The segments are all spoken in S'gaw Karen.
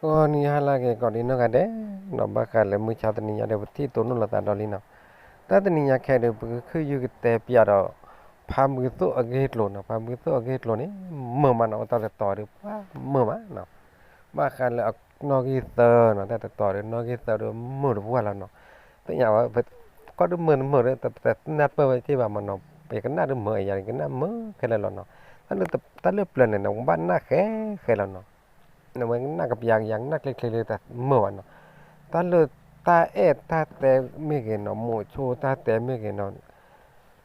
ဂီၤနံၤဟါလၢအဂ့ၤ ကိးဒံနီၢ်ဂၤဒဲးနီၤ, ဘၣ်ဃးလၢမုၢ်ဆါတနံၤညါဒီး ပထံၣ်တိၢ်နီၣ်လိာ်သးဒီးလံနီၤ. တၢ်တနံၤညါခဲအံၤဒီး ပကခုၣ်ယုၢ်ကတဲပျးဒီး ဖါမုၢ်သိၣ်အဂ့ၢ်ကျိၤနီၤ. ဖါမုၢ်သိၣ်အဂ့ၢ်ကျိၤန့ၣ် မုာ်မးနီၤ, အိၣ်တၢ်တတီၤဒီး ပှၤမုာ်မးနီၤ. ဘၣ်ဃးလၢအနီၣ်ဂံၢ်သၢနီၤ, တၢ်တတီၤဒီးနီၣ်ဂံၢ်သၢဒီး မုာ်တပှၢ်လီၤနီၤ. သ့ၣ်ညါဝဲ ကီၢ်ဒုးမုာ်တမုာ်ဒီး ပတနၢ်ပၢၢ်ဝဲက့ၢ်ဘၣ်မးနီၤ, ယကနၣ်ဒုးမုာ် ယၤယကနၣ်မုာ်ခဲလၢာ်လီၤနီၤ. တၢ်လၢပျၢၤန့ၣ် နကဘၣ်နၢ်ဃဲဃဲလီၤနီၤ. နဝဲကနၣ်ကပျးကယၤ ကနၣ်ချ့ချ့လၢတၢ်မုာ်ဘၣ်နီၤ. တၢ်လၢတၢ်အဲၣ်တၢ်တဲမ့ၢ်ဂ့ၤနီၤ, မိးဆိတၢ်တဲမ့ၢ်ဂ့ၤနီ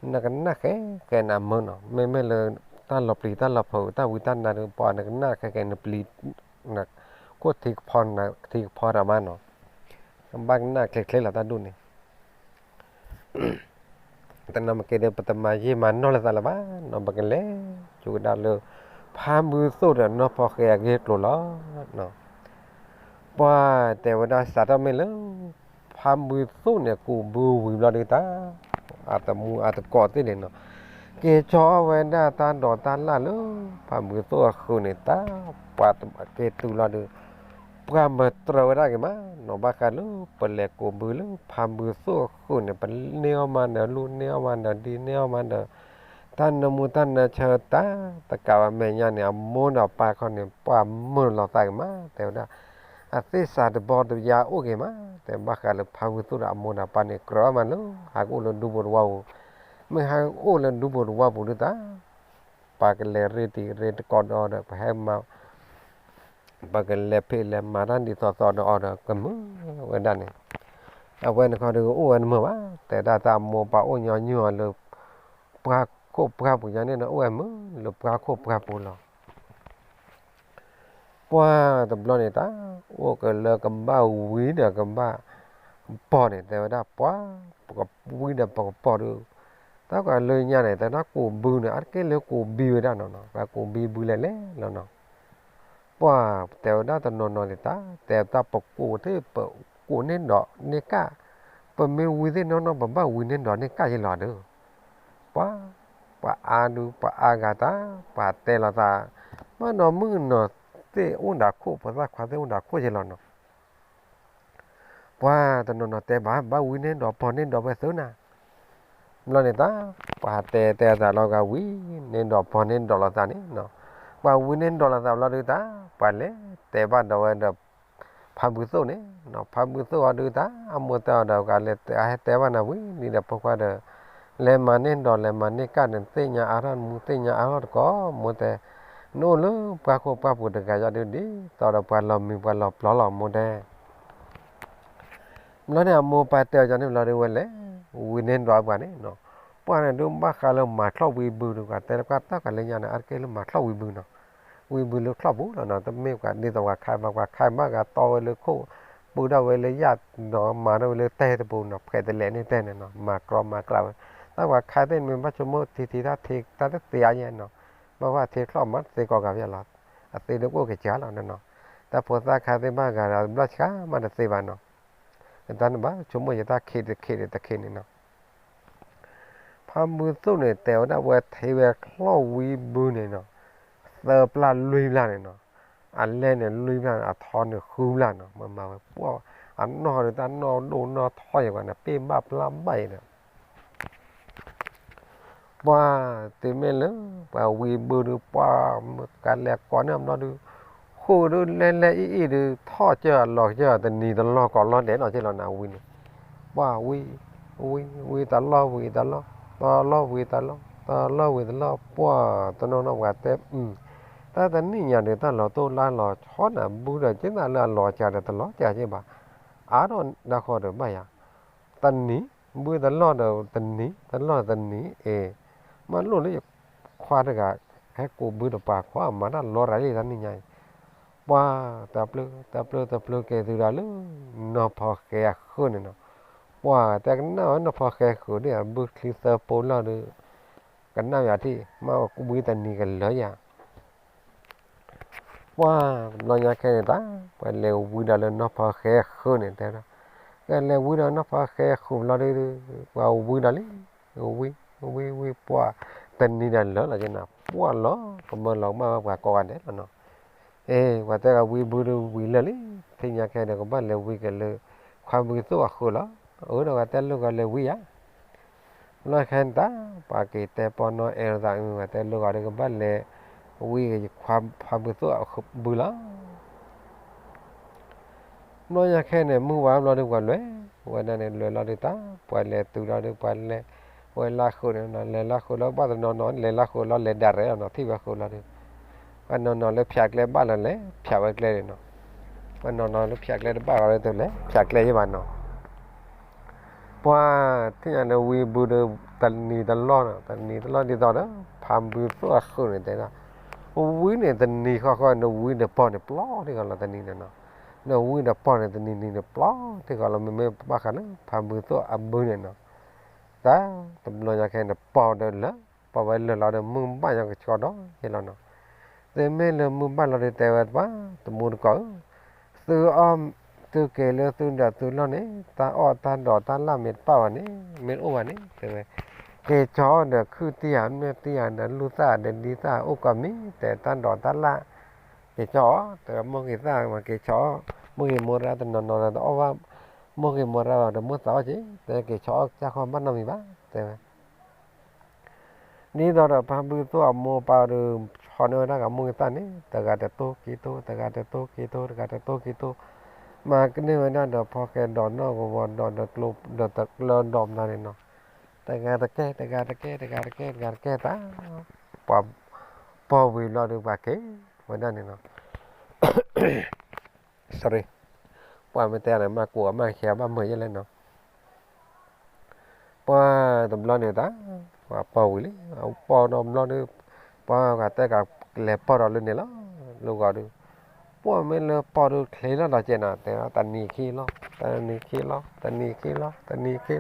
ၤ, နကနၣ်ဃဲဃဲနၤမုာ်နီၤ. မ့မ့ၢ်လၢတၢ်လီၤပျံၤတၢ်လီၤဖုး တၢ်ဝံတၢ်နါဒီး ပှၤနကနၣ်ဃဲဃဲ နပျံၤ ခိၣ်ထံကဖီ ထံကဖီတၢ်မးနီၤ. ဘၣ်ကနၣ်ချ့ချ့လီၤတၢ်ဒူၣ်န့ၣ် တနီၤမ့ၢ်က့ၤဒီး ပတမၤယံာ်မၤနီၢ်လိာ်သးလၢၤဘၣ်နီၤ, ပကလဲၤကၠိကဒါလၢ ဖါမုၢ်သိၣ်ဒီးနီၢ်ဖီဃဲအဂ့ၢ်ကျိၤလီၤ. ပှၤတဲဝဲဒၣ်စးထီၣ်မ့ၢ်လၢ ဖါမုၢ်သိၣ်န့ၣ် ကူးဘုဝံၤဘျီဒုးတၢ် အတမူအတကိးသ့ၣ်န့ၣ်နီၤ, က့ၤဆီအီၣ်ဝဲဒၣ်တၢ်ဒိးတၢ်လၣ်လၢ ဖါမုၢ်သိၣ်အဃုာ်န့ၣ် တၢ်ပှၤက့ၤတုၤလီၤဒုး ပှၤမၤတြၢၤဝဲဒၣ်က့ၤမးနီၤ. ဘၣ်ဃးလၢ ပလဲၤကူးဘုလၢဖါမုၢ်သိၣ်အဃုာ်န့ၣ် ပန့ၢ်အီၣ်မးဒီးလူၤ န့ၢ်အီၣ်မးဒီးဒံ န့ၢ်အီၣ်မးဒီး တၢ်နၢမူတၢ်နၢဆၢတၢ်တကးဘၣ်မဲာ်ညါန့ၣ် အမိၢ်ဒီးပၢ်ခီန့ၣ် ပှၤမုာ်လိာ်သးက့ၤမး တဲဝဲဒၣ်. အသ့ၣ်စးတဘီတယါအိၣ်က့ၤမး တဲဘၣ်ဃးလၢဖါမုၢ်သိၣ်ဒီးအမိၢ်ဒီးပၢ်န့ၣ် ကြၢးအီၣ်မးလၢ ဟးကအိၣ်လၢဒူပူၤတဝီပူၤ, မ့ၢ်ဟးအိၣ်လၢဒူပူၤတဝီပူၤဒုးတၢ် ပှၤကလဲၤရ့တံၤရ့တကိးဒီးအီၤဒီး ပဟဲမၤ ပကလဲၤဖံးလဲၤမၤတၢ်ဒ်သိးသိးဒီးအီၤဒီး ကမုာ်ဝဲဒၣ်န့ၣ်, အဝဲန့ၣ်ခီဒီးအိၣ်ဝဲတမုာ်ဘၣ်, တဲဒၣ်တၢ်အမိၢ်ပၢ်အိၣ်ညီနုၢ်အီၤလၢ ပှၢ်ခိၣ်ပှၢ်ပူၤညါန့ၣ်ဒီး အိၣ်ဝဲမုာ်လၢပှၢ်ခိၣ်ပှၢ်ပူၤလီၤ. ပှၢ်တဘျီန့ၣ်တၢ် အိၣ်ကလၢကဘၣ်ဝံၤဒီးကဘၣ်ပီၢ်န့ၣ် တဲဝဲဒၣ်ပှၢ် ပကဝံၤဒီးပကပီၢ်ဒီး တၢ်ကွၢ်လၢညါန့ၣ် တဲဒၣ်ကူးဘုန့ၣ် အါတက့ၢ်လၢကူးဘံဝဲဒၣ်နီၤနီၤ, ပှၢ်ကူးဘံဘုလဲၣ်လဲၣ်လီၤနီၤ. ပှၢ်တဲဝဲဒၣ်တနီၤနီၤန့ၣ်တၢ် တဲတၢ်ပကူးသ့ၣ် ပကူးန့ၢ်ဒီးန့ၢ်ကၣ်, ပမ့ၢ်ဝံၤသ့ၣ်နီၢ်နီၢ် ပဘၣ်ဝံၤန့ၢ်ဒီးန့ၢ်ကၣ်ယဲလီၤဒီး, ပှၢ် ပှၤအါဒုး ပှၤအါဂၤတၢ် ပှၤတဲလီၤသး, ဘၣ်နီၢ်မုၣ်ကနီၤသ့ၣ်အိၣ်ဒၣ်ခိၣ် ဖိသၣ်ခွါသ့ၣ်အိၣ်ဒၣ်ခိၣ်ယဲလီၤနီၤ. ပှၤတနီၤနီၤတဲဘၣ် ဘၣ်ဝံၤန့ၢ်ဒီးပီၢ်န့ၢ်ဒီးဝဲသ့ၣ်နၤ, ဘျီန့ၣ်တၢ် ပှၤတဲတဲအသးလီၤဂာ်ဝံၤ န့ၢ်ဒီးပီၢ်န့ၢ်ဒီးလိာ်သးန့ၣ်, ပှၤဝံၤန့ၢ်ဒီးလိာ်သးဘျီဒုးတၢ် ပှၤလဲၤတဲဘၣ်ဒီးဝဲဒီး ဖါမုၢ်သိၣ်န့ၣ်, ဖါမုၢ်သိၣ်အီၤဒုးတၢ် အမိၢ်တဲအီၤဒီး ကလဲၤတဲအဟဲတဲဘၣ်နၤဝံၤလံဒီး ဖိခွါဒီး လဲၤမၤန့ၢ်ဒီး လဲၤမၤန့ၢ်ကၣ်န့ၣ် သ့ၣ်ညါအါထီၣ်မူ သ့ၣ်ညါအါထီၣ်တကိး မိၢ်တဲ, နအိၣ်လၢပှၢ်ခိၣ်ပှၢ်ပူၤတဂၤယီၤဒုး ဒ်သိးဒီးပှၤလီၤမံၤပှၤလီၤပျီလီၤ မိၢ်တဲ ဘျီန့ၣ် အမိၢ်ပၢ်တဲအီၤန့ၣ်ဘျီဒုး ဝဲလဲၤဝံၤန့ၢ်ဒီးပှၤန့ၣ်, ပှၢ်န့ၣ်ဒုးဘၣ်ဃးလၢမၤချီၣ်ဝံၤဘုဒုး ပှၤတဲလၢပှၢ်တၢ်ကလၢညါန့ၣ် အါတက့ၢ်လၢမၤချီၣ်ဝံၤဘုနီၤ, ဝံၤဘုလၢချီၣ်ပူၤလီၤနီၤ, တမ့ၢ်ပှၤဒ်သိးပှၤခါမး ပှၤခါမးဂၤတီဝဲလၢခိၣ် ပူထီၣ်ဝဲလၢယၣ်နီၤ မၤထီၣ်ဝဲလၢတဲတပူၤနီၤ ဖှဲးတလဲးန့ၢ်တဲန့ၣ်နီၤ မၤကြီမၤကျးဝဲ, တၢ်ပှၤခါသ့ၣ်မ့ၢ်ဘၣ်ဆိကမိၣ်ထံထံတၢ်ထံတၢ်တသ့အါယဲနီၤ, ဘၣ်ဝဲထံချီၣ်မးတသ့ကိးဂၤဖဲလီၤ, အသ့ဒုးကအိၣ်ကစၢ်လီၤနီၤ, တၢ်ဖိသၣ်ခါသ့ၣ်မးဂၤဒီး ဘျီဆှါမးတသ့ဘၣ်နီၤ, တၢ်န့ၣ်ဘၣ်ဆိကမိၣ်ယတၢ်ခံးတခံးတခံးန့ၣ်နီၤ ဖါမုၢ်သိၣ်န့ၣ် တဲဝဲဒၣ်ဝဲထံဝဲချီၣ်ဝံၤဘုန့ၣ်နီၤ, သၢပျၢ်လွံၢ်ပျၢ်န့ၣ်နီၤ, အလဲၢ်န့ၣ်လွံၢ်ပျၢ်န့ၣ် အထီန့ၣ်ဃုပျၢ်နီၤ, မၤမၤဝဲပှၢ် အနီၢ်ဒီးတၢ်နီၢ်ဒိၣ်နီၢ်ထီယဲၢ်ကွၢ်န့ၣ် ပ့ၢ်ဘၣ်ပျၢ်ဘၣ်အံၤဒီး ပှၢ် တုၤမ့ၢ်လၢ ပှၤဝံၤဘုဒုး ပှၢ်မုၢ်ကလဲၤကိးန့ၢ်ဘျီဒုး ဃိၣ်ဒုးလဲၤလဲၤအံၤအံၤဒုး ထီၣ်ကၢၢ်အလီၤကၢၢ်တနံၤတလီၢ်ကိးလီၢ်ဒဲးနီၤက့လီၤနၤဝံၤန့ၣ်, ပှၢ်ဝံၤ ဝံၤ ဝံၤတလီၢ်ဝံၤတလီၢ် တလီၢ်ဝံၤတလီၢ် တလီၢ်ဝံၤတလီၢ် ပှၢ်တနီၤနီၤပှၤတဲ တၢ်တနံၣ်ညါဒီး တၢ်လီၤတိၢ်လါလီၤဆီနၤ ဘုဒီးက့နၤလၢအလီၤစှၤဒီးတလီၤစှၤက့ဘၣ်, အါထီၣ်ဒၣ်ဃီဒီးဘၣ်ယၤ တနံၤ ဘုတလီၢ်ဒီးတနံၤ တလီၢ်တနံၤအံၤ, မ့ၢ်လိၣ်လၢယခွါတဂၤ ဟဲကူးဘုတပၤခွါ မၤတၢ်လီၤရၤလံတၢ်နံၣ်ညါအံၤ, ပှၢ် တၢ်ပျၢ် တၢ်ပျၢ်တၢ်ပျၢ်က့ၤသုဒီးလၢ နီၢ်ဖီဃဲအဃုာ်န့ၣ်နီၤ, ပှၢ် တဲကနၣ်ဝဲနီၢ်ဖီဃဲဃုာ်ဒ်အဘုချံသၢပိလီၢ်ဒီး ကနၣ်ယၤထံၣ် မ့ၢ်ဝံၤတနံၤကလၢာ်ယၤ ပှၢ် တဘျီညါခဲန့ၣ်တၢ် ပှၤလဲၤဝံၤဒီးလၢနီၢ်ဖီဃဲဃုာ်န့ၣ်တဲဝဲဒၣ်, ကလဲၤဝံၤဒီးနီၢ်ဖီဃဲဃုာ်ဘျီဒီး ပှၤဝံၤဒီးလံ ဝံၤ ဝံၤ ဝံၤ ပှၢ် တနံၤဒီးလၢာ်လီၤက့နၤ ပှၢ်လီၤ ကမၢလီၤကမၣ်ဝဲပှၤကိးဂၤဒဲးလီၤနီၤ, အ့ ပှၤတဲဂၤဝံၤဘုဒီးဝံၤလၢာ်လံ ထံၣ်ညါခဲဒီးကဘၣ်လဲၤဝံက့ၤလၢ ခွါဘုသိၣ်အဃုာ်လီၤ. အၢ ဒီးပှၤတဲလၢဂီၤလဲၤဝံဧါ. လီၢ်ခဲန့ၣ်တၢ် ပှၤက့ၤတဲပီၢ်နီၢ်အဲၣ်လိာ်သး အၢ ပှၤတဲလၢဂီၤဒီး ကဘၣ်လဲၤဝံက့ၤခွါဘုသိၣ်အဘုလီၤ. ဘျီညါခဲန့ၣ် မုၢ်ဝါဘျီဒီးပှၤလဲၤဝဲဒၣ်န့ၣ် လဲၤလီၤဒီးတၢ် ပှၤလဲၤတုၤလီၤဒီး ပှၤလဲၤဝဲလၢဃုာ်န့ၣ်နီၤ လဲၤလၢဃုာ်လီၤ ဘၣ်တနီၤနီၤ လဲၤလၢဃုာ်လီၤ လဲၤဒၣ်ရဲၣ်လီၤနီၤ ထံၣ်ဝဲဃုာ်လီၤဒီး ပှၤနီၤနီၤလၢဖၠးကျဲဘၣ်လီၤ လဲၤဖၠးဝဲကျဲန့ၣ်နီၤ. ပှၤနီၤနီၤလၢဖၠးကျဲတဘၣ်ဃီလၢတလဲၤဖၠးကျဲယဲၢ်ဘၣ်နီၤ. ပှၤထံၣ်ညါဒီးဝံဘုဒီး တနံၤတလီၢ်နီၤ တနံၤတလီၢ်ဒ်သိးဒီး ဖါဘုသိၣ်အဃုာ်န့ၣ်တဲဒၣ် ဝံန့ၣ်တနံၤဃီဃီ နဝံဒီးပီၢ်န့ၣ်ပျီထံဃီလီၤတနံၤန့ၣ်နီၤ. နဝံဒီးပီၢ်န့ၣ်တနံၤနံၤန့ၣ်ပျီထံဃီလီၤ မ့မ့ၢ်ဘၣ်ဃးလၢဖါဘုသိၣ်အဘုန့ၣ်နီၤ. တၢ်တဘျီညါခဲန့ၣ် ပီၢ်ဒီးလၢ ပီၢ်ဝဲလၢာ်လီၤဒီး မုၢ်ဘၣ်ညီကဆှီဒီးယဲၢ်လီၤနီၤ. သုမ့ၢ်လၢမုၢ်ဘၣ်လီၤဒီးတဲဝဲပှၤ တမူတကိးဧၢ သုအီၣ် သုက့ၤလၢသုဒၢးသုလီၢ်န့ၣ် တၢ်အီၣ်တၢ်ဒိးတၢ်လၢ်မ့ၢ်တပၣ်ဘၣ်န့ၣ် မ့ၢ်တအိၣ်ဘၣ်န့ၣ် တဲဝဲ က့ၤဆီအီၣ်ဒီးခုၣ်တံၢ်ဧါ မ့ၢ်တံၢ်ဧါဒီး လူၢ်သၣ်ဒီးဒ်သၣ်အိၣ်ကီးမံၤ တဲတၢ်ဒိးတၢ်လၢ် က့ၤဆီအီၣ် တဲဝဲမိၢ်ဂ့ၤသၣ်မ့ၢ်က့ၤဆီအီၣ် မိၢ်ဂ့ၤမိၢ်ရၢ်တနီၤနီၤဒီးတအီၣ်ဘၣ် မိၢ်ဂ့ၤမိၢ်ရၢ်ဘၣ်ဒီးမိၢ်သးအီၣ်က့ၤ တဲက့ၤဆီအီၣ်ကၢ်ခီၣ်ဘၣ်နီတမံၤဘၣ် တဲဝဲ ဒ်သိးဒီးဖါဘုသိၣ်အမိၢ်ပၢ်ဒီး ဆီန့ၢ်ဝဲဒၣ်ကမိၢ်ဂ့ၤသၣ်န့ၣ် တဂၤတတိၢ်က့ၤတိၢ် တဂၤတတိၢ်က့ၤတိၢ် တဂၤတတိၢ်က့ၤတိၢ် မၤကန့ၢ်ဝဲဒၣ်ဒီးဖီဃဲဒီးနီၣ်ကဝီၤဒီး ဒီးတကျၢဒီးမနုၤန့ၣ်နီၤ တဂၤတကဲ တဂၤတကဲ တဂၤတကဲ တဂၤတကဲသး ပှၤပီၢ်ဝံၤဘျီဒီးပှၤက့ၤဝဲဒၣ်န့ၣ်နီၤ sorry ပှၤမ့ၢ်တဲန့ၣ် မၤကိးအမၤဆဲးဘၣ်မုာ်ယဲၢ်လဲၣ်နီၤ ပှၤတဘျီန့ၣ်တၢ် ပှၤပီၢ်ဝံၤလံ ပီၢ်ဒီးဘျီဒီး ပှၤဂၤတဲကလဲၤပီၢ်ဒီးလၢန့ၣ်လီၤ လၢဂီၤဒီး ပှၤမ့ၢ်လၢပီၢ်ဒီးချ့လီၤဒီးကဲနီၤ တဲတနံၤခံလီၤ တနံၤခံလီၤ တနံၤခံလီၤ တနံၤခံလီၤ တနံၤခံလီၤနီၤ ပီၢ်ပီၢ်ပီၢ်ဝံၤဒီးပူၤ ဒီးဒ်န့ၣ်နီၤ ဝံၤဒီးလံ အိၣ်တၢ်ကတၢၢ်လၢနီၢ်ဖီဃဲဃုာ်န့ၣ်တဲဝဲဒၣ် အိၣ်တၢ်နီၢ်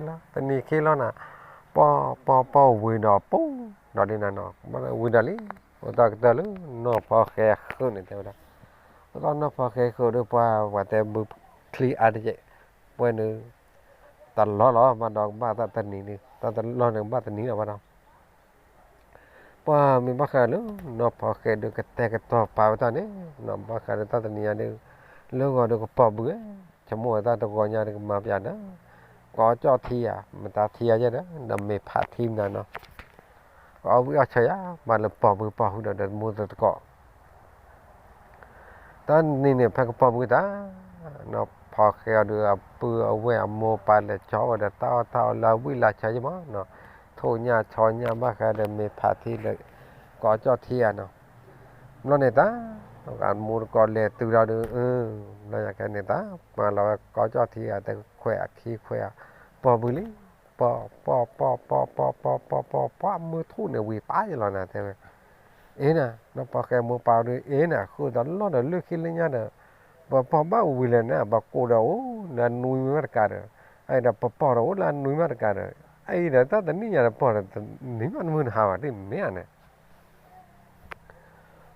ဖီဃဲဃုာ်ဒီးပှၤ ပှၤတဲဘုချံအါတက့ၢ် ပှဲၤန့ၣ် တလီၢ်လီၤဘၣ်ဒီးကဘၣ်တၢ်တနံၤန့ၣ် တၢ်တလီၢ်န့ၣ်ကဘၣ်တနံၤလီၤဘၣ်ဒီး ပှၤမ့ၢ်ဘၣ်ဃးလၢ နီၢ်ဖီဃဲဒီးကတဲာ်ကတီၤပာ်ဝဲတၢ်န့ၣ် နီၢ်ဘၣ်ဃးလၢတၢ်တနံၤညါဒီး လၢဂီၤဒီးကပီၢ်ဘုဧၢ ဆိကမိၣ်ဝဲတၢ်တဂီၤညါဒီးကမၤပျးဒီး ကအီၣ်ကၠီၣ်ထံဧါ မတၤထံဧါယဲဒီး ဒီးမ့ၢ်ဖးထံမနုၤနီၤ ကအီၣ်ဝံၣ်အီၣ်ဆၢယါ မၤလၢပီၢ်ဘုပီၢ်ဟုဒီးတမူသကိး တၢ်နံၤန့ၣ် ဖဲကပီၢ်ဘုတၢ် နီၢ်ဖီဃဲအီၤဒီးအပုၢ်အဝဲၢ်အမိၢ်ပၢ်လဲၤကၠီဝဲဒီး တၢ်အီၣ်တၢ်အီလၢအဝံၣ်လၢဆၢယမးနီၤ ထိၣ်ညၣ်ဆီညၣ်ဘၣ်ဃးဒီးမ့ၢ်ဖးထံလၢ ကအီၣ်ကၠီၣ်ထံဧါနီၤ ဘျီန့ၣ်တၢ် အမိၢ်တကိးလဲၤတုၤဒီးဒီး ဘျီညါခဲန့ၣ်တၢ် မၤလီၤဝဲကအီၣ်ကၠီၣ်ထံဧါ တခွဲးအခံခွဲးဧါ ပီၢ်ဘုလံ ပီၢ် ပီၢ် ပီၢ် ပီၢ် ပီၢ် ပီၢ် ပီၢ် ပှၤမုၢ်ထူၣ်န့ၣ်ဝံၤပာ်ယလီၤနၤတဲဝဲ အ့နၤ နီၢ်ဖီဃဲမိၢ်ပၢ်ဒီး အ့နၤ ဃုာ်ဒီးလီၢ်ဒီးလၢခံလၢညါဒီး ပပီၢ်ဘၣ်ဝံၤလဲၣ်န့ၣ် ပကိးဒီးအိၣ်လၢအနွံမ့ၢ်ဘၣ်တကးဒီး အအံၤဒီးပပီၢ်ဒီးအိၣ်လၢအနွံမ့ၢ်ဘၣ်တကးဒီး အအံၤဒီးတၢ်တနံၣ်ညါဒီးပီၢ်ဒီး နံၤမးနမုၢ်နဟါဘၣ်တမ့ၢ်ဧါန့ၣ်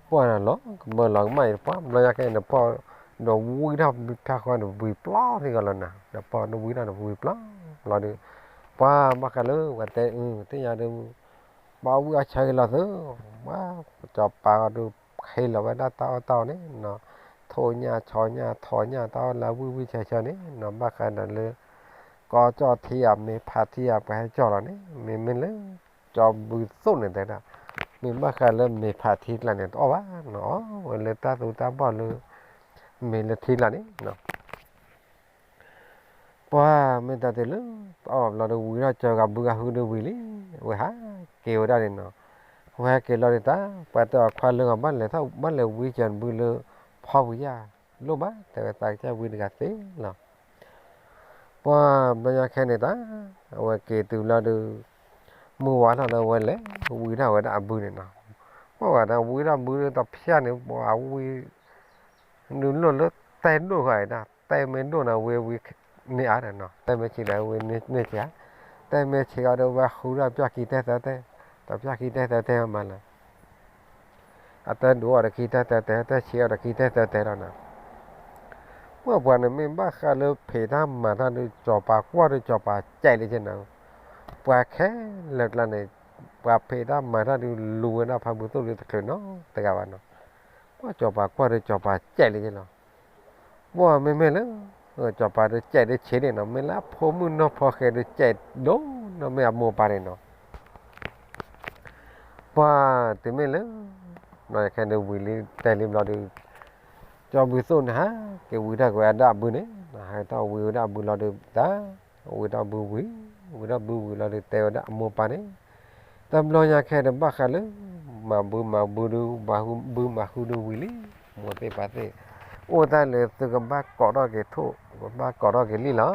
ပှၤလီၤကမၢလီၤကမၣ်အံၤတပှၢ် ဘျီညါခဲအံၤန့ၣ် ပီၢ်ဒီးဝံထီၣ်ဖးဃီန့ၣ် ဝံၤပျီထံဂီၤလီၤနၤ ဒီးပီၢ်ဒီးဝံထီၣ်န့ၣ် ဝံၤပျီ ဘျီဒီး ပှၤဘၣ်ဃးလၢပှၤတဲအုသ့ၣ်ညါဒီး ပှၤဝံအီၣ်ဆၢက့ၤလီၤသု ပှၤစီၤပၤအီၤဒီး ဟ့ၣ်လီၤဝဲဒၣ်တၢ်အီၣ်တၢ်အီန့ၣ်နီၤ ထိၣ်ညၣ်ဆီညၣ်ထိၣ်ညၣ်တၢ်အီၣ်လၢဝံၣ်ဝံၣ်ဆၢဆၢန့ၣ်နီၤ ဘၣ်ဃးဒီးလၢ ကီၢ်ကၠီၣ်ထံဧါ မ့ၢ်ဖးထံဧါ ပှၤဟဲကၠီၣ်လီၤန့ၣ် မ့မ့ၢ်လၢ ကၠီၣ်ဘုသိၣ်န့ၣ်တဲဒၣ် မ့ၢ်ဘၣ်ဃးလၢမ့ၢ်ဖးထံကျါန့ၣ် တအီၣ်ဘၣ်နီၤ အီၣ်ဝဲလၢတၢ်သူတၢ်ဘီၣ်လၢ မ့ၢ်လၢထံကျါန့ၣ်နီၤ ပှၤမ့ၢ်တၢ်တ့ၢ်လၢ တအီၣ်ဘၣ်ဘျီဒီးဝံၤထီၣ်စၢၤကဘုကဟုဒီးဝံၤလံ အဝဲဟးက့ၤဝဲဒၣ်န့ၣ်နီၤ အဝဲဟဲက့ၤလီၤဒီးတၢ် ပှၤတဲအီၤခွါလၢဂီၤဘၣ်လဲၤထီၣ်ဘၣ်လဲၤဝံကၢၤဘုလၢ ဖီဝံၤယါ လိၣ်ဘၣ် တဲဝဲသးကစၢ်ဝံတဂၤသ့လီၤ ပှၤဘျီညါခဲန့ၣ်တၢ် အဝဲက့ၤတုၤဘျီဒီး မုၢ်ဝါထီၣ်လၢအဝဲလဲၤဝံထီၣ်ဝဲဒၣ်အဘုန့ၣ်နီၤ ပှၤဝဲဒၣ်ဝံထီၣ်ဘုလၢတဖျၢၣ်န့ၣ် ပှၤဝံ ဒုးလိၣ်လၢတဲဒိၣ်ဃီအံၤဒၣ် တဲမ့ၢ်ဒိၣ်န့ၣ် ဝံဝံန့ၢ်အါဒီးနီၤ တဲမ့ၢ်ဆံးဒီးဝံန့ၢ်ဆံးဧါ တဲမ့ၢ်ဆံးအီၤဒီးဝဲဃုထီၣ်ပျၢ်ခံတဲသၢတဲ တပျၢ်ခံတဲသၢတဲမးလၢ အတဲဒိၣ်အီၤဒီးခံတဲသၢတဲ တဲဆံးအီၤဒီးခံတဲသၢတဲလီၤနီၤ ပှၤပှၤန့ၣ်မ့ၢ်ဘၣ်ဃးလၢဖံးတၢ်မၤတၢ်ဒီး စီၤပၤကွၢ်ဒီးစီၤပၤကဲးလံကဲနီၤ ပှၤခဲလၢာ်ကျါန့ၣ် ပှၤဖံးတၢ်မၤတၢ်ဒီး လူၤဝဲဒၣ်ဖါဘုသိၣ်လၢတချုးနီတဂၤဘၣ်နီၤ ပှၤစီၤပၤကွၢ်ဒီးစီၤပၤကဲးလံကဲလီၤ ပှၢ်မ့မ့ၢ်လၢ စီၤပၤဒုးစဲးဒုးဆံးန့ၣ်နီၤ, မ့ၢ်လၢအဖိမုၣ်နီၢ်ဖီဃဲဒုးစဲးဒိၣ်နီၤ မ့ၢ်အမိၢ်ပၢ်န့ၣ်နီၤ. ပှၢ်တုၤမ့ၢ်လၢ ဘျီခဲဒုးဝံၤလံတဲလံဘျီဒုး ကၠီဘုသိၣ်န့ၣ် ဟးက့ၤဝံၤထီၣ်က့ၤဝဲဒၣ်အဘုန့ၣ်, ဟးထီၣ်ဝံၤဝဲဒၣ်အဘုလီၤဒုး တၢ်ဝံၤထီၣ်ဘုဝံၤ, ဝံၤထီၣ်ဘုဝံၤလီၤဒုး တဲဝဲဒၣ်အမိၢ်ပၢ်န့ၣ်, တဘျီညါခဲဒုးဘၣ်ဃးလၢ မၤဘုမၤဘုဒုး မၤဘုမၤဟုဒုးဝံၤလံ, မိၢ်သ့ၣ်ပၢ်သ့ၣ် အိၣ်တၢ်လၢသုကဘၣ်ကိးထီၣ်က့ၤထိၣ် ကဘၣ်ကိးထီၣ်က့ၤလံလီၤ.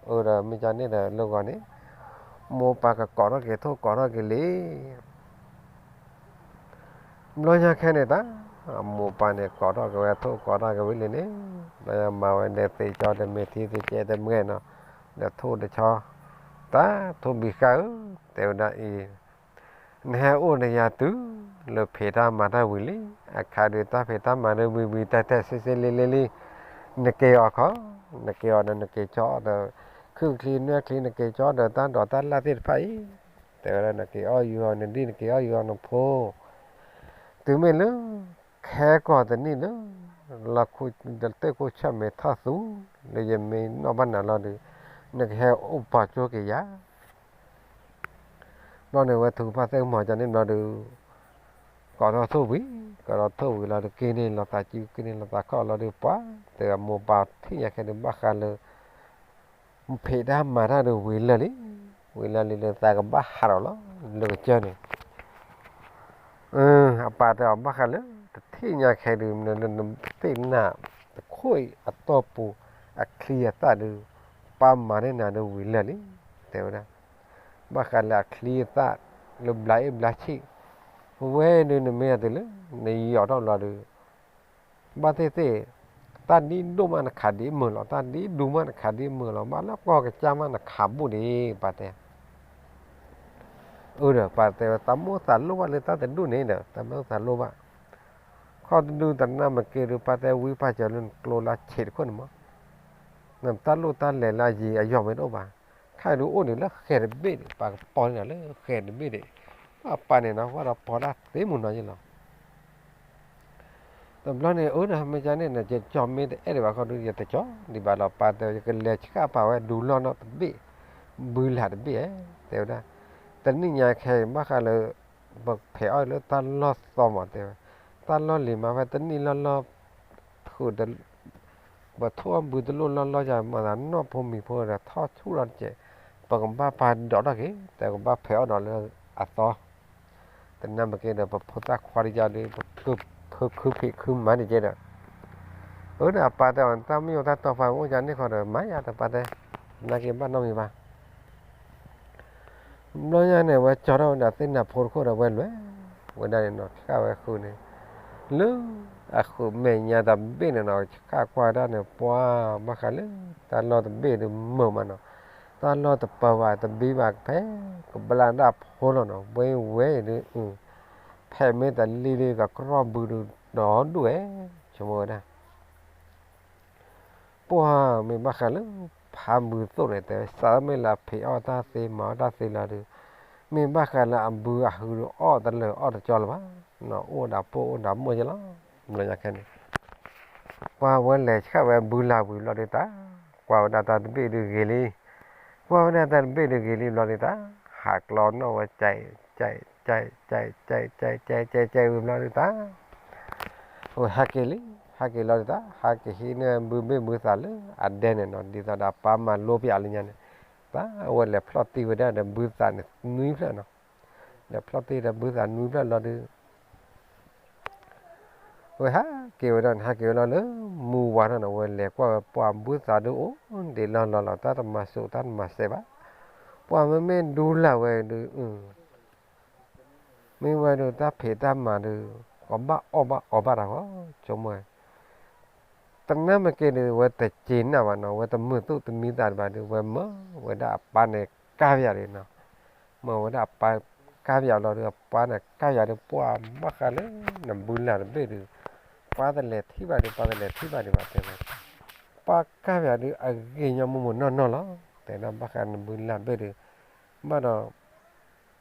အၢ ဒီးမ့ၢ်ကန့ၣ်ဒီးလၢဂီၤန့ၣ် မိၢ်ပၢ်ကကိးထီၣ်က့ၤထိၣ်ကိးထီၣ်က့ၤလံ ဘျီညါခဲန့ၣ်တၢ် အမိၢ်ပၢ်န့ၣ် ကိးထီၣ်က့ၤဝဲထိၣ်ကိးထီၣ်က့ၤဝဲလံန့ၣ်, ဘျီညါမၤဝဲဒီးသ့ၣ်ကၠီဒီးမ့ၢ်ထံသ့ၣ်ကဲတမ့ၢ်နီၤ, ဒီးထိၣ်တဆီ, တၢ်ထိၣ်ဘံဃါဧၢ, တဲဝဲဒၣ်အံၤ, နဟဲအိၣ်ဒီးယၤတုၤ လၢဖံးတၢ်မၤတၢ်ဝံၤလံ, အခါဒုးတၢ်ဖံးတၢ်မၤဒုးဝံၤဝံၤတၢ်တဲဆ့ဆ့လံလံလံ, နက့ၤအီၤခီ, နက့ၤအီၤဒီးနက့ၤကၠီဒီး ခုၣ်ချံနွဲၣ်ချံ နက့ၤကၠီဒီးတၢ်ဒိးတၢ်လၣ်သ့ၣ်တဖၣ်အံၤ, တဲဝဲဒၣ်နက့ၤအီၣ်ယူၤအီၤနဒံၣ် နက့ၤအီၣ်ယူၤအီၤနဖိ တုၤမ့ၢ်လၢ ခဲကီၢ်တနံၣ်လၢ လီၢ်ခူၣ်တၢၢ်ခိၣ်ဆၢၣ်မဲာ်ထီၣ်သူ လၢယမ့ၢ်နီၣ်ဘၣ်နၤလီၤဒီး နကဟဲအိၣ်ပာ်ကၠိက့ၤယၤ, ဘျီန့ၣ်ဝဲထုကဖၣ်သ့ၣ်မၤကန့ၣ်ဘျီဒီး ကိးထီၣ်ထိၣ်ဝံၤ, ကိးထီၣ်ထိၣ်ဝံၤလီၤဒီး က့ၤန့ၢ်လီၤသးစု က့ၤန့ၢ်လီၤသးခီၣ်လီၤဒီး ပှၤတဲအမိၢ်ပၢ်ထံၣ်ညါခဲဒုးဘၣ်ဃးလၢ ဖံးတၢ်မၤတၢ်ဒီးဝံၤလၢာ်လံ, ဝံၤလၢာ်လံလၢသးကဘၣ်ဟးထီၣ်လီၤ လၢကစၢၢ်န့ၣ်, အပၢ်တဲအီၤဘၣ်ဃးလၢ တထံၣ်ညါခဲဒုး နသ့ၣ်နၢ်တခိၣ်အံၤအတီၢ်ပူၤ အချံအသၣ်ဒုး ပၢ်မၤန့ၢ်နၤဒီးဝံၤလၢာ်လံ, တဲဝဲဒၣ်, ဘၣ်ဃးလၢအချံအသၣ် လၢဘျါအ့ၣ်ဘျါဆံၣ်, ပဝဲဒုးနမ့ၢ်အတုၤလၢ နယီၤထီၣ်ဘျီဒီး ဘၣ်သ့ၣ်သ့ၣ်, တၢ်ဒ်ဒိၣ်မးနခးဒ်မုာ်လီၤ, တၢ်ဒ်ဒူမးနခးဒ်မုာ်လီၤ, ဘၣ်လၢကီၢ်ကစၢ်မးနခးဘူးဒံး ပၢ်တဲ အၢဒီးပၢ်တဲဝဲ သးမိၣ်သးလိၣ်ဘၣ်လၢတၢ်တဒူၣ်န့ၣ်ဒီး သးမိၣ်သးလိၣ်ဘၣ်, ခီတဒူၣ်တနၢ်မ့ၢ်က့ၤဒုး ပၢ်တဲဝံပၢ်စၢၤလၢနကျိလၢဆံးတခိၣ်န့ၣ်မး, နတၢ်လိၣ်တၢ်လဲၤလၢအယံၤအယီၢ်မ့ၢ်တအိၣ်ဘၣ်, ခဲဒုးအိၣ်ဒံးလၢဃဲၤတဘ့ၣ်န့ၣ် ပၢ်ကပီၤန့ၢ်နၤလၢဃဲၤတဘ့ၣ်န့ၣ်, ပၢ်ပၢ်န့ၣ်နီၤ ဝဲဒီးပီၤတၢ်သ့မုၢ်နီၤယ့ၢ်လီၤ တဘျီန့ၣ် အၢဒီးမ့ၢ်ကန့ၣ် နကကၠီမ့ၢ်တအဲၣ်ဒံးဘၣ်ခီဒုး ယတကၠီဒံးဘၣ်လီၤ, ပၢ်တဲ ယကလဲၤဆှၣ်ပာ်ဝဲဒူလီၢ်နီတဘ့ၣ်, ဘုလၢ်တဘ့ၣ်ဧဲ, တဲဝဲဒၣ်, တနံၣ်ညါခဲအံၤ ဘၣ်ဃးလၢ ပဖဲးအီၣ်လၢတၢ်လီၢ်သီမး တဲဝဲ, တၢ်လီၢ်လံၤမးဖဲတနံၣ်လီၢ်လီၢ် ထုး ပထိၣ်အီၣ်ဘုတလိၣ်လီၢ်လီၢ်ယၤ မၤသးနီၢ်ဖိမံၤဖိဒီးထီၣ်ဆူၣ်ထီၣ်တကဲး, ပကဘၣ်ပာ်ဒိးထီၣ်က့ၤ တဲကဘၣ်ဖဲးအီၣ်ဒီးလၢအသီ, တနၢ်မ့ၢ်က့ၤဒီး ပဖိသၣ်ခွါတယါဒီး ပခုဖံးခုမၤတကဲးဒီး, အၢဒီးအပၢ်တဲအီၤ တၢ်မ့ၢ်ယိၤတၢ်တီၤပာ်အိၣ်ယၤန့ၣ်ခီဒီး မၤယၤတပၢ်တဲ, နာ်က့ၤဘၣ်နီတမံၤဘၣ် ဘျီညါန့ၣ် ဝဲကၠီထီၣ်ဝဲဒၣ်သ့ၣ်နၤဖိတခိၣ်ဒီး ဝဲလဲၤဝဲဒၣ်န့ၣ်နီၤ ဆှၣ်ဝဲဃုာ်န့ၣ်, လၢအဃုာ်မဲာ်ညါတဘ့ၣ်န့ၣ်နီၤ ဆှၣ်ကွၢ်ဝဲဒၣ်န့ၣ် ပှၤဘၣ်ဃးလၢ တၢ်လီၢ်တဘ့ၣ်ဒုးမုာ်မးနီၤ, တၢ်လီၢ်တပၢၤဘၣ်တဘံဘၣ်ဖဲ ကဘျါဒၣ်ဖိလီၤနီၤ ဝဲဝဲဒုး ဖဲမ့ၢ်တလံဒုး ကကြီၢ်ဘုဒုး ဒီဒူၣ်ဝဲ ဆိကမိၣ်ဝဲဒၣ် ပှၢ်မ့ၢ်ဘၣ်ဃးလၢ ဖးဘုသိၣ်န့ၣ် တဲဝဲစးမ့ၢ်လၢအဖံးအီၣ်တၢ်သ့မၤအီၣ်တၢ်သ့လီၤဒီး, မ့ၢ်ဘၣ်ဃးလၢအဘုအဟုဒီးအီၣ်တလၢာ်အီၣ်တကၠီလၢၤဘၣ်, အိၣ်ဒၣ်ပိၢ်အိၣ်ဒၣ်မိၢ်ယဲလီၤ, ဘျီညါခဲန့ၣ် ပှၢ်ဝဲလဲၤဆှၣ်ဝဲဘုလၢ်ဝံၤဘျီဒုးတၢ်, ကွၢ်ဝဲဒၣ်တၢ်တဘ့ၣ်ဒုးဂ့ၤလံ, ကွၢ်ဝဲဒၣ်တၢ်တဘ့ၣ်ဒုးဂ့ၤလံဘျီဒုးတၢ်, ဟးကျီနီၣ်ဝဲ ကဲး ကဲး ကဲး ကဲး ကဲး ကဲး ကဲး ဝံၤဘျီဒုးတၢ် ဝဲဟဲက့ၤလံ, ဟဲက့ၤလီၤဒုးတၢ်, ဟဲက့ၤဟံးန့ၢ်ဘုမ့ၢ်ဘုသးလၢအဒဲန့ၣ်နီၤ, ဒ်သိးဒီးပၢ်မၤလိပျးလၢညါန့ၣ်, တၢ်အဝဲလဲၤဖျီၣ်တံၢ်ဝဲဒၣ်ဒီးဘုသးန့ၣ်နွံဖျၢၣ်နီၤ, လဲၤဖျီၣ်တံၢ်ဒီးဘုသးနွံဖျၢၣ်လီၤဒုး ဝဲဟဲက့ၤဝဲဒၣ်န့ၣ် ဟဲက့ၤဝဲလီၤလၢ မုၢ်ဝါထီၣ်န့ၣ် ဝဲလဲၤကွၢ်ဝဲပှၤဘုသးဒုးအိၣ်ဒံးလီၤလီၤလီၤ တၢ်တမၤစိးတၢ်တမၤစဲးဘၣ်, ပှၤမ့မ့ၢ်ဒူလၢ်ဝဲဒုး မ့ၢ်ဝဲဒုးတၢ်ဖံးတၢ်မၤဒုး ကဘၣ်အီၣ်ဘၣ်အီဘၣ်တၢ်ဃီ, ဆိကမိၣ်ဝဲ တနၢ်မ့ၢ်က့ၤဒုး ဝဲတစ့နၢ်ဘၣ်နီၤ, ဝဲတမုာ်သူၣ်တမံသးဒံးဘၣ်ဒုး ဝဲမၢဝဲဒၣ်အပၢ်န့ၣ်ကါပယၤဒုးနီၤ, မၢဝဲဒၣ်အပၢ်ကါပယၤလီၤဒုး အပၢ်န့ၣ်ကါပယၤဒုး ပှၤဘၣ်ဃးလၢနဘုလၢ်တဘ့ၣ်ဒုး ပှၤတလဲၤထံၣ်ဘၣ်ဒုး ပှၤတလဲၤထံၣ်ဘၣ်ဒံးဘၣ်တဲဝဲ, ပှၤကါပယၤဒုး အဂ့ၤညီမူမူနီၢ်နီၢ်လီၤ, တဲဒၣ်ဘၣ်ဃးနဘုလၢ်တဘ့ၣ်ဒုး ဘၣ်ဒီး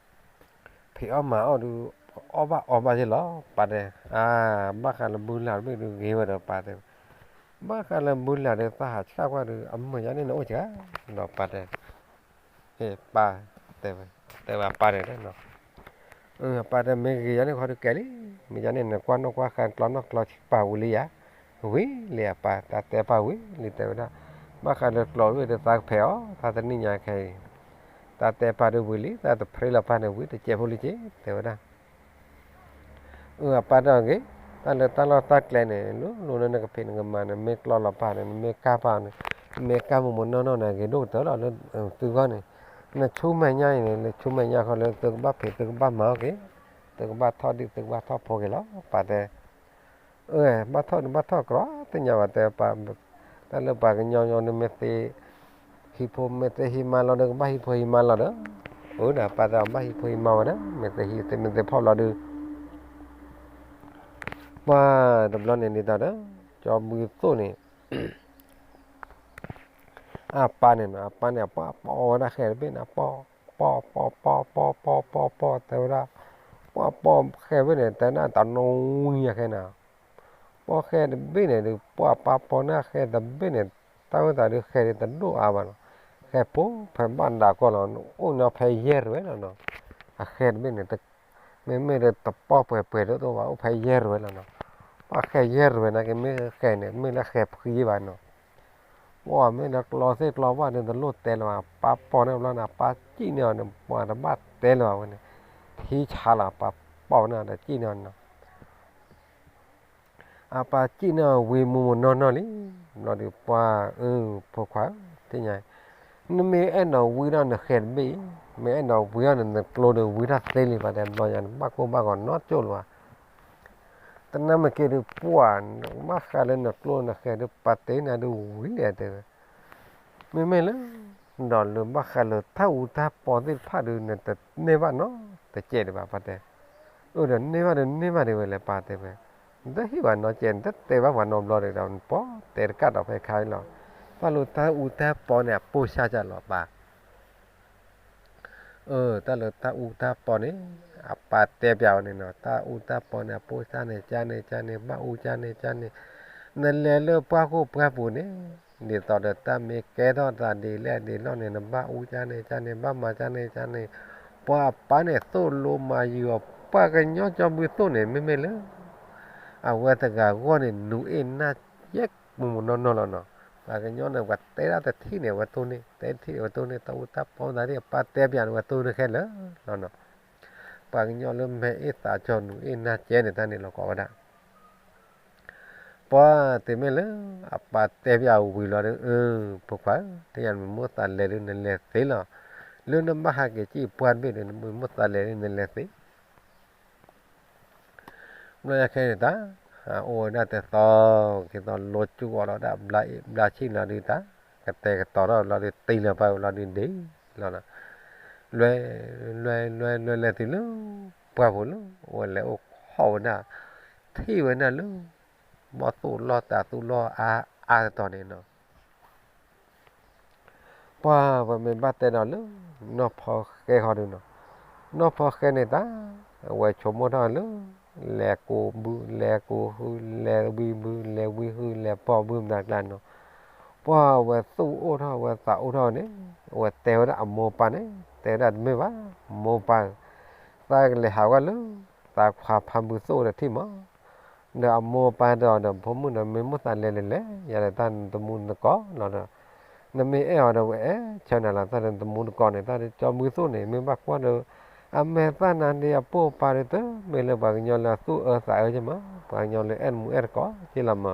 ဖံးအီၣ်မၤအီၣ်ဒုး အီၣ်ဘၣ်အီဘၣ်ယဲလီၤ ပၢ်တဲ, အါ ဘၣ်ဃးလၢဘုလၢ်တဘ့ၣ်ဒုးဂ့ၤဝဲဒီးပၢ်တဲ, ဘၣ်ဃးလၢဘုလၢ်ဒီးသးဟးဆှၣ်ကွၢ်ဒီး အမုာ်ယါန့ၣ်နအိၣ်စှၤ, ဒီးပၢ်တဲ, ဟ့ၣ်ပၢ်, တဲဝဲ, တဲဝဲအပၢ်န့ၣ်, အပၢ်တဲမ့ၢ်ဂ့ၤယါန့ၣ်ခီဒုးကဲလံ, မ့ၢ်ယါန့ၣ်နကွၢ်နီၣ်ကွၢ်ဃါကျီနီၣ်ကျီပၢ်ဝံၤလံယါ, ဝံၤလံအပၢ် တၢ်တဲပၢ်ဝံၤလံတဲဝဲဒၣ်, ဘၣ်ဃးလၢကျီဝံၤဒီးသးကဖဲးအီၤ သးတနံၣ်ညါခဲအံၤ, တၢ်တဲပၢ်ဒုးဝံၤလံ တၢ်တဖြ့လီၤပၢ်န့ၣ်ဝံၤ တစဲးဖိလံက့ၤ တဲဝဲဒၣ် အၢ အပၢ်တဲအီၤဂ့ၤ, တၢ်လၢတၢ်လီၢ်တၢ်ကျဲန့ၣ် လိၤလိၤလၢနကဖံးနကမၤန့ၣ် မ့ၢ်ကျီလီၤပၢ်န့ၣ် နမ့ၢ်ကၢ်ပၢ်န့ၣ် နမ့ၢ်ကၢ်မိၢ်မိၢ်နီၢ်နီၢ်န့ၣ် ဂ့ၤဒိၣ်ကတၢၢ်လီၤလၢသုဂီၢ်န့ၣ်, နဆူမဲာ်ညါအံၤန့ၣ် လၢဆူမဲာ်ညါခီလၢသုကဘၣ်ဖံးသုကဘၣ်မၤအီၤက့ၤ, သုကဘၣ်ထီၣ်ဒံၣ်သုကဘၣ်ထီၣ်ဖိက့ၤလီၤ ပၢ်တဲ အၢ ဘၣ်ထီၣ်န့ၣ်ဘၣ်ထီၣ်ကြီ သ့ၣ်ညါဘၣ်တဲ တၢ်လၢပှၤကညီညီန့ၣ်မ့ၢ်သ့ ဟံးဖိမ့ၢ်သ့ဟံးမါလီၤဒီးကဘၣ်ဟံးဖိဟံးမါလီၤဒီး, အၢ ဒီးပၢ်တဲအီၤဘၣ်ဟံးဖိဟံးမါဝဲဒၣ် မ့ၢ်သ့ဟံးသ့မ့ၢ်သ့ဖီၣ်ဘျီဒုး ပှၢ်တဘျီန့ၣ်ဒ်သိးဒီး ကၠီဘုသိၣ်န့ၣ် အပၢ်န့ၣ်နီၤ အပၢ်န့ၣ် အပီၢ်ပီၢ်ဝဲဒၣ်ဃဲတဘ့ၣ်န့ၣ် ပီၢ်ပီၢ်ပီၢ်ပီၢ်ပီၢ်ပီၢ်ပီၢ်တဲဝဲဒၣ်, ပီၢ်ပီၢ်ဃဲတဘ့ၣ်န့ၣ် တဲဒၣ်တနီၤဝံၤညါဃဲနီၤ, ပီၢ်ဃဲတဘ့ၣ်န့ၣ်ဒုး ပှၢ်ပၢ်ပီၢ်န့ၣ်ဃဲတဘ့ၣ်န့ၣ် တၢ်ဝဲသးဒုးဃဲဒုးတဒိၣ်အါဘၣ်နီၤ, ဃဲဖိဖဲဘၣ်ဒးကီၢ်လီၤ အိၣ်နီၤဖဲယဲၢ်ရွဲၣ်လီၤနီၤ, အဃဲတဘ့ၣ်န့ၣ် မ့မ့ၢ်ဒီးတပီၢ်ပှဲၤပှဲၤဒိၣ်တအိၣ်ဘၣ် အိၣ်ဖဲယဲၢ်ရွဲၣ်လီၤနီၤ, ပှၢ်ဃဲယဲၢ်ရွဲၣ်နာ်က့မ့ၢ်ဃဲန့ၣ် မ့ၢ်လၢဃဲဖှံယ့ၢ်ဘၣ်နီၤ, ပှၢ်မ့ၢ်လၢကျီသ့ၣ်ကျီဘၣ်ဒုးတလိၣ်တဲလၢၤဘၣ် ပၢ်ပီၢ်န့ၣ်ဘျီန့ၣ် ပၢ်စံၣ်န့ၢ်အီၤန့ၣ် ပှၢ်တဘၣ်တဲလၢၤဘၣ်ဝဲန့ၣ်, ထံဆါလီၤ ပၢ်ပီၢ်န့ၣ်ဒီးစံၣ်န့ၢ်အီၤနီၤ အပၢ်စံၣ်န့ၢ်ဝံမိၢ်မိၢ်နီၢ်နီၢ်လံ, ဘျီဒုးပှၢ်အၢ ဖိခွါဧၢ, သ့ၣ်ညါ, နမ့ၢ်အဲၣ်ဒိးဝံထီၣ်နဃဲတဘ့ၣ်အံၤ, မ့ၢ်အဲၣ်ဒိးဝံထီၣ်န့ၣ် နကျိဒုးဝံထီၣ်သ့လံ ပှၢ်တဲဘျီညါန့ၣ် ဘၣ်ကိၢ်ဘၣ်ဂီၤနီတကၠိၢ်လၢၤဘၣ်, တနၢ်မ့ၢ်က့ၤဒုးပှၢ်, ဘၣ်ဃးလၢနကျိနဃဲဒုးပာ်တ့ၢ်နၤဒုးဝံၤလဲၣ်တဲဝဲ မ့မ့ၢ်လၢ ဒီးလၢဘၣ်ဃးလၢတၢ်အူတၢ်ပီသ့ၣ်တဖၣ်ဒီး နတန့ၢ်ဘၣ်နီတစဲးဒံးဘၣ် ပှၢ်တဲ, အၢ ဒီးန့ၢ်ဘၣ်ဒီးန့ၢ်ဘၣ်ဒံးဝဲလဲၣ် ပှၢ်တဲဝဲ, နတဟ့ၣ်ဘၣ်နီတစဲး နတတဲဘၣ်ပှၤနီတဘျီဒံးဒီး နပီၢ်တဲတကးဒီးဖဲခါအံၤလီၤ, တၢ်လၢတၢ်အူတၢ်ပီန့ၣ် အပိၢ်စါစၢ်လီၤပၢ် အၢ တၢ်လၢတၢ်အူတၢ်ပီန့ၣ် အပၢ်တဲပျးဝဲန့ၣ်နီၤ တၢ်အူတၢ်ပီန့ၣ် အပိၢ်စါန့ၣ် ကၢ်န့ၣ် ကၢ်န့ၣ် ဘၣ်အူကၢ်န့ၣ် ကၢ်န့ၣ်, နလဲၤလၢပှၢ်ခိၣ်ပှၢ်ပူၤန့ၣ်, ဒ်သိးဒီးတၢ်မ့ၢ်ကဲထီၣ်သးဒ်လဲၣ်ဒ်လဲၣ်န့ၣ် နဘၣ်အူကၢ်န့ၣ် ကၢ်န့ၣ် ဘၣ်မၤကၢ်န့ၣ် ကၢ်န့ၣ်, ပှၤအပၢ်န့ၣ်သိၣ်လိမၤယုာ်အီၤ ပှၤကညီကၠီဘုသိၣ်န့ၣ် မ့မ့ၢ်လၢ အဝဲတဂၤဂီၢ်န့ၣ် နူၤအ့ၣ်နၢ်ကဲ မိၢ်မိၢ်နီၢ်နီၢ်လီၤနီၤ, ပှၤကညီန့ၣ် ပှၤတဲဒၣ်တထံၣ်န့ၣ် အဝဲတိၢ်န့ၢ် တဲထံၣ်အဝဲတိၢ်န့ၢ် တၢ်အူတၢ်ပီသးဒ်အပၢ်တဲပျးန့ၣ် အဝဲတိၢ်န့ၢ်ခဲလၢာ်လီၤနီၤ, ပှၤကညီလၢမဲအ့ၣ်သးကၠီ နူၤအ့ၣ်နၢ်ကဲန့ၣ် တၢ်န့ၣ်လီၤကိးဝဲဒၣ် ပှၢ်တမ့ၢ်လၢ အပၢ်တဲပျးဝံၤလီၤဒီး အၢ ဖိခွါဧၢ, သ့ၣ်ညါနမိၢ်သးလဲၤဒုးနလဲၤသ့လီၤ, လၢနဘၣ်ဟးက့ၤစံၣ်ပှၢ်တဘ့ၣ်ဒီး နမိၢ်သးလဲၤဒုးနလဲၤသ့, ဘျီညါခဲန့ၣ်တၢ် အိၣ်ဝဲဒၣ်တသီ က့ၤသီလိကၠူအီၤလီၤဒၣ် ဘျါအ့ၣ်ဘျါဆံၣ်လီၤဒုးတၢ် ကတဲာ်ကတီၤထီၣ်လီၤဒုး တ့လၢၤပၢ်ဝဲလီၤဒုးဒ့လီၤနီၤ, လွဲ လွဲ လွဲ လွဲလဲၤတုၤလၢ ပှၢ်ပူၤလၢ အဝဲလဲၤအိၣ်ခိးဝဲဒၣ် ထံၣ်ဝဲဒၣ်လၢ ဘီၣ်သိၣ်လီၢ်တၤသူၣ်လီၢ်အါအါတတီၤန့ၣ်နီၤ ပှၢ်ပမ့ၢ်ဘၣ်တဲဒီးလၢ နီၢ်ဖီဃဲဃီဒုးနီၤ, နီၢ်ဖီဃဲန့ၣ်တၢ် အဝဲဆိကမိၣ်ထီၣ်လၢ လဲၤကိးဘု လဲၤကိးဟု လဲၤဝံဘု လဲၤဝံဟု လဲၤပိာ်ဘုမတၤကျါနီၤ, ပှၢ်ဝဲသူၣ်အိၣ်ထီၣ်ဝဲသးအိၣ်ထီၣ်န့ၣ် အဝဲတဲဝဲဒၣ်အမိၢ်ပၢ်န့ၣ် တဲဝဲဒၣ်တမ့ၢ်ဘၣ်, မိၢ်ပၢ်ဧၢ, သးကလဲၤဟးဝဲလၢ သးခွါဖါဘုသိၣ်ဒီးထံၣ်မး ဒီးအမိၢ်ပၢ်ဒီးဒီးဖိမုၣ်ဒီး မ့ၢ်မိၢ်သးလဲၤလဲၤလဲၤ ယၤဒီးတၢ်နတမူနကီၢ်လီၤဒီး နမ့ၢ်အဲၣ်အီၤဒီး ဝဲအဲၣ်ဆၢနၤလီၤ တၢ်နတမူနကီၢ်န့ၣ် တၢ်ကၠီဘုသိၣ်န့ၣ် မ့ၢ်ဘၣ်ကွၢ်ဒီး အမဲာ်သၣ်နၤဒ်အပိၢ်အပၢ်ဒီး တမ့ၢ်လၢပှၤကညီလၢအသူၣ်အၢသးအၢက့မး ပှၤကညီလၢအဲၣ်နမူအဲၣ်တကီၢ်က့လီၤမး,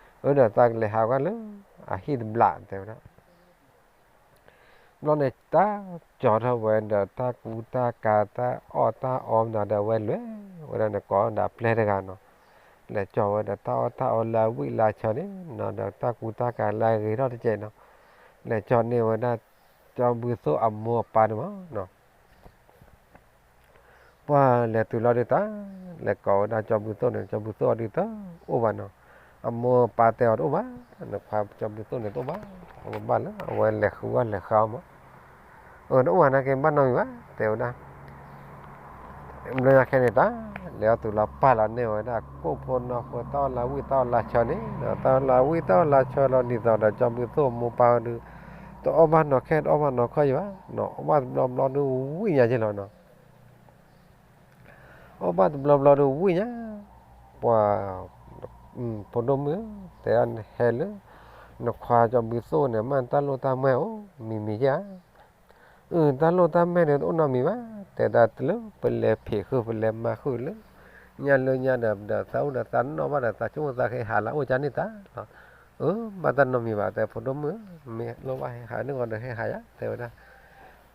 အၢဒီးသးကလဲၤဟးကွၢ်လၢ အဟံၣ်တဘျးတဲဝဲဒၣ် ဘျီန့ၣ် တၢ်ကၠီထီၣ်ဝဲဒီးတၢ်ကူတၢ်ကၤ တၢ်အီၣ်တၢ်အီမနုၤဒီး အဝဲလဲၤဝဲဒၣ်န့ၣ်ကိးဒီးအပျဲၢ်တဂၤနီၤ, လဲၤကၠီဝဲဒီးတၢ်အီၣ်တၢ်အီ လၢအဝံၣ်လၢအဆၢန့ၣ်နီၤ ဒီးတၢ်ကူတၢ်ကၤလၢအဂ့ၤထီၣ်တကဲးနီၤ, လဲၤကၠီန့ၢ်ဝဲဒၣ် ကၠီဘုသိၣ်အမိၢ်အပၢ်န့ၣ်မးနီၤ ပှၢ်လဲၤတုၤလီၤဒုးတၢ် လဲၤကိးဝဲဒၣ်ကၠီဘုသိၣ်န့ၣ် ကၠီဘုသိၣ်အီၤဒုးတအိၣ်ဘၣ်နီၤ, အမိၢ်အပၢ်တဲအီၤတအိၣ်ဘၣ်, နခွါကၠီဘုသိၣ်န့ၣ်တအိၣ်ဘၣ်, အဝဲဘၣ်လၢအဝဲလဲၤဃုအီၣ်လဲၤဃုအီမး, အတအိၣ်ဘၣ်နာ်က့ဘၣ်နီတမံၤဘၣ် တဲဝဲဒၣ်, ဘျီညါခဲန့ၣ်တၢ် လဲၤအီၣ်တုၤလီၤပာ်လီၤန့ၢ်ဝဲဒၣ် ကိၣ်ဖိနီၢ်ဖိ တၢ်အီၣ်လၢဝံၣ်တၢ်အီၣ်လၢဆၢန့ၣ် တၢ်အီၣ်လၢဝံၣ်တၢ်အီၣ်လၢဆၢလီၤ ဒ်သိးဒီးကၠီဘုသိၣ်မိၢ်ပၢ်ဒုး တအီၣ်ဘၣ်နီၢ်ခဲ တအီၣ်ဘၣ်နီၢ်ခီၣ်ယံၤဘၣ်နီၤ အီၣ်ဘၣ်တဘျီဘျီဒုးဝံၣ်ညါယ့ၢ်လီၤနီၤ အီၣ်ဘၣ်တဘျီဘျီဒုးဝံၣ်ညါ ပှၤ ဖိဒိၣ်မုၣ်ဧၢ တဲဒၣ်ဟဲလၢ နခွါကၠီဘုသိၣ်န့ၣ် မ့ၢ်တၢ်လိၣ်တၢ်မဲာ်အိၣ် မံၤမံၤဧါ အၢ တၢ်လိၣ်တၢ်မဲာ်န့ၣ် တအိၣ်နီတမံၤဘၣ် တဲဒၣ်တလၢပလဲၤဖံးဃုာ် ပလဲၤမၤဃုာ်လၢ ညါလၢညါဒီး ဒီးသးအိၣ်ဒီးသးနီၣ်ဘၣ်ဒီး သးဆိကမိၣ်သးကဟဲဟးလၢအအိၣ်ကၢ်န့ၣ်တၢ်လီၤ အၢ ဘၣ်တၢ်နီတမံၤဘၣ် တဲဖိဒိၣ်မုၣ်ဧၢ မ့ၢ်လိၣ်ဘၣ်ဟဲဟးန့ၢ်ဂီၤဒီးဟဲဟးယါ တဲဝဲဒၣ်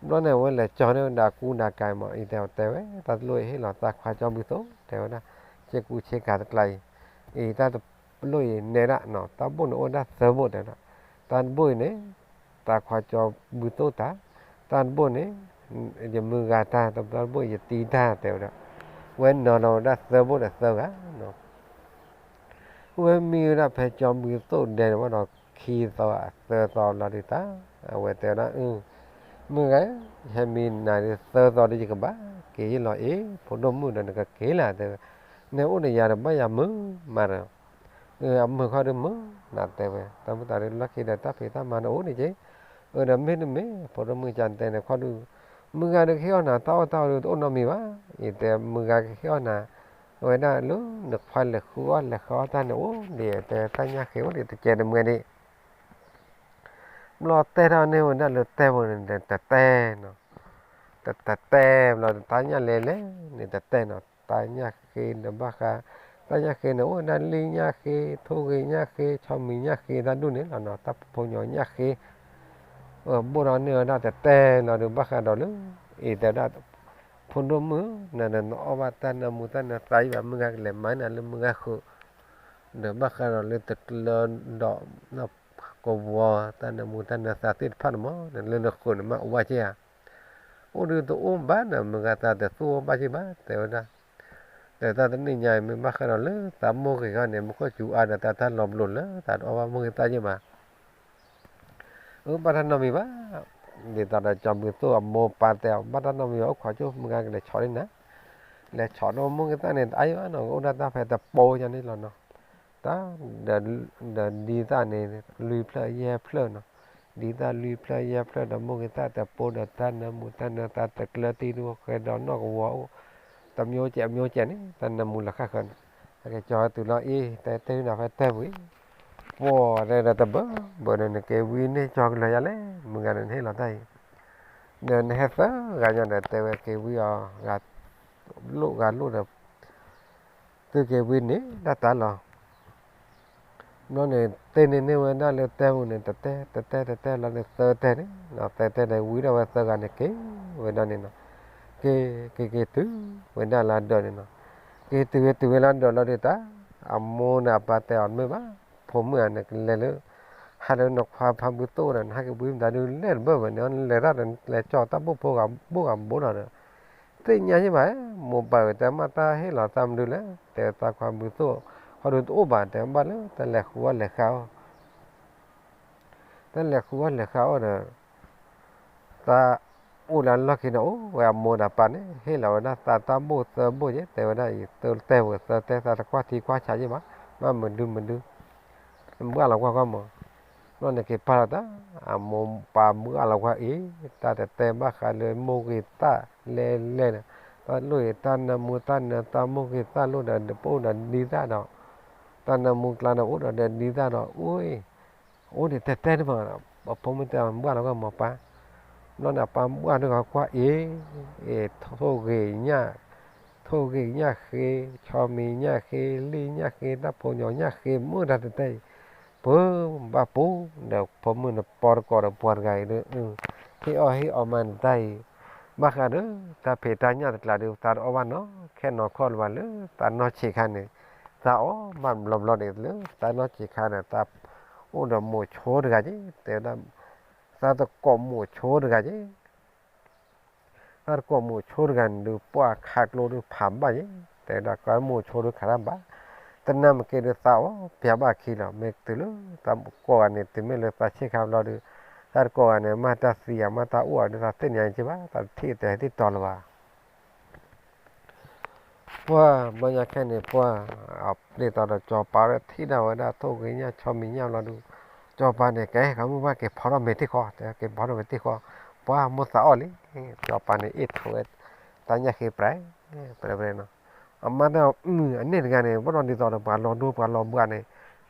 ဘျီန့ၣ် အဝဲလဲၤကၠီန့ၢ်ဝဲဒၣ်ကူနၤကၤမး အံၤတဲတဲဝဲ တၢ်တလိၣ်အံၤဟ့ၣ်လီၤသးခွါကၠီဘုသိၣ် တဲဝဲဒၣ် ဆ့ကူဆ့ကၤတကျါအံၤ အံၤ တၢ်တလိၣ်အံၤနဲဒၣ်နီၤ တၢ်ဘိၣ်န့ၣ်အိၣ်ဝဲဒၣ်သၢဘိၣ်တဲဝဲဒၣ် တၢ်တဘိၣ်အံၤန့ၣ် သးခွါကၠီဘုသိၣ်တၢ် တၢ်တဘိၣ်န့ၣ် ယမုၢ်ဂၤတၢ် တၢ်တဘိၣ်ယတံၤတၢ်တဲဝဲဒၣ် ဝဲနီၤလီၤဝဲဒၣ်သၢဘိၣ်ဒီးသၢဂၤနီၤ ဝဲမံဝဲဒၣ်ဖဲကၠီဘုသိၣ်ဒဲန့ၣ်ဘၣ်ဒီး ခံသီသၢသီလီၤဒုးတၢ် အဝဲတဲဝဲဒၣ် အၢ မုၢ်ဂၤ ယဟဲမံနၤဒုးသၢသီဒီးယကဘၣ်က့ၤယ့ၢ်လီၤအံၤ ဖိဒိၣ်မုၣ်ဒီးနကက့ၤလၢ်တဲဝဲ နအိၣ်ဒီးယၤဒီးဘၣ်ယၤမုာ်မးဒီး အမုာ်ခီဒုးမုာ်နၤတဲဝဲ တၢ်မုၢ်တၢ်ဒုးလီၢ်ခံဒီးတၢ်ဖံးတၢ်မၤန့ၣ်အိၣ်န့ၣ်က့ အၢ ဒီးမ့တမ့ၢ် ဖိဒိၣ်မုၣ်ကၠီတဲန့ၣ်ခီဒုး မုၢ်ဂၤဒုးကဟ့ၣ်အီၣ်နၤတၢ်အီၣ်တၢ်အီဒုးတအိၣ်နီတမံၤဘၣ် အံၤတဲမုၢ်ဂၤကဟ့ၣ်အီၣ်နၤ အဝဲဒၣ်လၢနခွါလဲၤဃုအီၣ်လဲၤဃုအီၣ်တၢ်န့ၣ်အိၣ်ဒံး တဲတၢ်ညၣ်ဃ့အိၣ်ဒံးတကဲးတမှဲဒံး ဘျီတဲထီၣ်န့ၢ်ဝဲဒၣ်လၢတဲပူၤန့ၣ် တတဲနီၤ တတဲဘျီတၢ်ညၣ်လဲၤလဲၤန့ၣ် တတဲနီၤ တၢ်ညၣ်ဃ့ဒီးဘၣ်ဃး တၢ်ညၣ်ဃ့န့ၣ် အိၣ်ဝဲဒၣ်လံၣ်ညၣ်ဃ့ ထိၣ်ဂ့ၤညၣ်ဃ့ ဆီမံၤညၣ်ဃ့ တၢ်ဒူၣ်န့ၣ်လီၤနီၤ တၢ်ဖိညီညၣ်ဃ့ ဘိၣ်ထီၣ်န့ၢ်ဝဲဒၣ်တတဲလီၤဒုး ဘၣ်ဃးဒီးလၢ အံၤတဲဝဲဒၣ် ဖိဒိၣ်မုၣ် နနအီၣ်ဘၣ်တၢ်နၢမူတၢ်နၢသးယံၤဘၣ် မုၢ်ဂၤကလဲၤမၤနၤလၢမုၢ်ဂၤဃုာ် ဒီးဘၣ်ဃးဒီးလၢတကျၢဒီး ကဝီၤ တၢ်နၢမူတၢ်နၢသးသ့ၣ်တဖၣ်န့ၣ်မး နလၢနဃုာ်န့ၣ်မး အိၣ်ဘၣ်က့ၢ်ဧါ အိၣ်ဒုးတအိၣ်ဘၣ်ဒီး မုၢ်ဂၤသးတသူၣ်အိၣ်ဘၣ်က့ၢ်ဘၣ် တဲဝဲဒၣ် ဒီးတၢ်တနံၣ်ညါအံၤ မ့ၢ်ဘၣ်ဃးဒီးလၢသးမိၢ်ဂ့ၤဂီၢ်န့ၣ် မူခိၣ်စူၤအါဒီးတၢ်တၢ်လီၤဘျိးလၢ သးတအီၣ်ဘၣ်မိၢ်ဂ့ၤသၣ်ယ့ၢ်ဘၣ် အၢ ဘၣ်တၢ်နီတမံၤဘၣ် ဒ်သိးဒီးကၠီဘုသိၣ်အမိၢ်ပၢ်တဲအီၤ ဘၣ်တၢ်နီတမံၤဘၣ် အိၣ်ခိးကၠိ မုၢ်ဂၤကလဲၤဆီးန့ၢ်နၤ လဲၤဆီးန့ၢ်မိၢ်ဂ့ၤသၣ်န့ၣ် တအါယံၤဘၣ်နီၤ ကအိၣ်ဒၣ်တၢ်ဖဲတပိာ်ညါန့ၣ်လီၤနီၤ တၢ် ဒီးဒ်သၣ်န့ၣ် လွံၢ်ဖျၢၣ်ယဲၢ်ဖျၢၣ်နီၤ ဒ်သၣ်လွံၢ်ဖျၢၣ်ယဲၢ်ဖျၢၣ်ဒီး မိၢ်ဂ့ၤသၣ်တပိာ်ဒီး တၢ်နၢမူတၢ်နၢသးတကျၢတံၢ်ဒုးဃဲဒီးနီၢ်ကဝီၤအိၣ် တမျိုးကျဲ အမျိုးကျဲန့ၣ် တၢ်နၢမူလီၤဃၣ်ဃၢၤန့ၣ် ကၠီတုၤလီၤအံၤ တဲတဲဝံၤနၤဖဲတဲဝံၤ ပှၤတဲဒီးတဘၢဘၢဒီး နက့ၤဝံန့ၢ်ကၠီကလၢာ်ယါလဲၣ် မုၢ်ဂၤဒီးနဟ့ၣ်လီၤတၢ်အံၤ ဒီးနဟဲသၢဂၤညါဒီး တဲဝဲက့ၤဝံအီၤ ဂၤလိၣ်ဂၤလိၣ်ဒီး သုက့ၤဝံန့ၣ်ဒၣ်တၢ်လီၤ ဘျီန့ၣ် တဲန့ၢ်န့ၢ်ဝဲဒၣ်လၢတဲပူၤန့ၣ် တတဲ တတဲ တတဲလီၤန့ၣ် သၢတဲန့ၣ် သၢတဲဒီး ဝံဒၣ်ဝဲသၢဂၤန့ၣ် က့ၤဝဲဒၣ်န့ၣ်နီၤ က့ၤ က့ၤ က့ၤတုၤဝဲဒၣ်လၢအဒၢးန့ၣ်နီၤ က့ၤတုၤဝဲတုၤဝဲလၢအဒၢးလီၤဒုးတၢ် အမိၢ်န့ၣ်အပၢ်တဲအီၤမ့ၢ်ဘၣ် ဖိမုၣ်ဧၢ နကလဲၤလၢ ဟးလၢနခွါဖါဘုသိၣ်ဒီး နဟဲက့ၤဝံမတၤဒုးလဲၣ်တဘၢဘၢန့ၣ် နလဲၤတၢ်ဒီး နလဲၤကၠီတၢ်ဘိၣ်ဖိဂၤဘိၣ်ဂၤဘိၣ်လီၤဒီး သ့ၣ်ညါယ့ၢ်ဘၣ် မိၢ်ပၢ်ဝဲတဲမ့ၢ်တၢ်ဟ့ၣ်လီၤသးမနုၤလဲၣ် တဲသးခွါဘုသိၣ် ခီဒုးတအိၣ်ဘၣ် တဲဘၣ်လၢတၢ်လဲၤဃုအီၣ်လဲၤဃုအီၣ် တၢ်လဲၤဃုအီၣ်လဲၤဃုအီၣ်ဒီး သးအိၣ်လၢအလီၢ်ခံဒီး အိၣ်ဝဲအမိၢ်ဒီးပၢ်န့ၣ် ဟ့ၣ်လီၤဝဲဒၣ်သးတၢ်ဘိၣ်သၢဘိၣ်ယဲၢ် တဲဝဲဒၣ်အံၤ သၢတဲဝဲသၢတဲ သးတကွၢ်ထံကွၢ်ဆးယ့ၢ်ဘၣ် ဘၣ်မနုၤမနုၤ ဘှၣ်လီၤကွၢ်ကွၢ်မး ဘျီန့ၣ်က့ၤပာ်လီၤတၢ် အမိၢ်ပၢ်ဘှၣ်လီၤကွၢ်အံၤ တၢ်တတဲဘၣ်ဃးလၢမိၢ်ဂ့ၤသၣ်လဲၣ်လဲၣ်ဒီး တၢ်လိၣ်အံၤ တၢ်နၢမူတၢ်နၢသးမိၢ်ဂ့ၤသၣ်လိၣ်ဒီး ပအိၣ်ဒီးဒ်သၣ်ဒီး တၢ်နၢမူကျါဒီး အိၣ်ဒီးဒ်သၣ်ဒီး အိၣ်အံၤ အိၣ်န့ၣ်တဲတဲန့ၣ်မး အဖိမုၣ်တဲဘှၣ်လီၤကွၢ်မးပၢ် ဘျီန့ၣ်အပၢ်ဘှၣ်ဒုးကွၢ်အံၤ ထိၣ်ဂ့ၤညၣ် ထိၣ်ဂ့ၤညၣ်ဃ့ ဆီမံၤညၣ်ဃ့ လံၣ်ညၣ်ဃ့ တၢ်ဖိညီညၣ်ဃ့ မုၢ်တၢ်တဲတဲအံၤ ပၢ်ဘၣ်ပူၤဒီး ဖိမုၣ်န့ၣ်ပီတကိးဒီးပှၤတဂၤအံၤဒီး ဟ့ၣ်အီၣ်ဟ့ၣ်အီမးနတၢ်အံၤ ဘၣ်ဃးဒီး တၢ်ဖံးတၢ်ညၣ်တကျးဒီး သးတအီၣ်ဘၣ်နီၢ်ခဲနီၢ်ခီလၢၤဘၣ်လၢ သးနီၢ်ဆံးခါန့ၣ် သးအီၣ်ဘၣ်ဘျီဘျီန့ၣ်လၢ သးနီၢ်ဆံးခါန့ၣ် သးအိၣ်ဒီးမိၢ်ဆိတဂၤက့ၤ တဲဝဲဒၣ် သးတကိးမိၢ်ဆိတဂၤက့ၤ သးတကိးမိၢ်ဆိတဂၤန့ၣ်ဒုး ပှၢ်ခးကျိဒုးဖးဘၣ်ယဲၢ် တဲဝဲဒၣ် ကမိၢ်ဆိဒုးခးတၢ်ဘၣ် တနၤမ့ၢ်က့ၤဒုးသးအီၣ်ပျးဘၣ်ခံလီၤ မ့ၢ်တုၤလၢသးကိးဂၤန့ၣ် တုၤမ့ၢ်လၢသးဆံးခါဘျီဒုး သးတကိးဂၤန့ၣ် မ့ၢ်တၢ်သံဧါ မ့ၢ်တၢ်အိၣ်ဧါဒုး သးသ့ၣ်ညါယဲၢ်ဘၣ် သးတထံၣ်တဲတံၢ်တီၤလၢၤဘၣ် ပှၢ်ဘျီညါခဲန့ၣ် ပှၢ် အပျဲၢ်တီဒီးစီၤပၤဒီးထံၣ်ဒၣ်ဝဲဒၣ်ထိၣ်ဂ့ၤညၣ်ဆီမံၤညၣ်ဘျီဒုး, စီၤပၤန့ၣ် ကဲ ကမုၢ်ပှၢ်က့ၤဖီထီၣ်မ့ၤတ့ၢ်ဃီ, တဲက့ၤဖီထီၣ်မ့ၤတ့ၢ်ဃီ, ပှၢ်မိၢ်သးအီၣ်လံ, စီၤပၤန့ၣ် အ့ၣ်ထိးဝဲ တၢ်ညၣ်ဃ့ပြဲး ပြဲးပြဲးနီၤ, အမါတၢ်မုၢ်အန့ၣ်တဂၤန့ၣ် ဘၣ်ဒီးဒ်သိးဒီးပှၤလီၤဒိပှၤလီၤဘှါန့ၣ်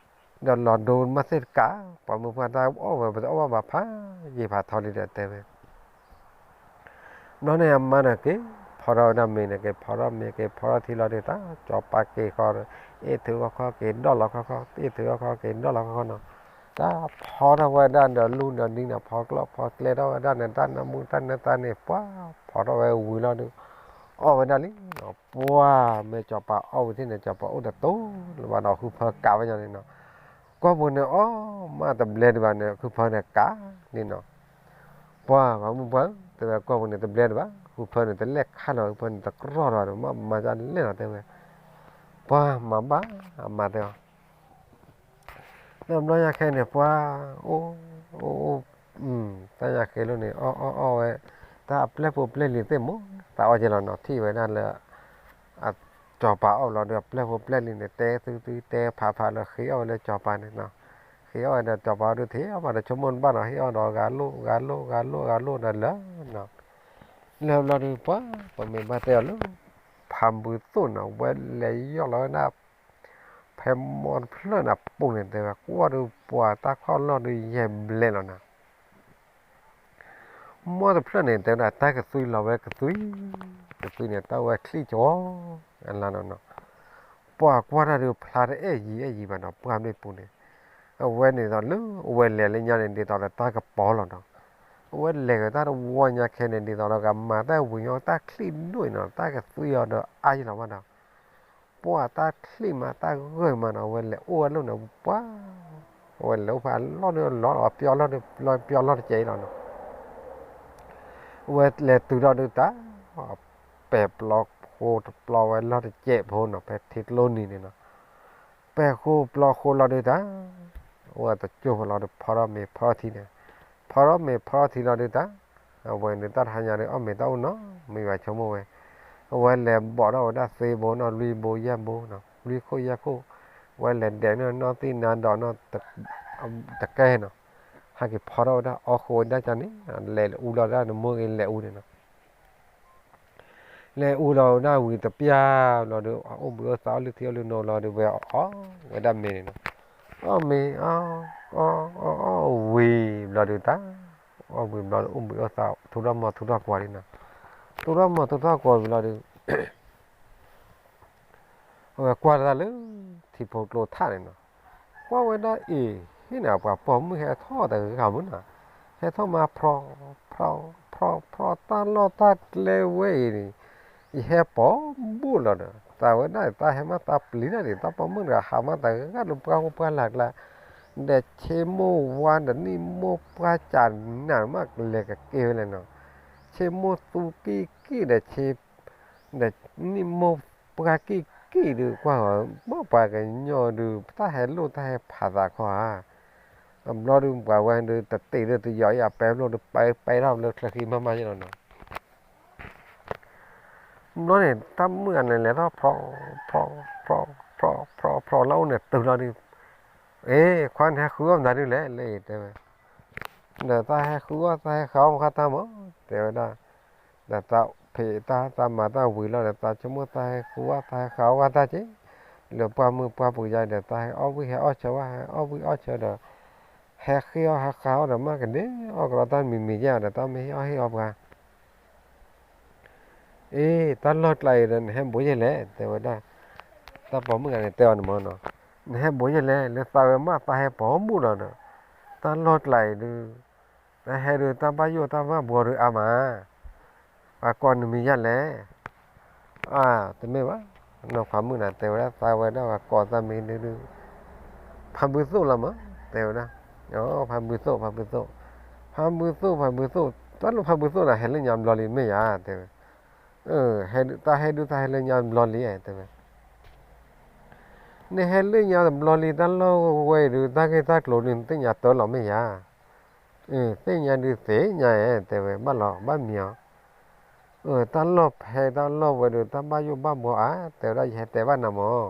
ဒီးလီၤဒိမးသ့ၣ်တကး, ပှၤမုၢ်ပှၢ်တၢ်အီၣ်ဝဲ ပတအီၣ်ဘၣ်ဘၣ်ဖးယံာ်ဖးထီလံဒီးတဲဝဲ ဘျီန့ၣ်အမါန့ၣ်က့ၤဖီထီၣ်ဝဲဒၣ်မ့ၤန့ၣ် က့ၤဖီထီၣ်မ့ၤက့ၤဖီထီၣ်ထံလီၤဒုး တၢ်စီၤပၤက့ၤဃီဒီး အ့ၣ်ထုးအီၣ်ခီက့ၤဒီၣ်လီၤခီခီ အ့ၣ်ထုးအီၣ်ခီက့ၤဒီၣ်လီၤခီခီနီၤ, တၢ်ဖီထီၣ်ဝဲဒၣ်ဒီးလူဒီးဒံနီၤ ဖီကျီၢ်ဖီကျဲထီၣ်ဝဲဒၣ်န့ၣ် တၢ်နၢမူတၢ်နၢသါန့ၣ် ပှၢ်ဖီထီၣ်ဝဲဝံၤလီၤဒုး အီၣ်ဝဲဒၣ်လံနီၤ, ပှၢ်မ့ၢ်စီၤပၤအီၣ်ဝံၤထံၣ်န့ၣ် စီၤပၤအိၣ်တတိၤလၢၤဘၣ်ဒီး ဃုဖၢကးဝဲညီန့ၣ်နီၤ, ကီၢ်ပူၤန့ၣ်အီၣ်မးတဘျဲဒံးဘၣ်န့ၣ် ဃုဖၢန့ၣ်ကးန့ၣ်နီၤ ပှၢ်ပှၤမုၢ်ပှၢ်ဧၢ တဲဝဲကီၢ်ပူၤန့ၣ်တဘျဲဒံးဘၣ်, ဃုဖၢန့ၣ်တလဲၣ်ခါလီၤ ဃုဖၢန့ၣ်တကြီၢ်လီၤဒီး မ့ၢ်မၤဒ်လဲၣ်လီၤတဲဝဲ, ပှၢ်မၤဘၣ်အမၤတဲအီၤ, ဒီးဘျီညါခဲန့ၣ် ပှၢ် အိၣ် အိၣ် အိၣ် တၢ်ညၣ်ဃ့လိာ်န့ၣ် အီၣ်အီၣ်အီၣ်ဝဲ, တၢ်အပျဲၢ်ဖိပျဲၢ်လံၤသ့ၣ်မူ သးအီၣ်က့ၤလီၤနီၤ ထံၣ်ဝဲဒၣ်လၢ အစီၤပၤအီၣ်ဘျီဒီး အပျဲၢ်ဖိပျဲၢ်လံၤန့ၣ် တဲသုသုတဲဖးဖးလၢဃ့အီၣ်ဝဲလၢစီၤပၤန့ၣ်, ဃ့အီၣ်ဝဲဒီးစီၤပၤဒုးထံၣ်အီၣ်ဘၣ်ဒီးဆိကမိၣ်တဘၣ်နီၤ ဟ့ၣ်အီၣ်ဒီးဂၤလိၣ်ဂၤလိၣ်ဂၤလိၣ်ဂၤလိၣ်ဒီးလၢနီၤ, လၢဘျီဒုးပှၢ် ပမ့ၢ်ဘၣ်တဲအီၤလၢ ဖးဘုသိၣ်နီၤ ဝဲလဲၤယီၢ်လီၤဝဲဒၣ် ဖဲမီတဖျၢၣ်န့ၣ်အပူၤန့ၣ် တဲဝဲကွၢ်ဒုးပှၤတၢ်ခီၣ်လီၢ်ဒုးယဲၢ်ဘျဲလီၤနီၤ မီတဖျၢၣ်န့ၣ် တဲဝဲဒၣ်တၢ်ကသွံလီၤဝဲကသွံ, ကသွံန့ၣ် တၢ်ဝဲချံၣ်ကီ အလါနီၤနီၤ, ပှၤကွၢ်တၢ်ဒုးဖျါတအဲၣ်ယံၤအဲၣ်ယံၤဘၣ်နီၤ ပှၢ်မ့ၣ်ပူၤန့ၣ်, အဝဲန့ၣ်ဒီးလၢအဝဲလဲၤလၢညါန့ၣ် ဒ်သိးဒီးတၢ်ကပီၤလီၤနီၤ, အဝဲလဲၤကတၢၢ်တဝီညါခဲန့ၣ် ဒ်သိးဒီးကမၤတၢ်ဝံၤညီတၢ်ချံၣ်ဒိၣ်အံၤနီၤ တၢ်ကသွံအီၤဒီးအါယံၤလီၤဘၣ်ဒီး ပှၢ်တၢ်ချံၣ်မးတၢ်ဂၢၢ်မးနီၤ အဝဲလဲၤအိၣ်ဝဲလၢန့ၣ် ပှၢ်, အဝဲလဲၤအိၣ်ဖဲအလီၢ်န့ၣ်လီၤ ပျီလီၢ်န့ၣ်ပျီလီၢ်တကဲးအံၤလီၤနီၤ, အဝဲလဲၤတုၤထီၣ်ဒုးတၢ်, ပဲာ်ပျီဃိတပျီဝဲလီၢ်တကဲးဖိနီၤ ဖဲထံကျိနံၤန့ၣ်နီၤ, ပဲာ်ဃိပျီဃိလီၤဒုးတၢ်, အဝဲတကၠိၢ်ဖဲလီၤဒုးဖီထီၣ်မ့ၤဖီထီၣ်ထံန့ၣ်, ဖီထီၣ်မ့ၤဖီထီၣ်ထံလီၤဒုးတၢ်, အဝဲန့ၣ်တၢ်တဟါညါဒုးအီၣ်မ့ၤတၢ်အိၣ်နီတမံၤဘၣ်ဆိကမိၣ်ဝဲ, အဝဲလဲၤဘိးထီၣ်ဝဲဒၣ်သ့ဘိနီၤ လွံၢ်ဘိယဲၢ်ဘိနီၤ လွံၢ်ခိၣ်ယဲၢ်ခိၣ်, အဝဲလဲၤဒဲးန့ၢ်နီၢ်သံၣ်နါဒီးနီၢ်တကဲနီၤ, ဟဲက့ၤဖီထီၣ်ဝဲဒၣ်အီၣ်ဃိဝဲဒၣ်ကန့ၣ်, လဲၤအူလီၤဒၣ်နမိၢ်ဂ့ၤလဲၤအူန့ၣ်နီၤ လဲၤအူလီၤဝဲဒၣ်ဝံၤတပျၢ်ဘျီဒီး အအိၣ်ဘှံးအိၣ်သါအီၣ်လုၢ်ထံအီၣ်လုၢ်နိလီၤဒီး ဝဲအီၣ်ဝဲဒၣ်မ့ၤန့ၣ်နီၤ, အီၣ်မ့ၤ အီၣ် အီၣ် အီၣ် အီၣ်ဝံၤဘျီဒီးတၢ်, အီၣ်ဝံၤဘျီဒီးအိၣ်ဘှံးအိၣ်သါထူထီၣ်မီၤထူထီၣ်ကွၢ်လံနီၤ, ထူထီၣ်မီၤထူထီၣ်ကွၢ်ဝံၤလီၤဒီး အဝဲကွၢ်တၢ်လၢ ထံဖိကျိထးန့ၣ်နီၤ, ကွၢ်ဝဲဒၣ်အံၤ ဟံၣ်န့ၣ် ပှၤပိာ်မုၣ်ဟဲထီၣ်တဂၤမုၢ်နီၤ, ဟဲထီၣ်မး ဖြီ ဖြီ ဖြီ ဖြီ တၢ်လီၢ်တၢ်ကျဲဝဲအံၤန့ၣ်, ယဟဲပိာ်ဘူးလီၤဒီး သးဝဲဒၣ်တၢ်ဟဲမးသးပျံၤဒၣ်န့ၣ် တၢ်ပိာ်မုၣ်တဂၤဟးမးတဂၤလၢပှၢ်ဟူပှၢ်လၢ်ကျါ, ဒီးဆ့မိၢ်ဝါဒီးနံၣ်မိၢ်ပှၢ်ကၢ်နးမးကလဲၤကက့ၤဝဲလဲၣ်နီၤ, ဆ့မိၢ်သူကံၢ်ကံၢ်ဒီးဆ့ ဒီးနံၣ်မိၢ်ပှၢ်ကံၢ်ကံၢ်ဒုးကွၢ်ဂီၤ ဘၣ်ပှၤကညီဒုး တၢ်ဟဲလိၣ်တၢ်ဟဲဖးသးခီဧါ, အဘျီဒုးပှၤဝဲဒုးတတ့ၢ်ဒုးတယီၤအံၤ အပဲဖျိဒုးပဲ ပဲထီၣ်လၢချၢဃံမးမးယဲလီၤနီၤ, ဘျီန့ၣ် တၢ်မုၣ်ဂၤန့ၣ်လဲၤထီၣ် ဖြီ ဖြီ ဖြီ ဖြီ ဖြီ ဖြီ လၢအိၣ်န့ၣ်တုၤလီၤဒုး, အ့ ခွါန့ၣ်ဟဲဃုအီၣ်မတၤဒုးလဲၣ် လၢအံၤတဲဝဲ ဒီးတၢ်ဟဲဃုအီၣ်တၢ်ဟဲဃုအီၣ်မခါတၢ်မး တဲဝဲဒၣ်, ဒီးသးဖံးတၢ်သးမၤတၢ်ဝံၤလီၤဒီး သးဆိကမိၣ်တၢ်ဟဲဃုအီၣ်တၢ်ဟဲဃုအီၣ်တၢ်က့ၤ, လၢပှၢ်မုၢ်ပှၢ်ပူၤယါဒီး တၢ်ဟဲအီၣ်ဝံၣ်ဟဲအီၣ်ဆၢဝဲ ဟဲအီၣ်ဝံၣ်အီၣ်ဆၢဒီး ဟဲဃ့အီၣ်ဟဲဃုအီၣ်ဒီး မ့ၢ်ကဒဲအီၣ်ကလီတၢ်မံၤမံၤယါဒီး တၢ်မ့ၢ်ဟ့ၣ်အီၣ်ဟ့ၣ်အီပှၤ အ့ တၢ်လီၢ်ကျါအံၤဒီး နဟဲဘိးယဲၢ်လဲၣ် တဲဝဲဒၣ်, တၢ်ပိာ်မုၣ်ဂၤန့ၣ်တဲအီၤန့ၣ်မးနီၤ, နဟဲဘိးယဲၢ်လဲၣ် လၢသးဝဲမးသးဟဲပိာ်မုၣ်လီၤဒီး, တၢ်လီၢ်ကျါအံၤဒုး, တၢ်ဟဲဒုးတၢ်ဘၣ်ယိၣ်တၢ်ဘၣ်ဘှီဒုးအါမး, ပှၤကိးနမံၤယဲၢ်လဲၣ် အါ တမ့ၢ်ဘၣ်, နီၢ်ခွါမုၣ်န့ၣ် တဲဝဲဒၣ်သးဝဲဒၣ်ပှၤကိးသးမံၤဒုးဒုး, ဖးဘုသိၣ်လီၤမး တဲဝဲဒၣ်, ဖးဘုသိၣ် ဖးဘုသိၣ်, ဖးဘုသိၣ် ဖးဘုသိၣ်, တၢ်လၢဖးဘုသိၣ်န့ၣ် ဟဲလၢညါဘျီလံမ့ၢ်ယါ တဲဝဲ, တၢ်ဟဲဒုးတၢ်ဟဲလၢညါဘျီလံ တဲဝဲ, နဟဲလၢညါတဘျီလံ တၢ်လီၢ်ဝဲအံၤဒုး တၢ်ဂ့ၢ်တၢ်ကျိၤဒုး နသ့ၣ်ညါတၢ်လီၤမ့ၢ်ယါ, သ့ၣ်ညါဒုးသ့ၣ်ညါဧါ တဲဝဲ ဘၣ်လီၤဘၣ်မံၤအီၤ, တၢ်လီၢ်ဖဲတၢ်လီၢ်ဝဲဒီး တၢ်ဘၣ်ယိၣ်ဘၣ်ဘှီဧါ တဲဝဲဒၣ် ယဟဲတဲဘၣ်နၤမၢ်.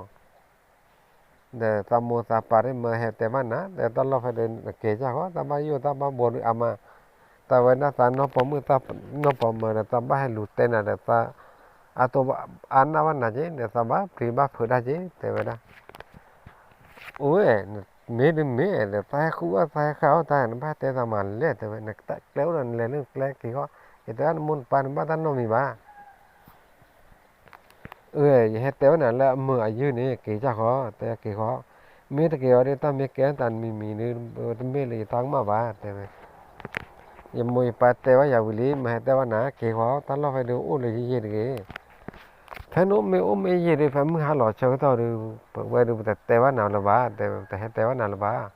ဒီးသးမိၢ်သးပၢ်သ့ၣ်မၢဟဲတဲဘၣ်နၤ ဒီးတၢ်လီၢ်ဖဲဒီး နက့ၤကၢ်ဃီ တၢ်ဘၣ်ယိၣ်တၢ်ဘၣ်ဘှီဒီးအါမး, တၢ်ဝဲဒၣ်သးနီၢ်ပိာ်မုၣ်နီၢ်ပိာ်မၢၤဒီး သးဘၣ်ဟဲလူၤတဲနၤဒီး သးအါတိၢ်အါနၢ်ဘၣ်နၤက့ၤ ဒီးသးဘၣ်ပျံၤဘၣ်ဖုးတၢ်က့ၤ တဲဝဲဒၣ်. အိၣ်ဝဲ, မ့ၢ်ဒုးမ့ၢ်ဒီး သးဟဲဃုအီၣ်သးဟဲဃုအီၣ်တၢ် နဘၣ်တဲသးမၤလဲၣ် တဲဝဲ, နကျဲအိၣ်ဒီးနလဲၤလၢနကျဲက့ၤဃီ, ယတဲဒၣ်နမိၢ်နပၢ်နဘၣ်တၢ်နီတမံၤဘၣ်. အၢ ယဟဲတဲဝဲနၤလၢအမုာ်အယုၢ်န့ၣ် က့ၤကၢ်ဃီ, တဲက့ၤဃီ, မ့ၢ်တက့ၤအီၤဒီး တၢ်မ့ၢ်ကဲထီၣ်သးတမံၤမံၤဒီး တမ့ၢ်လၢယတၢ်ကမၣ်ဘၣ် တဲဝဲ. ယမိၢ်ယပၢ်တဲဝဲယၤဝံၤလံ မ့ၢ်ဟဲတဲဝဲနၤ က့ၤဃီ တၢ်လီၢ်ဖဲဒုးအိၣ်လၢယယံာ်တဂ့ၤ. ဖဲနအိၣ်မ့ၢ်အိၣ်မ့ၢ်ယံာ်ဒီး ဖဲမုၢ်ဟါလီၤဆၢကတီၢ်ဒီး ပဝဲဒီးပတတဲဘၣ်နၤလၢၤဘၣ် တဲဝဲ ပတဟဲတဲဘၣ်နၤလၢၤဘၣ်.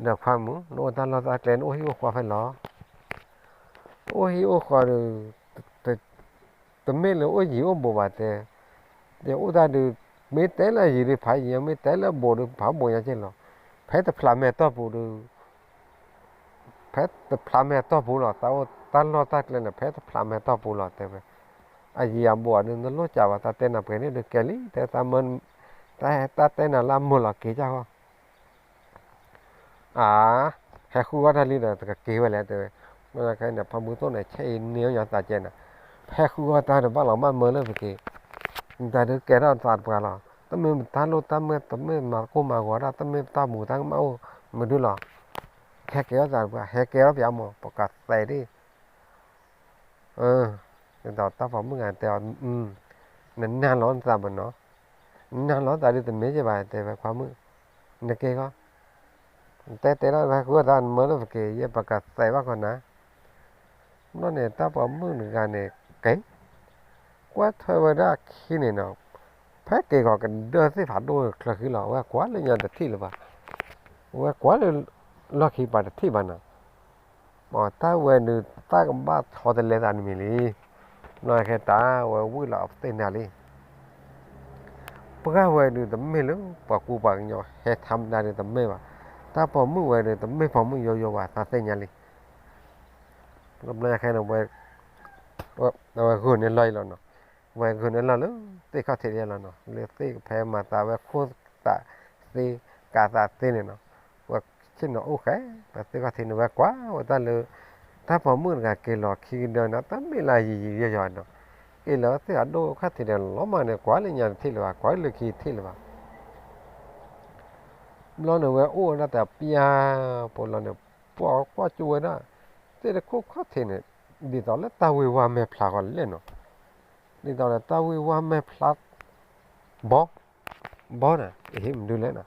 ဒီးခွါမုၣ် နအိၣ်တၢ်လီၢ်တၢ်ကျဲ နအိၣ်ဟံၣ်အိၣ်ဃီဖဲလဲၣ်. အိၣ်ဟံၣ်အိၣ်ဃီဒီး တမ့ၢ်လၢအိၣ်ယံၤအိၣ်ဘူးဘၣ်တဲ, ယအိၣ်တၢ်ဒုး မ့ၢ်တဲလၢယံၤဒီးဖးယံၤ, မ့ၢ်တဲလၢဘူးဒီးဖးဘူးညါက့ၤလီၤ. ဖဲတဖျးမဲာ်တီၢ်ပူၤဒီး ဖဲတဖျးမဲာ်တီၢ်ပူၤလီၤ. တၢ်အိၣ်တၢ်လီၢ်တၢ်ကျဲန့ၣ် ဖဲတဖျးမဲာ်တီၢ်ပူၤလီၤ တဲဝဲ. အယံၤအဘူးအီၤဒီး နလိၣ်ကးဘၣ် တၢ်တဲနၤပှဲၤန့ၣ်ဒီးကဲလံ တဲသးမၢ, တၢ်တဲနၤလၢအမုာ်လီၤ က့ၤကၢ်ဃီ. အါ, ဟဲဃုအီၣ်တၢ်လံဒီး တကက့ၤဝဲလဲၣ် တဲဝဲ. မ့ၢ်ခဲန့ၣ် ဖးမုၢ်သိၣ်န့ၣ် ဆဲးအံၤန့ၢ်အီၣ်ညါသးကဲနၤ, ဖဲဃုအီၣ်တၢ်ဒီး ဘၣ်လီၤမၢ်မၢလၢပက့ၤ, တၢ်ဒုးကဲထီၣ်သးတပှၤလီၤ. တမ့ၢ်တၢ်လိၣ်တၢ်မၢ တမ့ၢ်မၤသကိးမၤဂီၤဒၣ် တမ့ၢ်တၢ်မူၤတၢ်မၢ်အိၣ်မနုၤလီၤ. ဟဲကဲထီၣ်သးတပှၤ ဟဲကဲထီၣ်ပှၤမၢ် ပကသဲးဒၣ် ဒ်သိးတၢ်ပိာ်မုၣ်ဂၤတဲအီၤ, နနာ်လီၤနသးမနီၤ, နနာ်လီၤသးဒုးတမ့ၢ်က့ၤဘၣ် တဲဝဲခွါမုၣ်, နက့ၤဃီ, တဲတဲဒၣ်ဝဲဃုအီၣ်တၢ် နမၢလၢပက့ၤ ယဲပကသဲးဘၣ်ဃီနၤ. ဘျီန့ၣ် တၢ်ပိာ်မုၣ်တဂၤန့ၣ်က့ၤ, ကွၢ်ထွဲဝဲဒၣ်ခံန့ၣ်နီၤ, ဖဲက့ၤဂီၤကဒၢသ့ၣ်ဖးဒိၣ်ချၢဃံလီၤ အဝဲကွၢ်လၢညါတထံၣ်လၢၤဘၣ်, အဝဲကွၢ်လၢလီၢ်ခံပၤတထံၣ်ဘၣ်နီၤ. တၢ်ဝဲဒုး တၢ်ကဘၣ်ထီတလဲသးတမံၤလံ. ဘျီခဲတၢ်ဝဲဝံၣ်လီၤအပသ့ၣ်နၤလံ. ပှၤဝဲဒုးတမ့ၢ်လၢ ပှၤကူပှၤကညီဟဲထါမတၤဒုးတမ့ၢ်ဘၣ်. တၢ်ပိာ်မုၣ်ဝဲဒုးတမ့ၢ်ပိာ်မုၣ်ယိယိဘၣ် သးသ့ၣ်ညါလံ. ဘျီခဲန့ၣ် ဝဲဂုာ်န့ၢ်လီၢ်အံၤလီၤနီၤ. ဝဲဂုာ်န့ၢ်လီၢ်လၢ သ့ၣ်ခီၣ်ထံးလီၤနီၤ လၢသ့ၣ်ကဖဲမၤသးဝဲခိၣ်သးသ့ ကးသးသ့န့ၣ်နီၤ. ဝဲဆ့ၣ်နီၤအိၣ်ဃဲ ပသ့ၣ်ခီၣ်ထံးန့ၣ် ဝဲကွၢ်ဝဲတၢ်လၢ တၢ်ပိာ်မုၣ်တဂၤက့ၤလီၤခံကဒၢနီၤ တၢ်မ့ၢ်လၢယံာ်ယံာ်ယီၤယီၤနီၤ. က့ၤလီၤသ့ၣ်အဒိၣ်ခီၣ်ထံးဒီးလီၤမးန့ၣ် ကွၢ်လၢညါတထံၣ်လၢၤဘၣ် ကွၢ်လၢခံထံၣ်လၢၤဘၣ်. ဘျီန့ၣ်ဝဲအိၣ်ဝဲဒၣ်တပျၢ် ပလီၤန့ၣ် ပှၤကွၢ်ကၠိဝဲဒၣ် သ့ၣ်တခိၣ်ခီၣ်ထံးန့ၣ် ဒ်သိးလၢတၢ်ဝ့ၤဝါမဲာ်ဖျါဃီလဲၣ်နီၤ. ဒ်သိးလၢတၢ်ဝ့ၤဝါမဲာ်ဖျါ ဘီ ဘီနၤ အဟ့ၣ်မနုၤလဲၣ်နီၤ.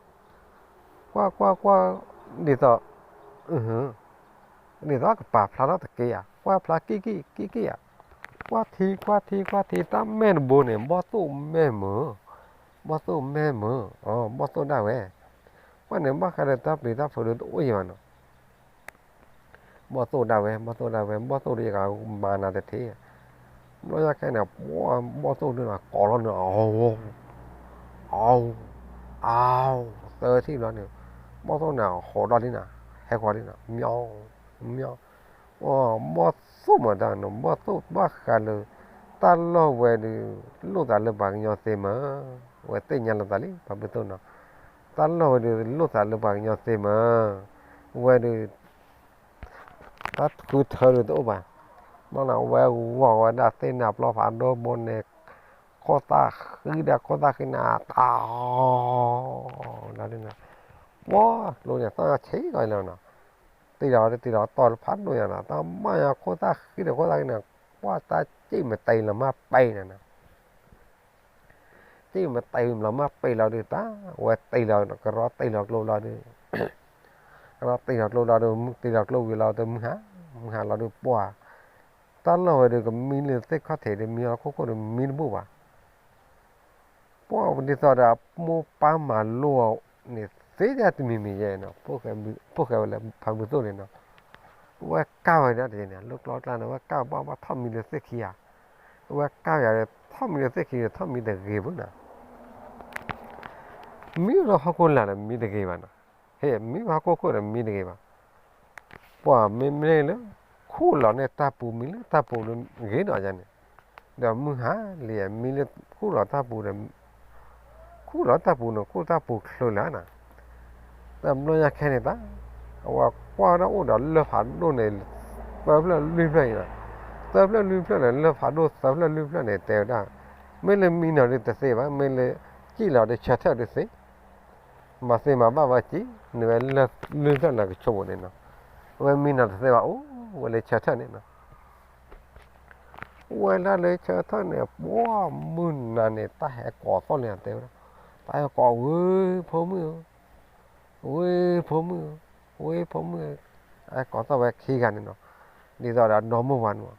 ကွၢ်ကွၢ်ကွၢ် ဒ်သိး ဒ်သိးကပၤဖျါထီၣ်တက့ၢ်ဧါ ကွၢ်ဖျါကံၣ်ကံၣ်ကံၣ်ကံၣ်ဧါ. ကွၢ်ထံကွၢ်ထံကွၢ်ထံ တၢ်မဲၢ်တဘိန့ၣ် ဘီၣ်သိၣ်မဲၢ်မုာ်, ဘီၣ်သိၣ်မဲၢ်မုာ်, အဘီၣ်သိၣ်ဒၣ်ဝဲ. ကွၢ်န့ၣ် ဘၣ်ဃးဒီးတၢ်ပျံၤတၢ်ဖုးဒီးတအိၣ်ယံၤဘၣ်နီၤ. ဘီၣ်သိၣ်ဒၣ်ဝဲ ဘီၣ်သိၣ်ဒၣ်ဝဲ ဘီၣ်သိၣ်ဒီးယကမၤနၤတထံၣ်. ဘျီယၤခဲန့ၣ် ပှၤဘီၣ်သိၣ်ဒၣ်နီၤ ကိးလီၤန့ၣ် အဝ် အဝ် အဝ် သၢထံၣ်ဘျီန့ၣ် ဘီၣ်သိၣ်န့ၣ် ဟီၣ်ဒီးလံနီၤ ဟဲဃီၤလံနီၤ မၠီ မၠီ ဘီၣ်သိၣ်မတၤနီၤ ဘီၣ်သိၣ်ဘၣ်ဃးလၢ တၢ်လီၢ်ဝဲဒီး လိၣ်သးလၢပှၤကညီသ့မး, ဝဲသ့ၣ်ညါလီၤသးလံ ပှၤဘုသိၣ်နီၤ, တၢ်လီၢ်ဝဲဒီး လိၣ်သးလၢပှၤကညီသ့မး, ဝဲဒီး တၢ်ဃုထၢဒီးတအိၣ်ဘၣ်, ဘျီန့ၣ်ဝဲဂီၤဝဲဒၣ်သ့ၣ်နၤပျီဖးဒိၣ်ဘိန့ၣ်, ခိၣ်သၣ်ဃံဒီးခိၣ်သၣ်ဃံန့ၣ် တၢ် လီၤဒ်န့ၣ်, ပှၤကျိန့ၣ် သၣ်ဆံးကီးလီၤနီၤ, တ့လီၤတ့လီၤတီၢ်ဖးဒိၣ်ညါနီၤ, တၢ်မၤယၤခိၣ်သၣ်ဃံဒီးခိၣ်သၣ်ဃံန့ၣ်, ပှၤတၢ်စံၣ်မတံၤလီၤမၢ်ပဲာ်န့ၣ်နီၤ စံၣ်မတံၤလီၤမၢ်ပဲာ်လီၤဒုးတၢ်, ဝဲတ့လီၤ ကရီတ့လီၤကျိလီၤဒုး, ကရီတ့လီၤကျိလီၤဒုး, တ့လီၤကျိဝံၤလီၤဒုး မုၢ်ဟါ, မုၢ်ဟါလီၤဒုးပှၤ, တၢ်လီၢ်ဝဲဒုးကမံလၢသ့ၣ်ခီၣ်ထံးဒုး မံအီၤခိၣ်ခိၣ်ဒီးမံတဘူၣ်ဘၣ်, ပှၤဒ်သိးဒီးအမိၢ်ပၢ်မၤလိအီၤန့ၣ် သ့ဒၣ်တမံၤမံၤယဲနီၤ, ဖိၣ်ဃဲဝဲလၢဖးမုၢ်သိၣ်န့ၣ်နီၤ, ဝဲကၢ်ဝဲဒၣ်တဂ့ၤန့ၣ် လၢကျီကျါန့ၣ် ဝဲကၢ်ဘၣ်ဘၣ်ထီၣ်မံလၢသ့ၣ်ခံဧါ, ဝဲကၢ်ယၤဒီး ထီၣ်မံလၢသ့ၣ်ခံဒီး ထီၣ်မံတဂ့ၤဘၣ်နီၤ, မံလၢဟီၣ်ခိၣ်လာ်ဒီးမံတဂ့ၤဘၣ်နီၤ, ဟဲမံဘၣ်ဟီၣ်ခိၣ်ခိၣ်ဒီးမံတဂ့ၤဘၣ်, ပှၤမ့မ့ၢ်လၢ ခူၣ်လီၤန့ၢ်တၢ်ပူၤ မံလၢတၢ်ပူၤဒီးဂ့ၤနီၤယၤန့ၣ် ဒီးမုၢ်ဟါလံ မံလၢခူၣ်လီၤတၢ်ပူၤဒီး ခူၣ်လီၤတၢ်ပူၤန့ၣ် ခူၣ်တၢ်ပူၤချုးလၢာ်နၤ, တဘျီညါခဲန့ၣ်တၢ် အဝဲကွၢ်ဝဲဒၣ်အိၣ်ဒီးလၢၢ်ဖးဒိၣ်န့ၣ် သၢဖျၢၣ်လွံၢ်ဖျၢၣ်အံၤလီၤ. သၢဖျၢၣ်လွံၢ်ဖျၢၣ်န့ၣ် လၢၢ်ဖးဒိၣ်သၢဖျၢၣ်လွံၢ်ဖျၢၣ်န့ၣ် တဲဝဲဒၣ် မ့ၢ်လၢမံနီၤဒုးတသ့ဘၣ်, မ့ၢ်လၢစံၣ်လီၤဒီးဆၢထၢၣ်ဒုးသ့, မၤသ့မၤဘၣ်ဝဲက့ၤ နဝဲလၢၢ်ဖျၢၣ်နၤကဆိကမိၣ်န့ၣ်နီၤ, အဝဲမံနီၤတသ့ဘၣ် အိၣ်ဝဲလၢဆၢထၢၣ်န့ၣ်နီၤ ဝဲဒၣ်လၢဆၢထၢၣ်န့ၣ် ပှၢ်မုၢ်နၤန့ၣ် တၢ်ဟဲကိးသီၣ်လံတဲဝဲဒၣ်, တၢ်ဟဲကိးဝဲဖိမုၣ်ဧၢ, ဝဲဖိမုၣ်ဧၢ, ဝဲဖိမုၣ်ဧၢ, ဟဲကိးသီၣ်ဝဲခံဂၤန့ၣ်နီၤ, ဒ်သိးဒီးအဒီမိၢ်ဝၤန့ၣ်,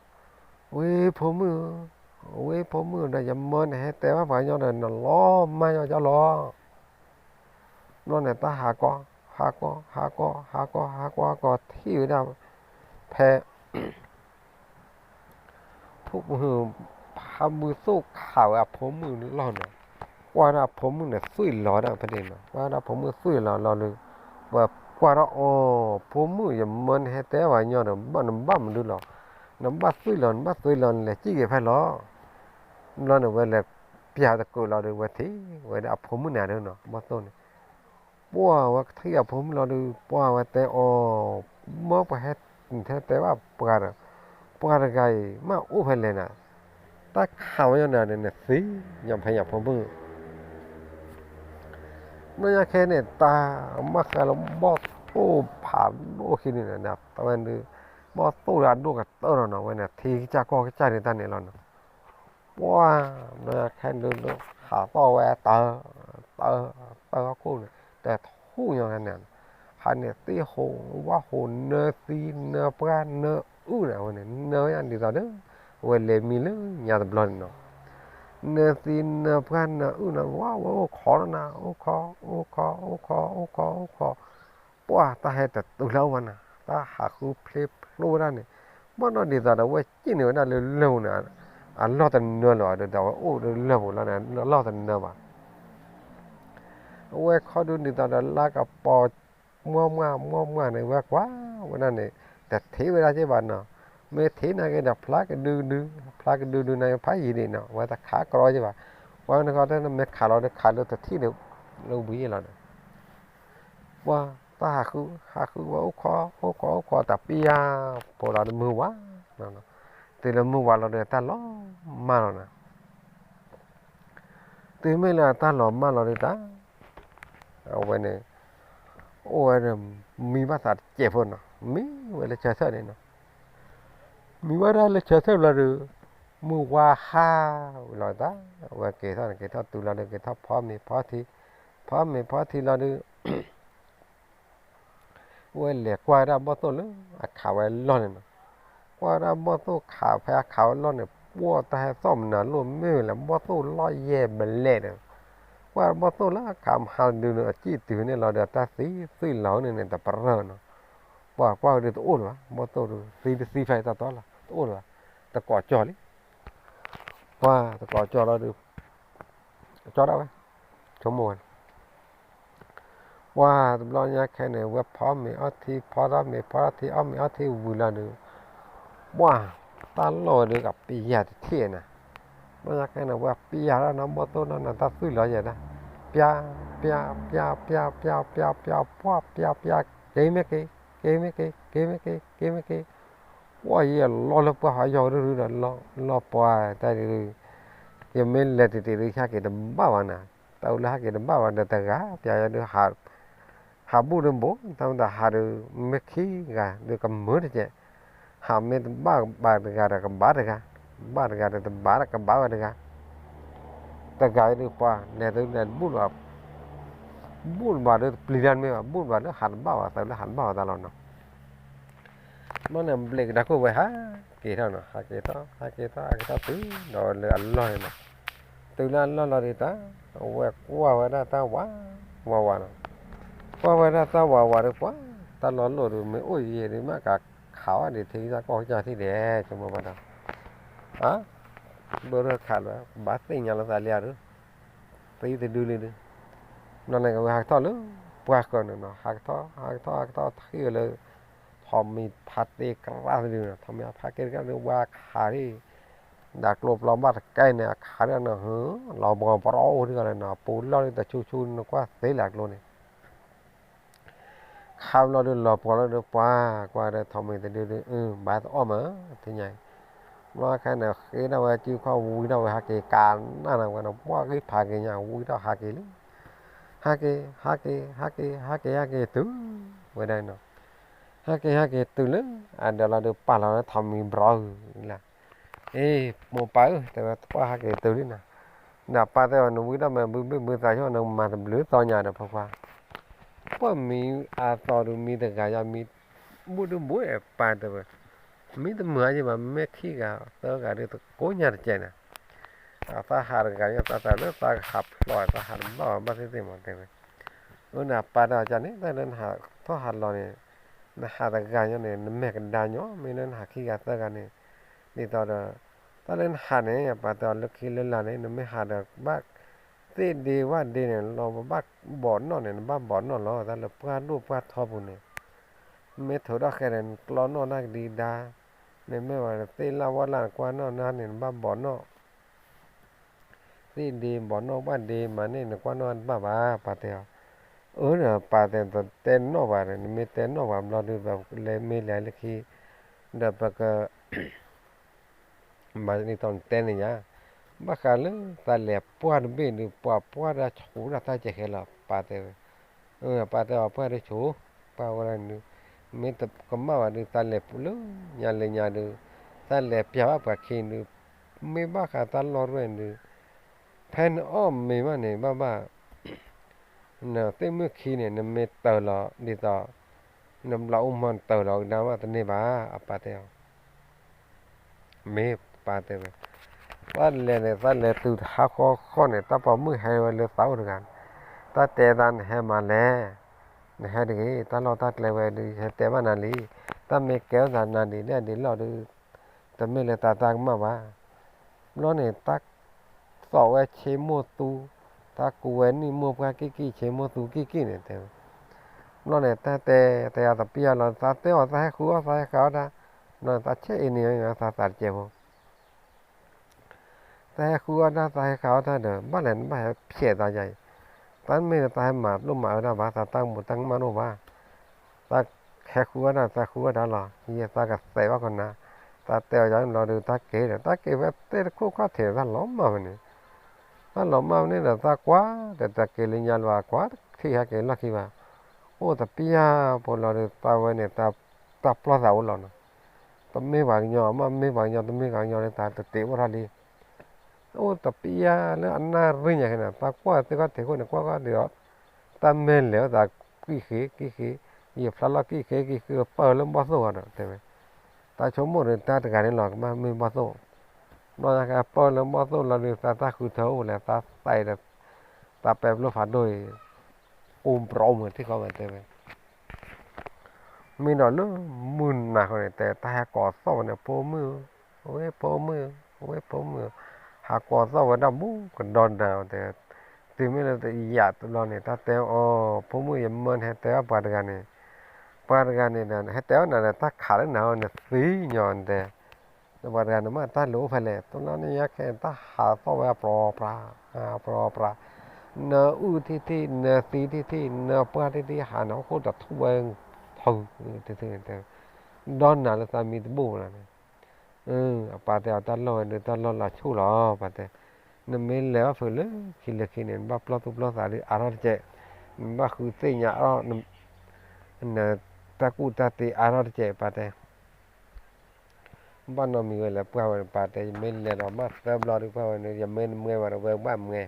ဝဲဖိမုၣ်ဧၢ, ဝဲဖိမုၣ်ဒီး ယမၢနဟဲတဲဘၣ်ပှၤကညီဒီး နလီၤမၢ်ညီကၠီလီၤ ဘျီန့ၣ် တၢ်ဟးကီ, ဟးကီ, ဟးကီ, ဟးကီ, ဟးကီ, ဟးကီထံၣ်ဝဲဒၣ် ဖဲ ဖးဘုသိၣ်ခးဝဲအဖိမုၣ်လီၢ်န့ၣ်, ကွၢ်ဒၣ်အဖိမုၣ်န့ၣ်သွံၣ်လီၤဒၣ်ဖဲန့ၣ်နီၤ, ကွၢ်ဒၣ်ဖိမုၣ်သွံၣ်လီၤလီၤဒီး, ပှၤကွၢ်ထီၣ်အီၤ, ဖိမုၣ် ယမၢနဟဲတဲပှၤကညီဒီး နဘၣ်မနုၤလီၤ, နဘၣ်သွံၣ်လီၤ နဘၣ်သွံၣ်လီၤ နလဲၤစံၣ်က့ၤဖဲလီၤ ဘျီန့ၣ် ဝဲလဲၤပျၢ်တကိးလီၤဒီး ဝဲထံၣ်ဝဲဒၣ်အဖိမုၣ်န့ၣ်ဒီးနီၤ ဘီၣ်သိၣ်န့ၣ်, ပှၢ်ဝဲကထံၣ်အဖိမုၣ်လီၤဒီး ပှၢ်ဝဲတဲအီၤ, မၢပှၤဟဲတဲဘၣ်ပှၤဒီး, ပှၤတဂၤအံၤ မ့ၢ်အိၣ်ဖဲလဲၣ်နၤ, တၢ်ခးဝဲညီနၤဒီး နသံညီဖဲညီဖိမုၣ် ဘျီညါခဲန့ၣ် တၢ်မၣ်ဃါလၢဘီၣ်သိၣ်ဖးဒိၣ် ခံန့ၣ်ဒီး တဝဲဒုး, ဘီၣ်သိၣ်လၢအဒိၣ်ကတၢၢ်လီၤနီၤ, ဝဲန့ၣ် ထံကစၢ်ကီၢ်ကစၢ်န့ၣ်တၢ်န့ၣ်လီၤနီၤ, ပှၢ်, ဘျီညါခဲဒုး ဟးသီၣ်ဝဲတၢ်, တၢ်, တၢ်ဟီၣ်ခိၣ်န့ၣ် တထူၣ်ညီန့ၣ်, ဟးန့ၣ်သ့ၣ်ဟူးဝၣ်ဟူးနၢသံနၢပှၢ်နၢအုၣ်န့ၣ် အဝဲန့ၣ် နၢဝဲဒ်သိးဒီး အဝဲလဲၤမံလၢညါတဘျီန့ၣ်နီၤ နၢသံနၢပှၢ်နၢအုၣ်န့ၣ် ဝဲဝဲအိၣ်ခိးလီၤနၤ, အိၣ်ခိး, အိၣ်ခိး, အိၣ်ခိး, အိၣ်ခိး, အိၣ်ခိး, ပှၢ်တၢ်ဟဲတတုၤလၢအဝဲနၤ, တၢ်ဟးဃုဖျ့ဖျိဝဲဒၣ်န့ၣ်, ဘၣ်နီၢ်ဒ်သိးဒီး အဝဲစံၣ်န့ၢ်ဝဲဒၣ်လၢလၢၢ်ပူၤန့ၣ်, အလီၢ်တနၢလၢၤဒီး အဝဲအိၣ်လၢလၢၢ်ပူၤလီၤန့ၣ် အလီၢ်တနၢဘၣ် အဝဲခီဒုးဒ်သိးဒီး လါကပီၤ မွၢ်မွၢ်မွၢ်မွၢ်န့ၣ် ဝဲကွၢ်ဝဲဒၣ်န့ၣ် တထံၣ်ဝဲဒၣ်က့ဘၣ်နီၤ, မ့ၢ်ထံၣ်နာ်က့ဒီး ဖျါကဒုဒု, ဖျါကဒုဒုန့ၣ် ဖးယံာ်ဒံးနီၤ, ဝဲတခးကြီက့ဘၣ်, ပှၤန့ၣ်ဃီတဲ မ့ၢ်ခးလီၤဒီး ခးလၢတထံၣ်ဒီး လၢဝံၤလီၤန့ၣ် ပှၤတၢ်ဟးဃု, ဟးဃုဝဲအိၣ်ခိး, အိၣ်ခိး, အိၣ်ခိး တၢ်ပျၢ်ဖိလီၤဒီးမုၢ်ဝါ, တုၤလၢမုၢ်ဝါလီၤဒီး တၢ်လီၤမၢ်လီၤနၤ တုၤမ့ၢ်လၢတၢ်လီၤမၢ်လီၤဒီးတၢ်, အဝဲန့ၣ် အိၣ်ဝဲဒီး မံဘၣ်သးတစဲးဖိနီၤ, မံဝဲလၢဆၢထၢၣ်န့ၣ်နီၤ, မံဝဲဒၣ်လၢဆၢထၢၣ်ဘျီဒီး မုၢ်ဝါဟါဝံၤလီၤတၢ်, အဝဲက့ၤထီၣ်န့ၣ် က့ၤထီၣ်တုၤလီၤဒီး က့ၤထီၣ်ဖီမ့ၤဖီထံ, ဖီမ့ၤဖီထံလီၤဒီး ဝဲလဲၤကွၢ်ဝဲဒၣ်ဘီၣ်သိၣ်လၢအခးဝဲလီၢ်န့ၣ်နီၤ, ကွၢ်ဝဲဒၣ်ဘီၣ်သိၣ်ခးဖဲအခးဝဲလီၢ်န့ၣ် ပှၢ်တၢ်ဟဲသီၣ်မနုၤလိၣ်မ့ၢ်ဝဲလဲၣ် ဘီၣ်သိၣ်လီၢ်ယဲၢ်ဘလဲၣ်ဒီး, ကွၢ်ဘီၣ်သိၣ်လၢအခးမဟါဒုန့ၣ် အစံၣ်တုၤန့ၣ်လီၤဒီး တၢ်သံသွံၣ်လီၤန့ၣ်န့ၣ် တပရၢၢ်နီၤ, ပှၢ်ကွၢ်ဝဲဒုးတအိၣ်လၢၤဘၣ် ဘီၣ်သိၣ်ဒုး သံတသံဖဲတၢ်တီလီၤ တအိၣ်လၢၤဘၣ်, တကိးကၠီလံ ပှၢ်တကိးကၠီလီၤဒုး ကၠီဒၣ်ဝဲ, ဆိကမိၣ်ဝဲန့ၣ်, ပှၢ်တဘျီညါခဲန့ၣ် ဝဲဖီမ့ၤအီထံ ဖီထီၣ်မ့ၤ ဖီထီၣ်ထံ အီၣ်မ့ၤအီထံဝံၤလီၤဒီး, ပှၢ်တၢ်လီၢ်ဝဲဒုးကပျၢ်တထံၣ်နၤ, တဘျီညါခဲန့ၣ် ဝဲပျၢ်ဒၣ်နီၤ ဘီၣ်သိၣ်နီၤ တၢ်သွံၣ်လီၤယဲၢ်ဒၣ်, ပျၢ်, ပျၢ်, ပျၢ်, ပျၢ်, ပျၢ်, ပျၢ်, ပျၢ်, ပှၢ် ပျၢ် ပျၢ် က့ၤမ့ၢ်က့ၤ, က့ၤမ့ၢ်က့ၤ, က့ၤမ့ၢ်က့ၤ, က့ၤမ့ၢ်က့ၤ, ပှၢ်ယဲၢ်လီၤလၢပှၢ်ဟးယီၤဒုဒုဒီး လီၤပှၢ်တၢ်ဒုး, ယမ့ၢ်လဲၤတံၢ်တံၢ်ဒုး ဟဲက့ၤတဘၣ်ဘၣ်နၤ, တၢ်အိၣ်လၢဟဲက့ၤတဘၣ်ဘၣ်ဒီးတဂၤ ပျၢ်ယဲၢ်ဒုး ဟးဘူၣ်ဒုးဘိး တၢ်မတၤဟးဒုး မ့ၢ်ခံဂၤဒုးကမုာ်တကဲး, ဟးမ့ၢ်တဘၣ်ဘၣ်တဂၤဒီးကဘၣ်တဂၤ, ဘၣ်တဂၤဒီးတဘၣ်ကဘၣ်ဝဲတဂၤ, တဂၤအံၤဒုးပှၤလဲၤသုလဲၤဘူၣ်လီၤ, ဘူၣ်တဘၣ်ဒီးတပျံၤတၢ်တမ့ၢ်ဘၣ် ဘူၣ်တဘၣ်လၢဟးတဘၣ်ဘၣ် သုးလၢဟးတဘၣ်ဘၣ်တၢ်လီၤနီၤ မ့ၢ်န့ၣ် ဘျ့ၣ်ကဒါခိၣ်ဝဲဟးက့ၤထီၣ်နီၤ ဟးက့ၤထီၣ် ဟးက့ၤထီၣ် ဟးက့ၤထီၣ်တုၤဒီးလၢအလီၢ်န့ၣ်နီၤ, တုၤလၢအလီၢ်လီၤဒုးတၢ်, အဝဲကွၢ်ဝဲဒၣ်တၢ်ဝးဝးဝးနီၤ, ကွၢ်ဝဲဒၣ်တၢ်ဝးဝးဒီးပှၤ, တၢ်လီၤလိၣ်ဒုးမ့ၢ်အိၣ်ယံာ်ဒုးမ့ၢ်ကခးဝဲဒၣ်ထံကစၢ်ကီၢ်ကစၢ်ထံၣ်ဒဲး ဆိကမိၣ်ဘၣ်ဒီး, အါ, ဘၣ်ဒီးခးလၢၤ ဘၣ်သ့ၣ်ညါလီၤသးလံဧါဒုး, သံတဒုလံဒုး, နီၢ်န့ၣ်ကဝဲဟးကထီၣ်လၢပှၢ်ဃၢၤန့ၣ်နီၤ ဟးကထီၣ် ဟးကထီၣ် ဟးကထီၣ်ထံၣ်ဝဲလၢ ထိးမံၤဖးတ့ကရၢ်တဒုနီၤ ထိးမံၤဖးတ့ကရၢ်ဒုး ဝဲခးထံၣ် ဒီးကျိပျီဘၣ်တကဲန့ၣ် အခးဒ်န့ၣ် လီၤပှီၤပရီအိၣ်ဒ်ဂီၤလၢနီၤ ပူၤလီၢ်ဒ်တဆူဆူနကွၢ်သ့လၢကျိန့ၣ် ခါဘျီဒုးလီၤပှီၤလၢဒုးပှၤ ကွၢ်ဒီးထိးမံၤတဒုဒုး အဘၣ်သအီၣ်မး သ့ၣ်ညါအံၤ ဘျီခဲန့ၣ် ဃ့ထီၣ်ဝဲစုခီၣ်ဝံထီၣ်ဝဲဟးက့ၤကးနၢ်နၤဝဲဒီး ပှၢ်ဂံၢ်ဖးက့ၤညါ ဝံထီၣ်ဟးက့ၤလံ ဟးက့ၤ ဟးက့ၤ ဟးက့ၤ ဟးက့ၤ ဟးက့ၤတုၤဝဲဒၣ်နီၤ ဟဲက့ၤဟဲက့ၤတုၤလၢ အဒၢးလီၤဒုးပာ်လီၤလၢထိးမံၤဘြီဂုၤလၢ် အ့ မိၢ်ပၢ်ဧၢ တဲဝဲ တပှၢ်ဟဲက့ၤတုၤလံနီၤ ဒီးပၢ်တဲအီၤ နဝံထီၣ်မ့ၢ်ဘုဘ့ၣ်ဘုသးဆိ နမၤတဘျုးသီညါဒီးဖိခွါ ပှၢ်မံအသီဒုးမံတဂၤယါ မံဘူၣ်ဒုးဘိပၢ်တဲဝဲ မံတမုာ်အါယံၤဘၣ် မ့ၢ်ခံဂၤသၢဂၤဒုးတကိးညါတကဲးန့ၣ် သးဟးတဂၤယါ သးသးလၢသးကဟးဖျိး သးဟးတဘၣ်ဘၣ်သ့ၣ်သ့ၣ်မးတဲဝဲ အၢ နပၢ်တဲအီၤန့ၣ် တၢ်လၢနဟးထီၣ်ဟးလီၤန့ၣ် နဟးတဂၤညီန့ၣ် နမဲာ်ကဒါညီ မ့ၢ်လၢနဟးခံဂၤသၢဂၤန့ၣ် ဒ်သိးဒီး တၢ်လၢနဟးန့ၣ် ပၢ်တဲအီၤလၢခံလၢလာ်န့ၣ် နမ့ၢ်ဟးဒီးဘၣ် သ့ၣ်ဒ့ဝၣ်ဒ့န့ၣ် လီၤဘၣ်ဘီးနီၣ်န့ၣ် နဘၣ်ဘီးနီၣ်လီၤ တၢ်လၢပှၢ်ဒိၣ်ပှၢ်ထီပူၤန့ၣ် မ့ၢ်ထိးထီၣ်ဃဲဒီး နကျီနီၣ်တၢ်ကဒံကဒါ နမ့ၢ်ဝဲသ့ၣ်လၣ်ဝၣ်လၣ်နကွၢ်နီၣ်နၤန့ၣ် နဘၣ်ဘီးနီၣ် သ့ၣ်ဒ့ဘီးနီၣ်ဘၣ်ဒ့မးန့ၣ် နကွၢ်နီၣ်တဘၣ်ဘၣ် ပၢ်တဲအီၤ အၢ ပၢ်တဲ တတဲနီၣ်ပှၤဒီး နမ့ၢ်တဲနီၣ်ပှၤဘျီဒုး ပလဲၤမ့ၢ်လဲၤလၢခံ ဒီးပက မၤဒ်သိးနတဲန့ၣ်ညါ ဘၣ်ဃးလၢသးလဲၤပှၢ်တဘ့ၣ်ဒုး ပှၤပှၢ်ဒၣ်ဆိးဒၣ်တၢ်ကဲခဲလီၤ ပၢ်တဲဝဲ ပၢ်တဲအီၤပှၢ်ဒၣ်ဆိး ပှၢ်ဝဲဒၣ်ဒုး မ့ၢ်တကမၣ်ဘၣ်ဒုး သးလဲၤလၢညါလဲၤညါဒုး သးလဲၤပျၢ်ဘၣ်ပှၤခံဒုး မ့ၢ်ဘၣ်ဃးတၢ်လီၢ်တဝဲဒုး ဖဲနအီၣ်မ့ၤဘၣ်န့ၣ် ဘၣ်ဘၣ် နသ့ၣ်မုၣ်ခံန့ၣ် နမ့ၢ်တၢၤလီၤဒ်သိး နဘျီအူမီၢ်နတၢၤလီၤကဒါမ့ၢ်တန့ၢ်ဘၣ် အပၢ်တဲအီၤ မ့ၢ်ပၢ်တဲဝဲ သးလဲၤန့ၣ် သးလဲၤတုၤတဟါဃီဃီန့ၣ် တၢ်ပိာ်မုၣ်ဟဲဝဲလၢသးအိၣ်တဂၤန့ၣ် တၢ်တဲသးနဟဲမၤလဲၣ် နဟဲတဂ့ၤ တၢ်လီၢ်တၢ်ကျဲဝဲဒုး ယဟဲတဲဘၣ်နၤလံ တၢ်မ့ၢ်ကဲထီၣ်သးနၤဒ်လဲၣ်ဒ်လဲၣ်ဒုး တမ့ၢ်လၢတၢ်တၢ်ကမၣ်ဘၣ် ဘျီန့ၣ် တၢ်သိးဝဲဆ့မိၢ်သူ တၢ်ကူဝဲနံၣ်မိၢ်ပှၢ်ကံၢ်ကံၢ် ဆ့မိၢ်သူကံၢ်ကံၢ်န့ၣ်တဲဝဲ ဘျီန့ၣ် တၢ်တဲ တဲအသးပျၢ်လီၤ သးတဲအီၤ သးဟဲဃုအီၣ် သးဟဲဃုအီၣ်တၢ် ဘျီန့ၣ် သးဆဲးအ့န့ၣ် သးသးတကဲးဖိ သးဟဲဃုအီၣ်တၢ် သးဟဲဃုအီၣ်တၢ်ဒီး ဘၣ်လဲၣ်နဘၣ်ဟဲဖျဲးသးယါအံၤ, တၢ်မ့ၢ်လၢသးဟဲမၤလိၣ်မၤအၢတၢ်ဘၣ်, သးတၢ်ကမူးတၢ်ကမၣ်တအိၣ်ဘၣ်, သးဟဲဃုအီၣ်တၢ် သးဃုအီၣ်တၢ်လီၤ, ယဲသးကသဲးဘၣ်ကီးနၤ, သးတဲအီၤယါန့ၣ်လီၤဒီး တၢ်က့ၤဒီး တၢ်က့ၤဝဲသ့ၣ်တခိၣ်ခီၣ်ထံး သးလီၤမၢ်ဝဲန့ၣ်, သးလီၤမၢ်ဝဲန့ၣ်ဒီး သးကွၢ်ဒီး တၢ်က့ၤလၢညါလၢၤဘၣ် ကွၢ်ထံၣ်ဟဲက့ၤလီၢ်ခံဘၣ်, အိၣ်တပျၢ်ဖိလီၤဒီး သးဝဲန့ၣ် တၢ်ပျီသးအိၣ်လီၤနီၤ, တမ့ၢ်ပှၤကညီ မ့ၢ်မ့ၢ်ပှၤကညီ တမ့ၢ်ပှၤကညီလၢ သးတတ့အိၣ်ထီၣ်လံ, အိၣ်တပျၢ်လၢအနၣ်ရံၣ်ညါခဲန့ၣ် သးကွၢ်သ့ၣ်ခီၣ်ထံးခိၣ်န့ၣ် ကွၢ်ကွၢ်ဒီး တၢ်မဲလဲၤဝဲသးကံၢ်ဃ့ကံၢ်ဃ့, ယဖျါလီၢ်ကံၢ်ဃ့ကံၢ်ဃ့ပၢၢ်လၢဘီၣ်သိၣ်ဂီၤဒီး တဲဝဲ, သးဆိကမိၣ်ဒီး တၢ်တဂၤန့ၣ်လီၤ ကဘၣ်မ့ၢ်ဘီၣ်သိၣ်, ဘျီညါပၢၢ်လၢဘီၣ်သိၣ်လီၤဒီး သးတၢ်ဃုထၢအိၣ်လဲၣ် သးသးအံၤဒီး သးပဲာ်ဘျိဖးဒိၣ်အံၤ အိၣ်ဘြီမုၢ်ထံၣ်ဃီဝဲတဲဝဲ မ့ၢ်ဒီးလၢမုၢ်နၤဃီန့ၣ် တဲတၢ်ဟဲကိးသီၣ်ဝဲန့ၣ် ဖိမုၣ်, ဝဲဖိမုၣ်, ဝဲဖိမုၣ်, ဟးကိးသီၣ်ဝဲဒၣ်ဘူးကဒီနၤတဲ, တုၤမ့ၢ်လၢတယာ်တဘျီန့ၣ် တၢ်တဲအီၤ ဖိမုၣ် ယမၢနဟဲတဲဘၣ်ပှၤတဂၤန့ၣ်, ပှၤတဂၤန့ၣ်ဒီး ဟဲတဲဘၣ်နၤဒီး တၢ်ခးလၢနၤအီၤ နသံညီနတဲ ဒီးပှၤတဂၤန့ၣ် မ့ၢ်တၢ်လိၤအိၣ်ဖဲလဲၣ် တဘျီန့ၣ်ညါခဲ တၢ်ဟးသီၣ်ဝဲအပြီပြး, အပြီပြး, နအုၣ်ထံၣ်ထံၣ် နသံထံၣ်ထံၣ် နပှၢ်ထံၣ်ထံၣ် ဟးနဟီၣ်ခိၣ်တထူၣ်ဝဲ ထူၣ်ထံၣ်ထံၣ် ဒီနၤလၢသးမံတဘိၣ်လီၤန့ၣ်, အပၢ်တဲအီၤ တၢ်လီၢ်ဝဲဒုး တၢ်လီၢ်လီၤဆူၣ်လီၤ ပၢ်တဲ, နမ့ၢ်လဲၤအီၣ်ဖုးလၢခံလၢခံန့ၣ် နဘၣ်ပျီသူၣ်ပျီသးဒုးအါထီၣ်တကဲး, နဘၣ်ဃုသ့ၣ်ညါအီၣ် နတၢ်ကူၣ်တၢ်သ့အါထီၣ်တကဲး ပၢ်တဲ ဘၣ်နီတမံၤဝဲလဲၣ် ပှၢ်ဝဲန့ၣ် ပၢ်တဲ ယမ့ၢ်လဲၤဒီးမ့ၢ်သၢဘျီဒုး ပှၢ်ဝဲန့ၣ် ယမ့ၢ်နမွဲဝဲဒီး ဝဲကဘၣ်မွဲ,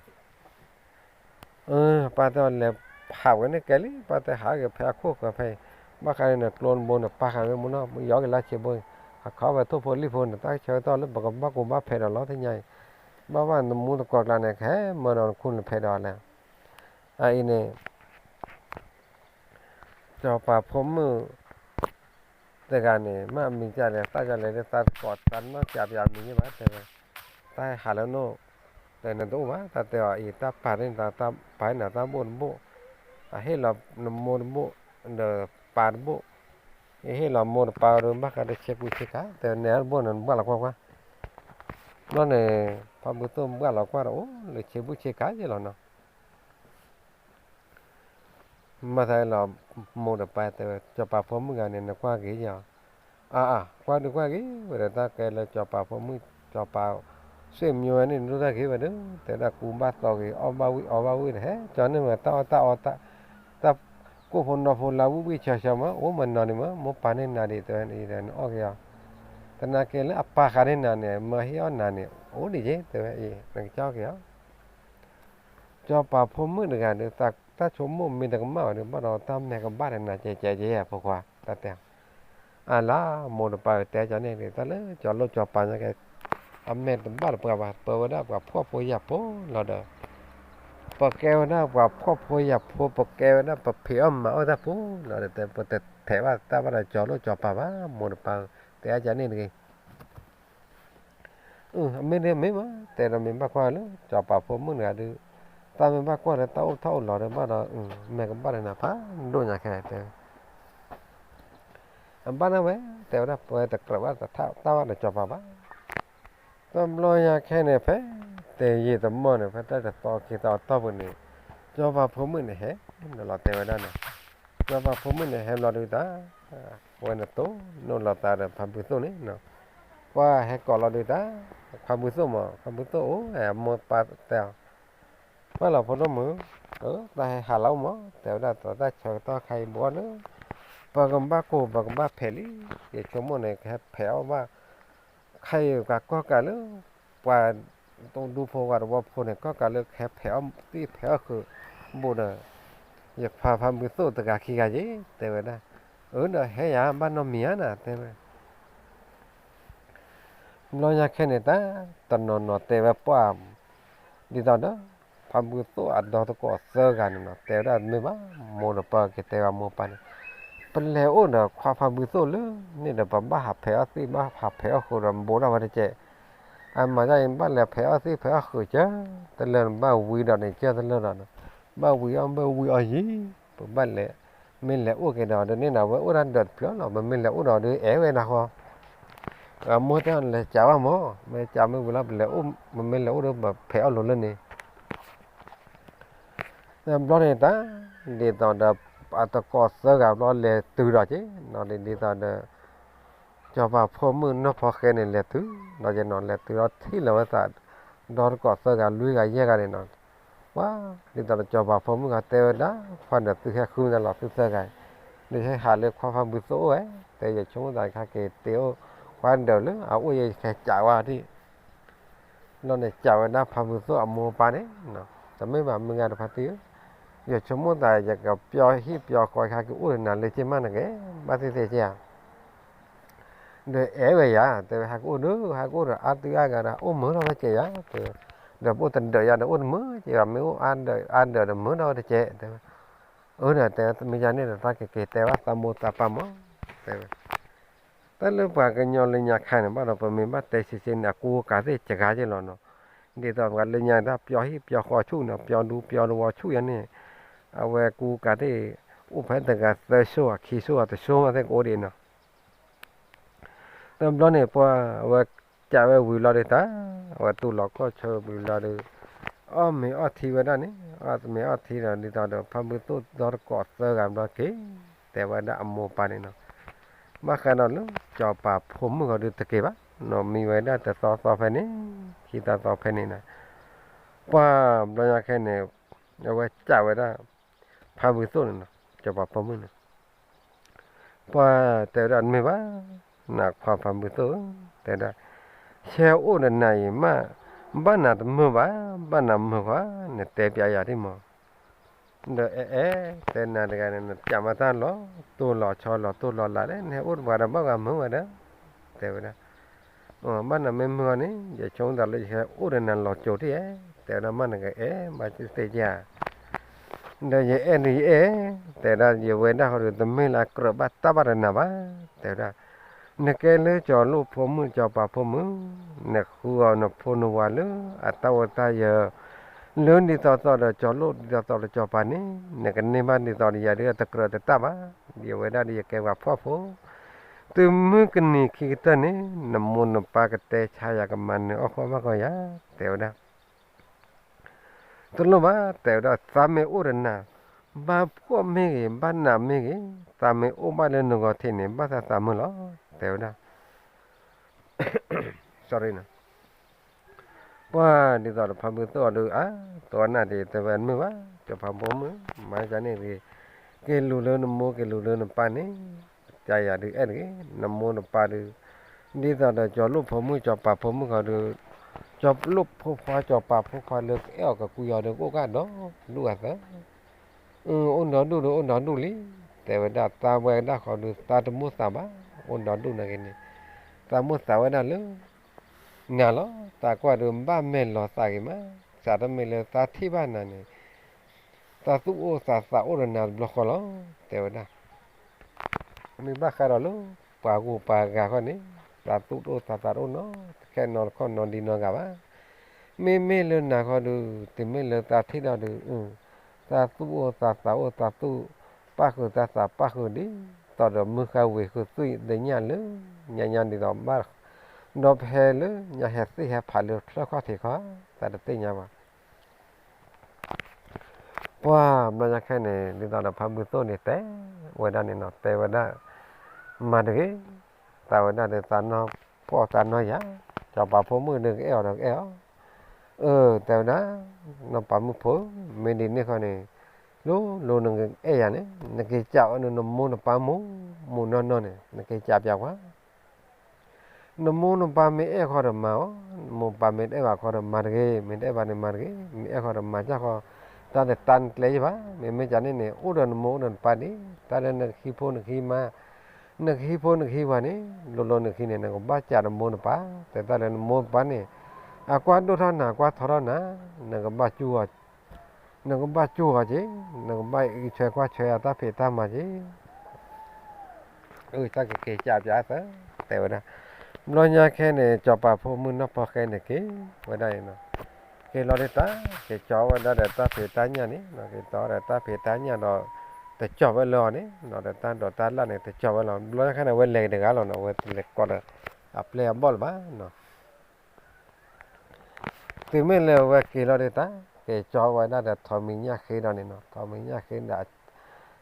ပၢ်တဲအီၤ လဲၤဟးဝဲန့ၣ်ကဲလံ ပၢ်တဲ ဟးက့ၤဖဲအခိၣ်ဃၢၤဖဲအံၤ, ဘၣ်ဃးန့ၣ် နကျိတဘိန့ၣ် ပၢ်ဃးမ့ၢ်မူနီၢ် ယီက့ၤလၢဆံးဘိအံၤ, ဟးခီဖဲထိၣ်ဖိလံၣ်ဖိန့ၣ် တၢ်ဆၢကတီၢ်လၢပကဘၣ်ကူဘၣ်ဖဲးဒီးလီၤ သ့ၣ်ညါအံၤ, ဘၣ်ဘၣ်နမူတကိးကျါန့ၣ် ကဟဲမၢဒီးနခူနဖဲးဒီးလဲၣ်, အအံၤန့ၣ် စီၤပၤဖိမုၣ် တဂၤန့ၣ် မ့ၢ်အမံၤဒ်လဲၣ် သးဒ်လဲၣ်ဒီး သးတကိးသးနီၢ်ကၠးပယီၤမံၤယ့ၢ်ဘၣ် တဲဝဲ, တၢ်ဟးလၢနအိၣ်, တဲနတအိၣ်ဘၣ် တၢ်တဲအီၤအံၤ တၢ်ပာ်န့ၣ် ပာ်န့ၣ်တၢ်ဘိၣ်တဘိၣ်, အဟ့ၣ်လီၤနမိၢ်တဘိၣ်, ဒီးပၢ်တဘိၣ်, ယဟ့ၣ်လီၤမိၢ်တပၢ်ဒီး ဘၣ်ဃးဒီးဆဲကူဆဲကၤ တဲနဲတဘိၣ်န့ၣ် နဘၣ်လီၤကွၢ်ကွၢ် ဘျီန့ၣ် ဖါဘုသိၣ်ဘှၣ်လီၤကွၢ်ဒီး အိၣ်လၢဆံးဘုၣ်ဆံးခါယဲလီၤနီၤ. မၤသးလီၤ, မိၢ်တပၤတဲဝဲ စီၤပၤဖိမုၣ်ဂၤန့ၣ် နကွၢ်က့ၤယီၤ, အါအါ ကွၢ်ဒုးကွၢ်က့ၤဝဲဒီး တၢ်ကဲလၢစီၤပၤဖိမုၣ် စီၤပၤ ဆွေမျိုးဝဲန့ၣ် ဒိၣ်တၢ်ဂ့ၤဝဲဒီး တဲဒၣ်ကူဘၣ်သီဂ့ၤ အီၣ်ဘၣ်ဝံၣ်အီဘၣ်ဝံၣ်ဒီး ဟဲကၠီန့ၢ်မး တၢ်အီၣ်တၢ်အီ တၢ်ကိၢ်ဖိနီၢ်ဖိလၢဝံၣ်ဝံၣ်ဆၢဆၢမး အိၣ်မးနီၤန့ၣ်မး မိၢ်ပၢ်န့ၢ်နၤဒံး တဲဝဲန့ၣ်ဒီး နအီၣ်က့ၤအီၤ, သနာ်က့လၢအပၢ်ဃးန့ၢ်နၤန့ၣ် မၢဟ့ၣ်အီၣ်နၤန့ၣ် အိၣ်ဒံးက့ၤ တဲဝဲအံၤ နကကၠီက့ၤအီၤ စီၤပၤဖိမုၣ်တဂၤဒီး တၢ်ဆိကမိၣ်မ့ၢ်တကမၣ်ဘၣ်ဒီး ဘၣ်ဒီးတၢ်မဲာ်ကဘၣ်ဒီးနၤ ကဲကဲကဲ ဖိခွါ တၢ်တဲ, အလါ မိၢ်တပၤတဲကၠီန့ၣ် တၢ်လၢစီၤလိၣ်စီၤပၤညါကဲ အမဲာ်တဘၣ်တပှၤဘၣ် ပဝဲဒၣ်ပှၤဖှီၣ်ဖိယာ်ဖိလီၤဒီး ပကဲဝဲဒၣ်ပှၤဖှီၣ်ဖိယာ်ဖိ ပကဲဝဲဒၣ်ပဖံးအီၣ်မၤအီၣ်တၢ်ဖိလီၤဒီး ပတထဲးဘၣ်တၢ်ဘၣ်ဒီးစီၤလိၣ်စီၤပၤဘၣ် မိၢ်တပၤ တဲအါကၠီန့ၣ်တဂ့ၤ အမ့ၢ်ဒ်မ့ၢ်မး တဲဒီးမ့ၢ်ဘၣ်ကွၢ်လၢ စီၤပၤဖိမုၣ်တဂၤဒီး တၢ်မ့ၢ်ဘၣ်ကွၢ်လၢတၢ်အိၣ်ထီၣ်အိၣ်လီၤဒီးဘၣ်ဒီး မဲာ်ကဘၣ်ဒီးနၤဖးဒိၣ်ညါခဲတဲ အဘၣ်ဒၣ်ဝဲ တဲဝဲဒၣ်ပဝဲတကြၢးဘၣ်တထးတၢ်ဘၣ်ဒီးစီၤပၤဘၣ် တဘျီညါခဲန့ၣ် ဖဲတယံာ်တမီၢ်န့ၣ် ဖဲတၢ်တသီခံသီအတီၢ်ပူၤန့ၣ် စီၤပၤဖိမုၣ်န့ၣ်ဟဲ နလီၤတဲဝဲဒၣ်န့ၣ် စီၤပၤဖိမုၣ်န့ၣ်ဟဲဘျီဒုးတၢ် ဝဲန့ၣ်တိၢ်နီၣ်လီၤသးဒီးဖါဘုသိၣ်န့ၣ် ပှၤဟဲကိးလီၤဒုးတၢ် ဖါဘုသိၣ်မး ဖါဘုသိၣ်အိၣ် အမိၢ်ပၢ်တဲအီၤ ဘၣ်လီၤဖိဒိၣ်မုၣ် တၢ်ဟဲဟးလီၤအိၣ်မး တဲဝဲဒၣ်တၢ်ဆၢကတီၢ်ခါအံၤဘိးလၢ ပကဘၣ်ကိၢ်ပကဘၣ်ဖဲးလံ ယဆိကမိၣ်န့ၣ် ကဟဲဖဲးအီၣ်ဘၣ် ခဲအံၤကကီၢ်ကးလၢ ပှၤ တဒူဖိဝဲတဝီဖိန့ၣ် ကီၢ်ကးလၢကဟဲဖဲးအီၣ်သံၣ်ဖဲးအီၣ်ဃုာ်ဘူးဒီး ယဖးဖါဘုသိၣ်တဂၤခံဂၤယ့ၣ် တဲဝဲဒၣ် အၢဒီးဟဲယၤဘၣ်နီတမံၤဧါနၤ တဲဝဲ ဘျီညါခဲန့ၣ် တၢ်တနီၤနီၤတဲဝဲပှၢ် ဒ်သိးဒီး ဖါဘုသိၣ်အဒီသကိးသၢဂၤန့ၣ်နီၤ တဲဝဲဒၣ်မ့ၢ်ဘၣ် မိၢ်ဒီးပၢ်က့ၤတဲဝဲမိၢ်ပၢ်န့ၣ် ပလဲၤအိၣ်ဒီးခွါဖါဘုသိၣ်လၢန့ၣ်ဒီး ပဘၣ်ဟးဖဲးအီၣ်သံၣ် ဘၣ်ဟးဖဲးအီၣ်ဃုာ်ဒီး ဘူးဒၣ်ဝဲတကဲး အမၤဒ်အံၤ ဘၣ်လဲၤဖဲးအီၣ်သံၣ်ဖဲးအီၣ်ဃုာ်ကၢ တလၢာ်ဘၣ်ဝံၤဒီးန့ၣ် ကၢတလၢာ်ဒီး ဘၣ်ဝံၤအီၣ်ဘၣ်ဝံၤအီၣ်ယံၤ ပဘၣ်လဲၤ မ့ၢ်လဲၤအိၣ်က့ၤဒီး ဒ်န့ၣ်ဒီး ဝဲအိၣ်တၢ်ဒၢးတဖျၢၣ်လီၤ ပမ့ၢ်လဲၤအိၣ်ဒီးဒုးအဲၣ်ဝဲနၤဃီ အမိၢ်တဲလဲၤကးဘၣ်မး မ့ၢ်ကးမ့ၢ်ဝံၤလီၤ ပလဲၤအိၣ် ပမ့ၢ်လဲၤအိၣ်ဒီး ပဖဲးအီၣ်လိၤလၢန့ၣ် ဘျီန့ၣ်တၢ် ဒ်သိးဒီး အတကိးသၢဂၤဘျီလဲၤတုၤဒီးက့ၤ နီၢ်ဒ်သိးဒီး စီၤပၤဖိမုၣ်နီၢ်ဖီဃဲန့ၣ် လဲၤတုၤဒီးက့ၤနီၤ လဲၤတုၤဒီးထံၣ်လီၤဝဲသး ဒီတကိးသၢဂၤလွံၢ်ဂၤယဲၢ်ဂၤန့ၣ်နီၤ ပှၤ ဒ်သိးဒီးစီၤပၤဖိမုၣ်ဂၤတဲဝဲဒၣ် ခွါဒၢးသုဟဲဃုမတၤလီၤသုသၢဂၤ ဒ်ဟဲဟးလၢခွါဖါဘုသိၣ်အိၣ်ဝဲ တဲယဆိကမိၣ်သးခါက့ၤတ့ၢ်အိၣ် ခွါဒၢးလၢအအိၣ်ယဲၢ်ယခဲကးဝဲဒၣ် လီၤန့ၣ်ကးဝဲဒၣ်ဖါဘုသိၣ်အမိၢ်ပၢ်န့ၣ် တမ့ၢ်ဘၣ်မုၢ်ဂၤတဖါတံၢ်ဧၢ ယဆိကမိၣ်သးယကပျီဟံၣ်ပျီဃီခါက့ၤအိၣ်ဒီးနၤလၢက့ၤမးနကဲ ဘၣ်သ့ၣ်သ့ၣ်က့ၤဧါ ဒီးအဲၣ်ဝဲယၤ တဲဝဲဟးကအိၣ်ဒီး ဟးကအိၣ်ဒီးအါတုၤအါဂၤဒီး အိၣ်မုာ်ထီၣ်ဝဲက့ၤယၤ တဲဝဲ ဒီးပအိၣ်တဒၢးယၤဒီးအိၣ်တမုာ်က့ၤဘၣ် မ့ၢ်အိၣ်အါဒၢးအါဒၢးဒီးမုာ်ထီၣ်ဝဲတကဲး တဲဝဲ အၢဒီးတဲဝဲ မ့ၢ်ယၤန့ၣ်ဒီး တၢ်ကက့ၤတဲဘၣ်သးမိၢ်သးပၢ်မး တဲဝဲ တၢ်လၢပှၤကညီလၢညါခါန့ၣ် ဘၣ်ဒီးပမ့ၢ်ဘၣ်တဲဆံးဆံးန့ၣ် အကူအကၤသ့ၣ်စှၤကါက့ၤလီၤနီၤ ဒ်သိးပှၤလၢညါတၢ်ပျီဟံၣ်ပျီဃီဆူၣ်နီၤ ပျီဒူပျီတဝီဆူၣ်ယၤန့ၣ် အဝဲကူကၤသ့ၣ် အိၣ်ဖဲတဂၤသၢဆိၣ်ဧါခံဆိၣ်ဧါတဆိၣ်မးသ့ၣ် ကအိၣ်ဒံးနီၤ တဘျီန့ၣ် ပှၤအဝဲကးဝဲဝံၤလီၤဒီးတၢ် အဝဲတူၢ်လီၤကီၢ်ဆၢဝံၤလီၤဒီး အီၣ်မ့ၤအီၣ်ထံဝဲဒၣ်န့ၣ် အီၣ်မ့ၤအီၣ်ထံဒီး ဒ်သိးဒီး ဖါဘုသိၣ်ဒီတကိးသၢဂၤဘျီက့ၤ တဲဝဲဒၣ်အမိၢ်ပၢ်န့ၣ်နီၤ ဘၣ်ဃးဒီးလၢ စီၤပၤဖိမုၣ်ဂီၤဒုးတက့ၤဘၣ်နီၤ မံဝဲဒၣ်တသီသီဖဲန့ၣ် ခံသီသီဖဲန့ၣ်နီၤ ပှၤဘျီညါခဲန့ၣ် အဝဲကးဝဲဒၣ် ဖါဘုသိၣ်န့ၣ်နီၤ စီၤပၤဖိမုၣ်န့ၣ် ပှၤတဲဝဲဒၣ်တမ့ၢ်ဘၣ် နခွါဖါဘုသိၣ်ဧၢ တဲဒၣ် ဆဲအိၣ်ဒီးနၤအံၤမး ဘၣ်နၤတမုာ်ဘၣ် ဘၣ်နၤမုာ်ဃီ နတဲပျးယၤဒ်မး ဒီးအဲၣ်အဲၣ် တဲနၤတဂၤန့ၣ် နပျးမးတၢ်လီၤတိၢ်လီၤဆီလီၤတိၢ်လီၤလးလဲၣ် နဟဲအိၣ်တပှၤဒီးဘၣ်ဂၤမုာ်ဝဲဒီး တဲဝဲဒၣ် ဘၣ်နၤမ့ၢ်မုာ်အီၤန့ၣ် ယဆိကမိၣ်သးလၢယဟဲအိၣ်ဒီးနၤလီၤစိၤဒ်ဧါ တဲဝဲဒၣ်မးနကအဲၣ်ဘၣ်သ့ၣ်သ့ၣ်ဧါ ဒီးယအဲၣ်ဒုးယအဲၣ် တဲဒၣ်ယဝဲဒၣ်ဟီဒီးတမ့ၢ်လၢအကြၢးဘၣ်တၢ်ဘၣ်ဒီးနၤဘၣ် တဲဝဲဒၣ် နကဲလၢစီၤလိၣ်ဖိမုၣ်စီၤပၤဖိမုၣ် နဃုအီၤနဖိနဝၤလၢအတၢ်အိၣ်တၢ်ယၢၤ လၢဒ်သိးသိးဒီးစီၤလိၣ်ဒ်သိးသိးဒီးစီၤပၤန့ၣ် နကန့ၢ်ဘၣ်ဒ်သိးဒီးယၤဒ်တကြၢးတတၢ်ဘၣ် ဒ်ဝဲဒၣ်ဒီးယကဲပှၤဖှီၣ်ဖိ တုၤမုၢ်ကနံၤခံကတၢၢ်န့ၣ် နမိၢ်နပၢ်ကတဲဆါယၤ ကမၤနၢၤအီၣ်ဃီဘၣ်ဃီယၤ, တဲဝဲဒၣ်. တလိၣ်ဘၣ်, တဲဝဲဒၣ်, သးမ့ၢ်အိၣ်ဒီးနၤ, ဘၣ်ဖှီၣ်မ့ၢ်ဂ့ၤ, ဘၣ်နးမ့ၢ်ဂ့ၤ, သးမ့ၢ်အိၣ်ဘၣ်လၢနဂီၤထံးန့ၣ် ဘၣ်သးသးမုာ်လီၤ, တဲဝဲဒၣ်. ပှၤဒ်သိးဒီးဖါဘုသိၣ်အီၤဒုး အါ, သဝဲနၢ်တတဲဝဲမုာ်ဘၣ်, စီၤပၤဖိမုၣ်, မၤကန့ၣ်တဂ့ၤ, က့ၤလူၤလၢနမိၢ် က့ၤလူၤလၢနပၢ်န့ၣ်, ကယၤဒုးအဲၣ်တဂ့ၤ, နမိၢ်နပၢ်ဒုး, ဒ်သိးဒီးစီၤလိၣ်ဖိမုၣ် စီၤပၤဖိမုၣ်ဃီဒုး, စီၤလိၣ်ဖိခွါ စီၤပၤဖိခွါလၢကအဲၣ်အီၤကကွံအီၤဒီး ကအိၣ်ကဒီးဒူၣ်အသး အိၣ်ဒီးဒူၣ်ဒီးအိၣ်ဒီးဒူၣ်လံ, တဲဝဲဒၣ်သးဝဲဒၣ်ဃီဒုး သးတမိၣ်သးဘၣ်, အိၣ်ဒီးဒူၣ်နာ်က့န့ၣ်, သးမိၣ်သးဝဲဒၣ်လၢ နၤလီၤ, သးကွၢ်ဒုးဘၣ်မဲာ်လီၤသးဂ့ၤမး, စးတမ့ၢ်လၢသးထံၣ်ဘၣ်နၤန့ၣ်, သးသူၣ်အိၣ်သးသးအိၣ်ဒီးနၤတဘျီဃီလီၤ, တဲဝဲဒၣ်. မ့ၢ်ဘၣ်ဃးဒီးလၢ ပှၤဂိၢ်ပှၤဂၤဃီန့ၣ်, သးသူၣ်တအိၣ်သးသးတအိၣ်နီတခဲနီတခီၣ်နီဒံနီဂၤဘၣ်. မ့မ့ၢ်လၢနၤဃီဒုး, တုၤမ့ၢ်လၢသးထံၣ်ဒီးဒုး, သးသူၣ်အိၣ်သးသးအိၣ် သးသူၣ်ပၣ်ဃုာ်သးသးပၣ်ဃုာ်ဒ်သိးဒီးမုၢ်ဃါဝ့ၤဃုာ်သွံၣ်သ့ၣ်ညါလၢ ညါညါဒ်သိးဘၣ်, ဒီးဖဲလၢညါဟဲသ့ၣ်ဟဲဖးလၢချၢခီၣ်ထံးခီၣ်, သးတသ့ၣ်ညါဘၣ်. ပှၤဘျီညါခဲန့ၣ် ဒ်သိးဒီးဖါဘုသိၣ်န့ၣ်တဲဝဲဒၣ်န့ၣ်နီၤ, တဲဝဲဒၣ်, မၤတဂ့ၤ, သးဝဲဒၣ်ဒီးသးနီၢ်ပှၢ်သးနီၢ်ယၤ, စီၤပၤဖိမုၣ်ဒီးကအဲၣ်အီၤဒီးကအဲၣ်အီၤ, အၢ တဲဝဲဒၣ်, နီၢ်ပၤမုၣ်ဖိ, မ့ၢ်ဒ်န့ၣ်ဃီန့ၣ်, လိၤလိၤနကအဲၣ်ယၤန့ၣ် နက့ၤစံးအီၤနမိၢ်နပၢ်မူးမူးနီၢ်နီၢ်န့ၣ် နက့ၤစံးပျးကွၢ် နမိၢ်နပၢ်မ့ၢ်အဲၣ်ဃီဒီးမၤအီၤ, နမိၢ်ပၢ်မ့ၢ်တအဲၣ်ဘၣ်ဃီဒီးမၤတဂ့ၤ, မ့ၢ်တအဲၣ်ဘၣ်န့ၣ်မၤတဂ့ၤ, မ့ၢ်အဲၣ်ဃီဒီးမၤစၢ်ဃီ, တၢ်ဒီးတၢ်နကျဲယဘၣ်, မ့မ့ၢ်ကန့ၣ်န့ၣ် အိၣ်ဒီးနမိၢ်အိၣ်ဒီးနပၢ်ဒ်, တၢ်လၢနကဟံးဖိနကဟံးမါ, နကဟံးဖိနကဟံးဝၤန့ၣ်, လိၤလိၤနကဟံးန့ၣ် နကဘၣ်စံးနမိၢ်နပၢ်, တဲတၢ်လၢနမိၢ်နပၢ်န့ၣ်, အကွၢ်ဒိၣ်ထီၣ်နၤ အကွၢ်ထီထီၣ်နၤ, နကဘၣ်စူၢ် နကဘၣ်စူၢ်အီၤက့ၤ, နကဘၣ်အံးထွဲကွၢ်ထွဲအတၢ်ဖံးတၢ်မၤက့ၤ, အတၢ်ကက့ၤစံးပျးသၢ, တဲဝဲဒၣ်, ဘျီညါခဲန့ၣ် စီၤပၤဖိမုၣ်နီၢ်ဖီဃဲန့ၣ်က့ၤ, ဝဲဒၣ်အံၤ, က့ၤလီၤဒ်တၢ်, က့ၤကၠီဝဲဒၣ်ဒီးတၢ်ဖံးတၢ်ညၣ်န့ၣ်, က့ၤတီဒီးတၢ်ဖံးတၢ်ညၣ်ဒီး, တကၠီဝဲလၢအီၤန့ၣ်, ဒီးတၢ်ဒိးတၢ်လၣ်န့ၣ် တကၠီဝဲလီၤ, ဘျီညါခဲန့ၣ် ဝဲလဲၤက့ၤတဂၤလီၤနီၤ, ဝဲတလဲၤကိးဒီး, အပျဲၢ်အဘီၣ်လၢၤဘၣ်နီၤ တုၤမ့ၢ်လၢဝဲက့ၤလီၤဒ်တၢ်, က့ၤကၠီဝဲဒၣ်ဒီးထိးမံၤညၣ်ဃ့ဒီးန့ၣ်နီၤ, ထိးမံၤညၣ်ဃ့ဒီး,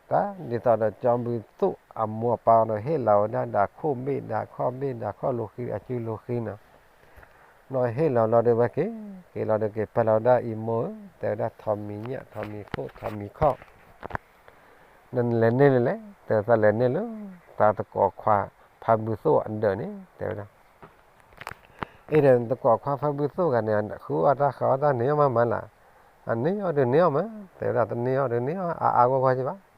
တၢ်ဒ်သိးဒီးကၠီဘုသိၣ်အမိၢ်အပၢ်ဒီးဟ့ၣ်လီၤဝဲဒၣ်ဒီးခိၣ်ဘ့ၣ်ဒီးခီၣ်ဘ့ၣ်ဒီးခီၣ်လိၤဃံအစုလိၤဃံနီၤ, ဒီးဟ့ၣ်လီၤလီၤဒီးဝဲက့ၤ, က့ၤလီၤဒီးက့ၤပာ်လီၤဝဲဒၣ်အံၤမိၢ်ဧၢ, တဲဝဲဒၣ်ထိးမံၤညၣ်ထိးမံၤခိၣ်ထိးမံၤခီၣ် နလဲၤန့ၢ်လၢလဲၣ်, တဲသးလဲၤန့ၢ်လၢ, တၢ်သကိးခွါဖါဘုသိၣ်အဒၢးန့ၣ် တဲဝဲဒၣ်, အ့ဒီးသကိးခွါဖါဘုသိၣ်ဂၤန့ၣ် ဃုအီၣ်တၢ်ဃုအီၣ်တၢ်န့ၢ်အီၣ်မးမးလၢ်, အန့ၢ်အီၣ်ဒုးန့ၢ်အီၣ်မး, တဲဝဲဒၣ်တန့ၢ်အီၣ်ဒုးန့ၢ်အီၣ် အါအါဂီၢ်ဂီၢ်က့ဘၣ်,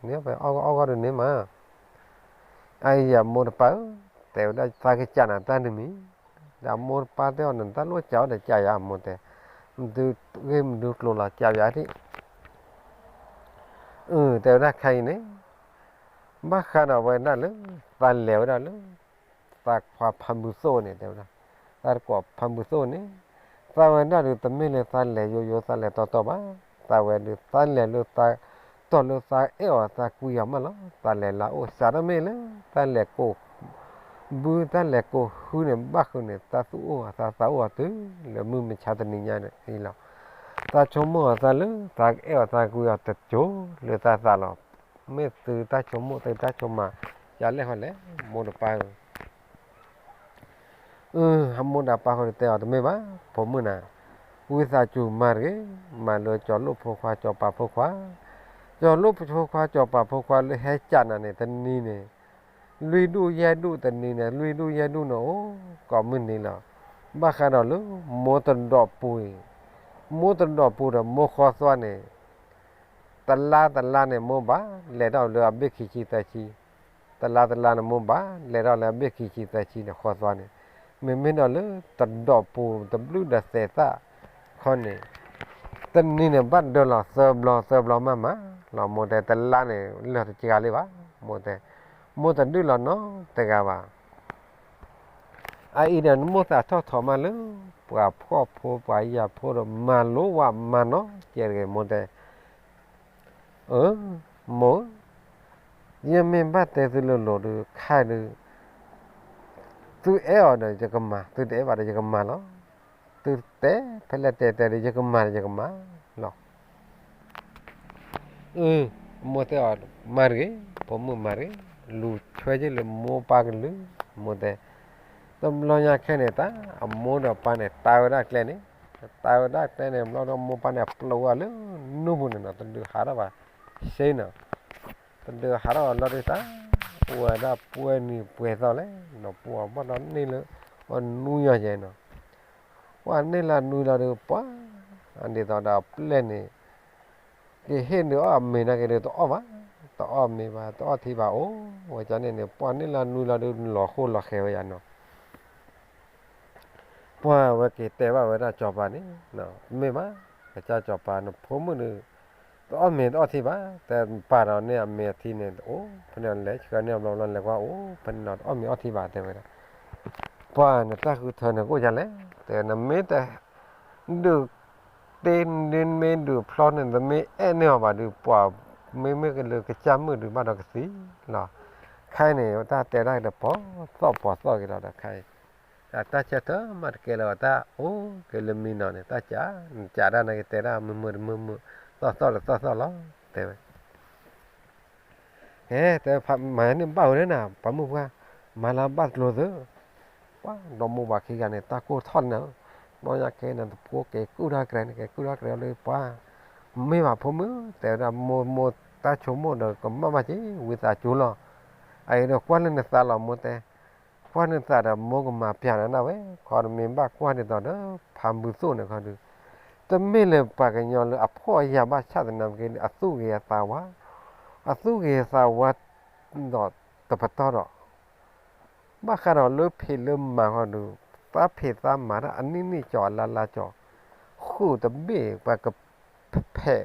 န့ၢ်အီၣ်ဖဲအီၣ်ဂီၢ်အီၣ်ဂီၢ်ဒုးန့ၢ်မး အအံၤအမိၢ်တပၢ်ဧၢ, တဲဝဲဒၣ်သးကစံးနၤတၢ်တမံၤ, ဒီးအမိၢ်တပၢ်တဲအီၤန့ၣ် တၢ်လိၣ်စံးအီၤဒီးစံးယၤအမိၢ်တဲ, မဒုဂ့ၢ်မဒုကျိၤလီၤစံးယၤဒၣ်, အၢ တဲဝဲဒၣ်ခဲအံၤန့ၣ်, ဘၣ်ဃးဒီးဝဲဒၣ်လၢ, သးလဲၤဝဲဒၣ်လၢ, သးခွါဖါဘုသိၣ်န့ၣ် တဲဝဲဒၣ်, သးတကိးဖါဘုသိၣ်န့ၣ်, သးဝဲဒၣ်ဒုးတမ့ၢ်လၢသးလဲၤယိယိသးလဲၤတီတီဘၣ်, သးဝဲဒုးသးလဲၤလၢသး, တီၢ်လၢသးအဲၣ်အီၤသးကွံအီၤမးလီၤ, သးလဲၤလၢအအိၣ်စးတမ့ၢ်လၢ, သးလဲၤကိး, ဘုသးလဲၤကိးဟုန့ၣ် ဘၣ်ဃုာ်န့ၣ် သးသူၣ်အိၣ်အီၤသးသးအိၣ်အီၤတုၤလၢမုၢ်မဆါတနံၤညါအံၤလီၤ, သးဆိကမိၣ်အီၤသးလၢသးအဲၣ်အီၤသးကွံအီၤတစိၤလၢသးသးလီၤ, မ့ၢ်သုတၢ်ဆိကမိၣ်သုတၢ်ဆိကမး, ယၤလဲၣ်ဃီလဲၣ်, မိၢ်တပၢ်ဧၢ အမိၢ်ဒီးပၢ်ဃိန့ၣ်တဲအီၤတမ့ၢ်ဘၣ်, ဖိမုၣ်နၤ, ဝံသးစူၤမၤတဂ့ၤ, မၤလၢကၠီၤလိၣ်ဖိခွါ ကၠီၤပၤဖိခွါ, ကၠီၤလိၣ်ဖိခွါ ကၠီၤပၤဖိခွါလၢဟဲကးနၤန့ၣ် တနံၤန့ၣ်, လွံၢ်ဒူၣ်ယဲၢ်ဒူၣ်တနံၤန့ၣ် လွံၢ်ဒူၣ်ယဲၢ်ဒူၣ်န့ၣ်အိၣ်, ကိးမုၢ်နံၤလီၤ, ဘၣ်ဃးဒီးလၢ, မိၢ်တဒီးပူၤအံၤ, မိၢ်တဒီးပူၤဒီးမိၢ်ဃီသွါန့ၣ် တလါတလါန့ၣ် မိၢ်ဘၣ်လဲၤထီၣ်လၢအဘ့ၣ်ခံဆံသၢဆံ, တလါတလါန့ၣ် မိၢ်ဘၣ်လဲၤထီၣ်လၢအဘ့ၣ်ခံဆံသၢဆံန့ၣ် ဃီသွါန့ၣ်, မ့မ့ၢ်ဒီးလၢတဒီးပူၤတဘျုးဒီးသဲးသၣ်ခီန့ၣ်, တနံၤန့ၣ်ဘၣ်ဒၢလီၤသၢဘျီသၢဘျီမးမးလီၤ, မိၢ်တဲတလါန့ၣ် လၢာ်တကဂၤလံဘၣ်, မိၢ်တဲ, မိၢ်တဒုးလီၤနီတဂၤဘၣ် အအံၤဒီးနမိၢ်သးထီၣ်ထီမးလၢ, ပှၤဖှီၣ်ဖိပှၤယာ်ဖိဒီးမၤလိဝဲမၤနီတကဲးတဂ့ၤ မိၢ်တဲ, အၢ, မိၢ်ဧၢ, ယမ့ၢ်ဘၣ်တဲသုလိၤလိၤဒုး ခဲဒုး, သုအဲၣ်အီၤဒီးယကမၤ, သုတအဲၣ်ဘၣ်ဒီးယကမၤလီၤ. သုတဲဖဲလဲၣ်တဲတဲဒီး ယကမၤဒီးယကမၤလီၤ. အၢ, မိၢ်တဲအီၤ, မၤတဂ့ၤ, ဖိမုၣ်မၤတဂ့ၤ, လူၤဆွဲက့ၤလၢမိၢ်ပၢ်ကလုၢ်, မိၢ်တဲ. တဘျီညါခဲန့ၣ် တၢ်အမိၢ်ဒီးပၢ်န့ၣ် တၢ်ဝဲဒၣ်ကျဲန့ၣ်, တၢ်ဝဲဒၣ်ကျဲန့ၣ် ဘျီဒီးမိၢ်ပၢ်န့ၣ် အပျိဝဲလၢနူၢ်ပူၤန့ၣ်နီၤ, တဒုးဟးထီၣ်ဘၣ်စ့နီၤ. တဒုးဟးထီၣ်အလီၢ်ဒုးတၢ်, အိၣ်ဝဲဒၣ်ပှဲၤနံၤပှဲၤသီလဲၣ်နီၤ, ပှၤဘၣ်ဒီးန့ၢ်လၢအနွံယီၤယဲနီၤ. ပှၤန့ၢ်လၢအနွံလီၤဒုး ပှၤ, ဒ်သိးဒီးအပျဲၢ်န့ၣ် ကဟ့ၣ်ဒုးအီၣ်အမ့ၤနာ်က့ၤဒုး တအီၣ်ဘၣ်, တအီၣ်မ့ၤဘၣ်, တအီၣ်ထံဘၣ်, အိၣ်ဝဲကန့ၣ်န့ၣ် ပှၤန့ၢ်လၢအနွံလီၤဒုး လီၤဃိလီၤဃဲၤဝဲယါနီၤ. ပှၤဝဲက့ၤတဲဘၣ်ဝဲဒၣ်စီၤပၤန့ၣ်, မ့ၢ်ဘၣ်, ကစၢ်စီၤပၤ နဖိမုၣ်ဒုး တအီၣ်မ့ၤတအီၣ်ထံဘၣ်, တဲပာ်ဒီးန့ၢ်အမ့ၤအထံန့ၣ် အိၣ်ဖဲန့ၣ် လဲၤဆှၢန့ၢ်အဘျီဘျီ လဲၤကွၢ်အိၣ်ဖဲန့ၣ်နီၤ, တအီၣ်မ့ၤအီၣ်ထံဘၣ် တဲဝဲဒၣ်. ပှၤနတၢ်ဃုထၢန့ၣ်ကအိၣ်ဒ်လဲၣ်, တဲနမ့ၢ်တ ဒုးတ့ နမ့ၢ်ဒုးဖျီန့ၣ် နမ့ၢ်အဲၣ်န့ၢ်အီၤဘၣ်ဒုး ပှၤမ့မ့ၢ်ကလၢကစၢ်မုၣ်ဒုးဘၣ်ဒီးကသံလီၤ. ခဲအံၤန့ၣ် တၢ်တဲဒၣ်ဒီး ပီၤသီၣ်ပီၤသီၣ်က့ၤလီၤဒီး ခဲအံၤ တၢ်ဆၢထၢၣ်မးတကဲလၢၤဘၣ်, တၢ်အိၣ်က့ၤလၢမံနီၤန့ၣ် တၢ်ကး, နကးဒၣ်နာ်က့ၤ တဲဒၣ်မုာ်မုာ်တမုာ်မုာ်, သီၣ်သီၣ်တသီၣ်သီၣ်လီၤ တဲဝဲ. ဟဲတဲ မၤန့ၢ်ဘၣ်ဝဲန့ၣ်နၤ ပှၤမုၣ်ပှၢ်, မၤလၢဘၣ်ကျိၤသု, ပှၤဒီမိၢ်ပှၢ်ခံဂၤန့ၣ် တၢ်ကိၢ်ထီၣ်န့ၣ်, ဘျီညါခဲအံၤန့ၣ် တဖိက့ၤကူၣ်ထီၣ်ကြဲးန့ၣ် က့ၤကူၣ်ထီၣ်ကြဲးလၢပှၤ, မ့ၢ်ဘၣ်ဖိမုၣ် တဲဝဲဒၣ် မိၢ်မိၢ်တၢ်ဆိကမိၣ်ဒီးကမၣ်ဘၣ်က့ၤ ဝံသးစူၤလီၤ, အအံၤဒီးကွၢ်လၢနသးလီၤမိၢ်တဲ, ကွၢ်လၢနသးဒီးမိၢ်ကမၤပျၢ်နၤဒၣ်ဝဲ, ခီဒီးမ့ၢ်ဘၣ်ကွၢ်ဒ်သိးဒီး ဖးဘုသိၣ်န့ၣ်ခီဒီး တမ့ၢ်လၢပှၤကညီလၢအဖှီၣ်အယာ်ဘၣ်ဆၣ်သနာ်က့ဒီး အသူၣ်ဂ့ၤအသးဝါ, အသူၣ်ဂ့ၤအသးဝါဒီးတပတီၢ်ဒီး ဘၣ်ဃးဒီးလၢဖံးလၢမၤဃီဒီး သးဖံးသးမၤတၢ်အနံၣ်နံၣ်ကၠီအလါလါကၠီ, ဃုာ်တဘ့ၣ်ပှၤကဖဲး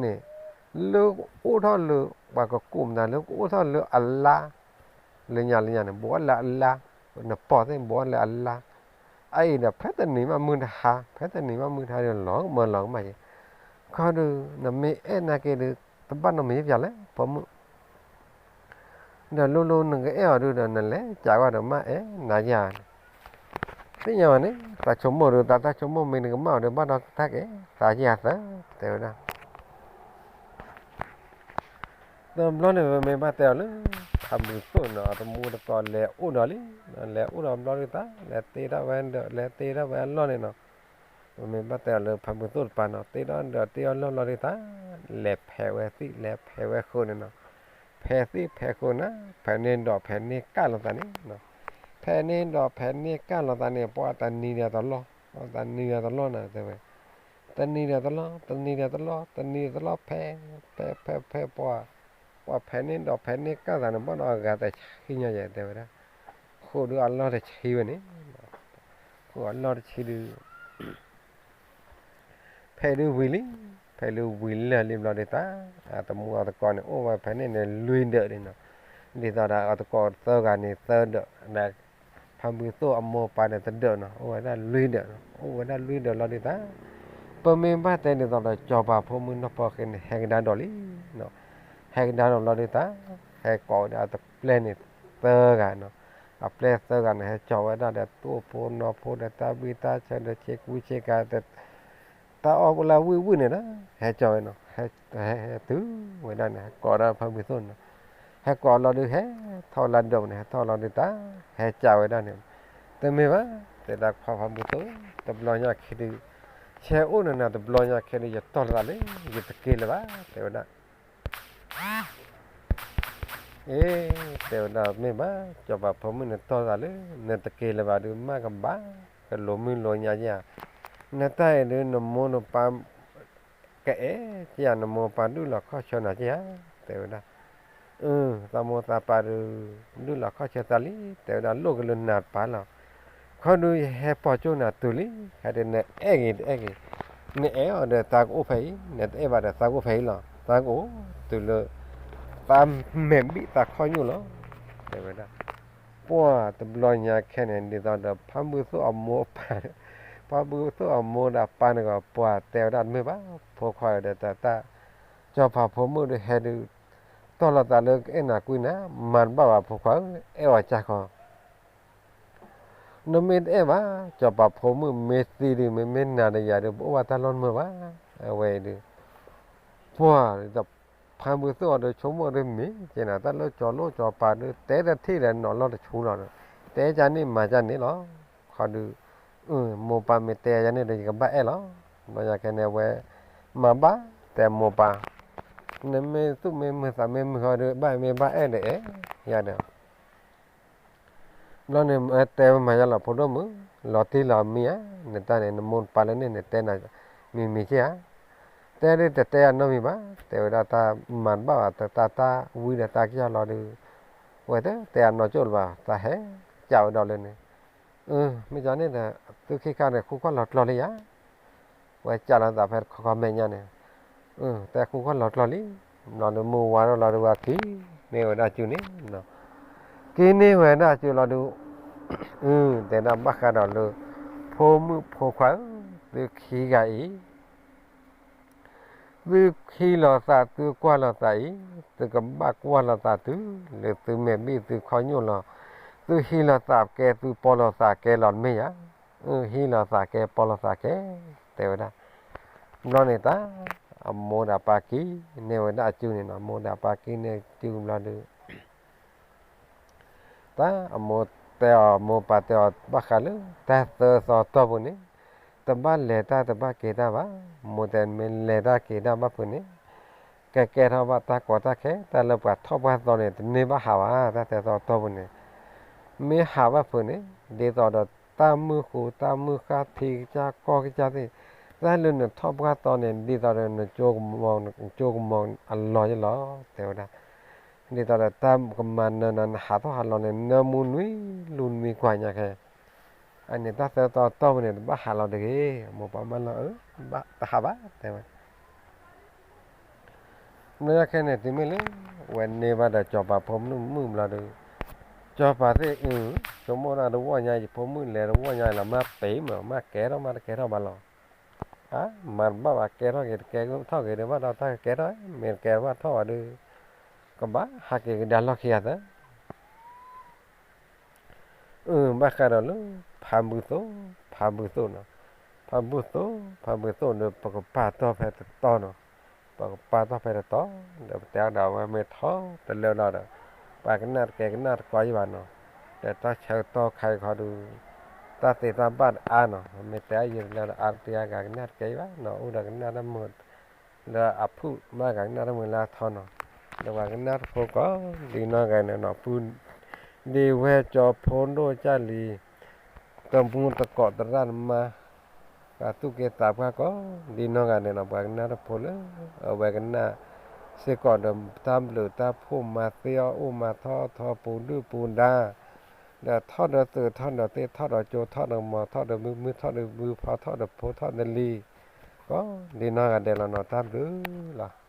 န့ၣ်, လၢကအိၣ်ထီၣ်လၢ ပှၤကကိးမတၤလၢကအိၣ်ထီၣ်လၢအလါ, လၢညါလၢညါန့ၣ် ဘိးအီၤလၢအလါ, နပိာ်သ့ၣ်ဘိးအီၤလၢအလါ, အအံၤဒီးဖဲတနံၤမးမုၢ်တဟါ, ဖဲတနံၤမးမုၢ်တဟါဒီးလီၤမၢ်လီၤကမၣ်က့ၤ, ခီဒီး နမ့ၢ်အဲၣ်နာ်က့ၤဒီး တဘၣ်နီတမံၤပျၢ်လဲၣ် ဖိမုၣ် ဒီးလိၤလိၤနကအဲၣ်အီၤဒုဒီး နလဲၤကးကွၢ်ဒီးမ့ၢ်အဲၣ်နၤယၤန့ၣ်, သ့ၣ်ညါဘၣ်န့ၣ် သးဆိကမိၣ်ဒီး သးတၢ်ဆိကမိၣ်မ့ၢ်နကမၣ်အီၤဒီး ဘၣ်ဒီးတၢ်ကဲ သးယၤသၢ တဲဝဲဒၣ်. တဘျီန့ၣ် ပမ့ၢ်ဘၣ်တဲအီၤလၢ ဖးဘုသိၣ်နီၤ အတမူတကိးလဲၤအိၣ်ဒီးလံ, လဲၤအိၣ်ဒီးဘျီဒုသး လဲၤတ့ထီၣ်ဝဲဒီး လဲၤတ့ထီၣ်ဝဲအလီၢ်န့ၣ်နီၤ, ပမ့ၢ်ဘၣ်တဲအီၤလၢဖးဘုသိၣ်တပၤနီၤ တ့ထီၣ်ဒီးတ့အီၣ်လီၢ်ဘျီဒုသး လဲၤဖဲးဝဲသ့ၣ် လဲၤဖဲးဝဲဃိန့ၣ်နီၤ, ဖဲးသ့ၣ်ဖဲးဃိန့ၣ် ဖဲးန့ၢ်ဒီးဖဲးန့ၢ်ကၢ်လိာ်သးန့ၣ်, ဖဲးန့ၢ်ဒီးဖဲးန့ၢ်ကၢ်လိာ်သးန့ၣ် ပှၤတနံၤဒီးတလီၢ်, တနံၤဒီးတလီၢ်နီၤ တဲဝဲ, တနံၤဒီးတလီၢ် တနံၤဒီးတလီၢ် တနံၤဒီးတလီၢ် ဖဲး ဖဲး ဖဲး ဖဲး ပှၤ ပှၤဖဲးန့ၢ်ဒီးဖဲးန့ၢ်ကၢ်သးန့ၣ် ဘၣ်ဒီးအဂၤတဆံညါယဲ တဲဝဲဒၣ်, ဃိဒုအလီၢ်တဆံဝဲန့ၣ်, ဃိအလီၢ်တဆံဒု ဖဲးဒုဝံၤလံ, ဖဲးဒုဝံၤလၢာ်လံဘျီဒုသး, အတမူအတကိးန့ၣ် အိၣ်ဝဲဖဲန့ၣ်န့ၣ် လွံၢ်ဒၢးန့ၣ်နီၤ, ဒ်သိးဒီးအတကိးသၢဂၤန့ၣ် သၢဒၢး, ဒီးဖးဘုသိၣ်အမိၢ်ပၢ်န့ၣ်တဒၢးနီၤ အိၣ်ဝဲဒၣ်လွံၢ်ဒၢး, အိၣ်ဝဲဒၣ်လွံၢ်ဒၢးလီၤဒုသး, ပမ့ၢ်ဘၣ်တဲဒ်သိးဒီး စီၤပၤဖိမုၣ်နီၢ်ပီၢ်ဃ့န့ၣ် ဟဲကဒါဒီးလံ, ဟဲကဒါဒီးလီၤဒုသး, ဟဲကိးဝဲဒၣ်အတပျဲၢ်န့ၣ်သၢဂၤနီၤ, အပျဲၢ်သၢဂၤန့ၣ် ဟဲကၠီၤဝဲဒၣ်ဒီး တိၢ်ဖိနီၢ်ဖိဒီး တၢ်ဘှံးတၢ်ဆၢဒီး ဆ့ကူဆ့ကၤ တၢ်အီၣ်လၢဝံၣ်ဝံၣ်န့ၣ်ဒီး ဟဲကၠီၤဝဲနီၤ, ဟဲတုၤဝဲဒၣ်န့ၣ် ဟဲကိးဒၣ်ဖးဘုသိၣ်နီၤ, ဟဲကိးလီၤဒု ဟဲထီၣ်လၢဒၢးန့ၣ် ဟဲထီၣ်လီၤဒုသး, ဟဲကးဝဲဒၣ်န့ၣ်, တမ့ၢ်ဘၣ်, တဲဒၣ်ခွါဖးဘုသိၣ်, တဘျီညါခဲဒု ဆဲးအိၣ်နၤနၤ တဘျီညါခဲဒု ယတီၢ်လီၤသးလၢ ယတက့ၤလၢၤဘၣ် တဲဝဲဒၣ် အ့ တဲဝဲဒၣ် မ့ၢ်ဘၣ် စီၤပၤဖိမုၣ် နတီၢ်သးလၢ နတက့ၤလၢၤဘၣ်ဒုး မ့ၢ်ကဘၣ် ကလိၤမုၢ်လိၤညါယဲၢ်ဧါ, နတၢ်အံၤဒုး နမိၢ်နပၢ် ကအဲၣ်က့ၤယၤ နမိၢ်ပၢ်ဒုးလီၤခီၣ်ဆၢနၤက့ၤဧါ, တဲဝဲဒၣ် အၢ သးမိၢ်သးပၢ်ဒုး ဒုးလီၤခီၣ်ဆၢသးလံ တဲဝဲဒၣ် လိၣ်က့ၤလၢနၤတပၤလီၤ. ခီဒုးယဟဲပိာ်ကၠိနၤတုၤလံ, ဟဲဒီးနအဲၣ်ဂ့ၤတအဲၣ်ဂ့ၤ, နအဲၣ်အီၤဒီးသးကအိၣ်ဖဲအံၤ, နတအဲၣ်ဘၣ်ဒီးသးကအိၣ်ဖဲအံၤလီၤ. သးကအိၣ်တုၤလၢ သးမဲာ်ဘံၣ်သးခီၣ်ညိၣ်လီၤ, တဲဝဲဒၣ်. ပှၢ်တဘျီညါခဲန့ၣ် ဒ်သိးဒီး ဖါဘုသိၣ်အမိၢ်ပၢ်, ဖါဘုသိၣ်အမိၢ်ဒီးပၢ်န့ၣ်ဂီၤ ပှၢ်တဲဝဲဒၣ် တမ့ၢ်ဘၣ် ဖိခွါဧၢ ဒီးတၢ် စီၤပၤဖိမုၣ်ဒုးဟဲဒုး တီၢ်လီၤသးလၢကအဲၣ်နၤကွံနၤ မၤတဘၣ်ဘၣ် ဖိခွါဧၢ, အဲၣ်အီၤကၢ်ခီ နမ့ၢ်တအဲၣ်ဘၣ်, စီၤပၤဖိမုၣ်မ့ၢ်သံဒုး မ့မ့ၢ်နၤဒီးယၤဒုး ပအိၣ်ဘၣ်တၢ်လီၢ်မုာ်ဘၣ်, အဝဲအံၤဒုး ပှၤဒီး ဖါဘုသိၣ်အီၤဒီး ဆိကမိၣ်ဒုးမ့ၢ်ကဲနၤ တၢ်လၢစီၤလိၣ်စီၤပၤဒုး တဲတထံၣ်ဒီးနီၤလီၢ်တဆူလီၤဒီး တဲကန့ၣ်မၤကန့ၣ်လီၤ. ခီဒုး မိၢ်ပၢ်မ့ၢ်တဲယၤန့ၣ်ဒီး ယကဘၣ်အဲၣ်လီၤ. ဘျီယၤခဲန့ၣ် အဝဲ မၤဘၣ် တဲမိၢ်ပၢ်, နမ့ၢ်သူၣ်မ့ၢ်မုာ်သးမ့ၢ်မုာ်ဃီဒုး ဘၣ်မ့ၢ်ဘၣ်အဲၣ်ဒီးအဲၣ်ယၤဒီး ဘျီန့ၣ် တဲဝဲမၤယါလီၤ ဖိဒိၣ်မုၣ်, လီၤတံၢ်လီၤမံဧါ, နတၢ်န့ၣ် နမိၢ်နပၢ်လၢန့ၣ် နတဲနၤမံၤမံၤက့ဧါ, တဲဒုးတတဲအနီတမံၤဘၣ်, တဲဝဲဒၣ်တၢ်မၤတဘၣ်ဘၣ် တၢ်တၢ်ဝံဒီးတၢ်ကစၢ်လီၤဒုး, ဝဲတတဲအနီကၠိၣ်လၢၤဘၣ် တၢ်ဟဲကးဝဲဒီးလၢန့ၣ်, မ့ၢ်ကန့ၣ်ဒီး သုခံခါန့ၣ် ဃူကွၢ်လီၤကျီလံယါ ဝဲကးလီၤသးဖဲတခီခီမဲာ်ညါန့ၣ်, တဲဃူကွၢ်လီၤကျီလံ, ဘျီဒုးမုၢ်ဝါထီၣ်လီၤဒုးဝဲက့ၤန့ၢ်ဝဲဒၣ်စုန့ၣ်, က့ၤန့ၢ်ဝဲဒၣ်စုလီၤဒုး, တဲဒၣ်ဘၣ်ဃးဒီးလၢ ဖိမုၣ်ဖိခွါဧၢ, သုခံဂၤအံၤ သုဟံးလီၤသး သုကွၢ်လီၤသးအံၤ, သုကဘၣ်ကွၢ်လီၤသးတုၤလၢသုမဲာ်ဘံၣ်သုခီၣ်ညိၣ်လီၤ, သုဟံးလီၤသးကဲ သုပီလီၤသးကဲလီၤ မ့ၢ်ယါ, ဟံးလီၤသးကဲ ပီလီၤသးကဲ, တဲဝဲဒၣ်, ဘျီန့ၣ်တၢ် အမိၢ်ဒီးပၢ်က့ၤန့ၢ်ဝဲဒၣ်အစုန့ၣ်နီၤ, မိၢ်ဒီးပၢ်က့ၤန့ၢ်စုဘျီဒုး တၢ်အမိၢ်တဲအီၤ မိၢ်ပၢ်တဲအီၤဘၣ်ဃးလၢ တၢ်သၢသီတီၢ်ပူၤန့ၣ်, တဘၣ်လဲၤတၢ်တဘၣ်က့ၤတၢ်ဘၣ်, မိၢ်တဲမ့ၢ်လဲၤတၢ်က့ၤတၢ်ဘၣ်ဖုးန့ၣ်, ကကဲထီၣ်ဘၣ်တၢ်ကီတၢ်ခဲ တၢ်လၢပှၤထီၣ်ပှၢ်သီန့ၣ် တန့ၢ်ဘၣ်ဟးဘၣ်, တၢ်သၢသီတီၢ်ပူၤန့ၣ်, မ့ၢ်ဟးဘၣ်ဖုးန့ၣ် ဒ်သိးဒီးတၢ်မုၢ်ဃိ တၢ်မုၢ်ဃၢ်ထံကစၢ်ကီၢ်ကစၢ်သ့ၣ်, တၢ်လၢနထီၣ်ပှၢ်သီန့ၣ် ဒ်သိးဒီးနကၠိကမီၤအလီၢ်ယလီၤ တဲဝဲဒၣ် ဒ်သိးဒီးတၢ်ကမၤနၢၤနၤ နဟးထီၣ်ဟးလီၤန့ၣ် နၢမူနွံလူနွံကွၢ်ညါခဲ, အန့ၣ်တၢ်သၢသီတီၢ်ပူၤန့ၣ် တဘၣ်ဟးလီၤတဂ့ၤ, မိၢ်ပၢ်မၢလီၤအၢ, တဟးဘၣ်တဲဝဲ ဘျီယါခဲန့ၣ် တုၤမ့ၢ်လၢ ဝဲန့ၢ်ဘၣ်ဒီးစီၤပၤဖိမုၣ်ဘျီဒီး, စီၤပၤသ့ၣ်အု, ဆိကမိၣ်ဒၣ်တဝီညါ ယဖိမုၣ်လဲၤတဝီညါလီၤ မ့ၢ်ပ့ၤမး မ့ၢ်ကဲထီၣ်မ့ၢ်တကဲထီၣ်ဘၣ်လီၤ, အါ, မၤတဘၣ်ဘၣ် ကဲထီၣ်က့ၤ တကဲထီၣ်က့ၤဒံးဘၣ်ဒီး တၢ်ကကဲထီၣ်, မ့ၢ်တကဲဘၣ်ထီၣ်ဘၣ်ဒီး ကဘၣ်ဟးက့ၤကဒါလီၢ်ခံဂၤသၢ ဘၣ်ဃးဒီးလၢ ဖးဘုသိၣ်, ဖးဘုသိၣ်နီၤ, ဖးဘုသိၣ်, ဖးဘုသိၣ်ဒီး ပကပာ်တီၢ်ဖဲတတီၤနီၤ, ပကပာ်တီၢ်ဖဲတတီၤ, ဒီးပတဲအီၤဒီးအဝဲမ့ၢ်ထီတလၢလီၤဒီး, ပှၤကနၣ်တကဲကနၣ်တကီယံဘၣ်နီၤ, ဒီးတၢ်ဆၢကတီၢ်ခါအံၤခီဒုး, တၢ်သ့တၢ်ဘၣ်တအါနီၤ, မ့ၢ်တဲအယံာ်တလၢဒီး အါတကဲဂၤကနၣ်တကဲယံဘၣ်နီၤ, အိၣ်ဒီးကနၣ်တမုာ် လၢအဖုၣ်မး ဂၤကနၣ်တမုာ်လၢအထီနီၤ, ဒီးပှၤကနၣ်တဖိကိးဒ်နီၢ်ဂၤန့ၣ်နီၤ, ဖု ဒ့ဝဲၢ်ကၠီဖိဒိၣ်ကၢ်လံၤ, တမူတကိးသရၣ်သမါ, ပှၤသူၣ်က့သးပှၢ်ကိးဒ်နီၢ်ဂၤန့ၣ်နီၤ, ပှၤကနၣ်တဖိလၢ အဝဲကနၣ်စ့ၢ်ကီးဒီးတၢ်ဘျုးတၢ်ဖှိၣ်မၤသ့အီၣ်အိၣ်မၤထီၣ်ထီပူၤဒုၣ်ပူၤဒါ, ဒီးထီၣ်ဒီးသုးထီၣ်ဒီးသ့ၣ်ထီၣ်ဒီးကၠိထီၣ်ဒီးမီၤထီၣ်ဒီးမုၢ်မုၢ်ထီၣ်ဒီးမုၢ်ဖီထီၣ်ဒီးဖိထီၣ်ဒီးလံၤ, ကိးဒ်နီၢ်ဂၤဒဲးလီၤနီၤ, တၢ်ဘျုးလီၤ.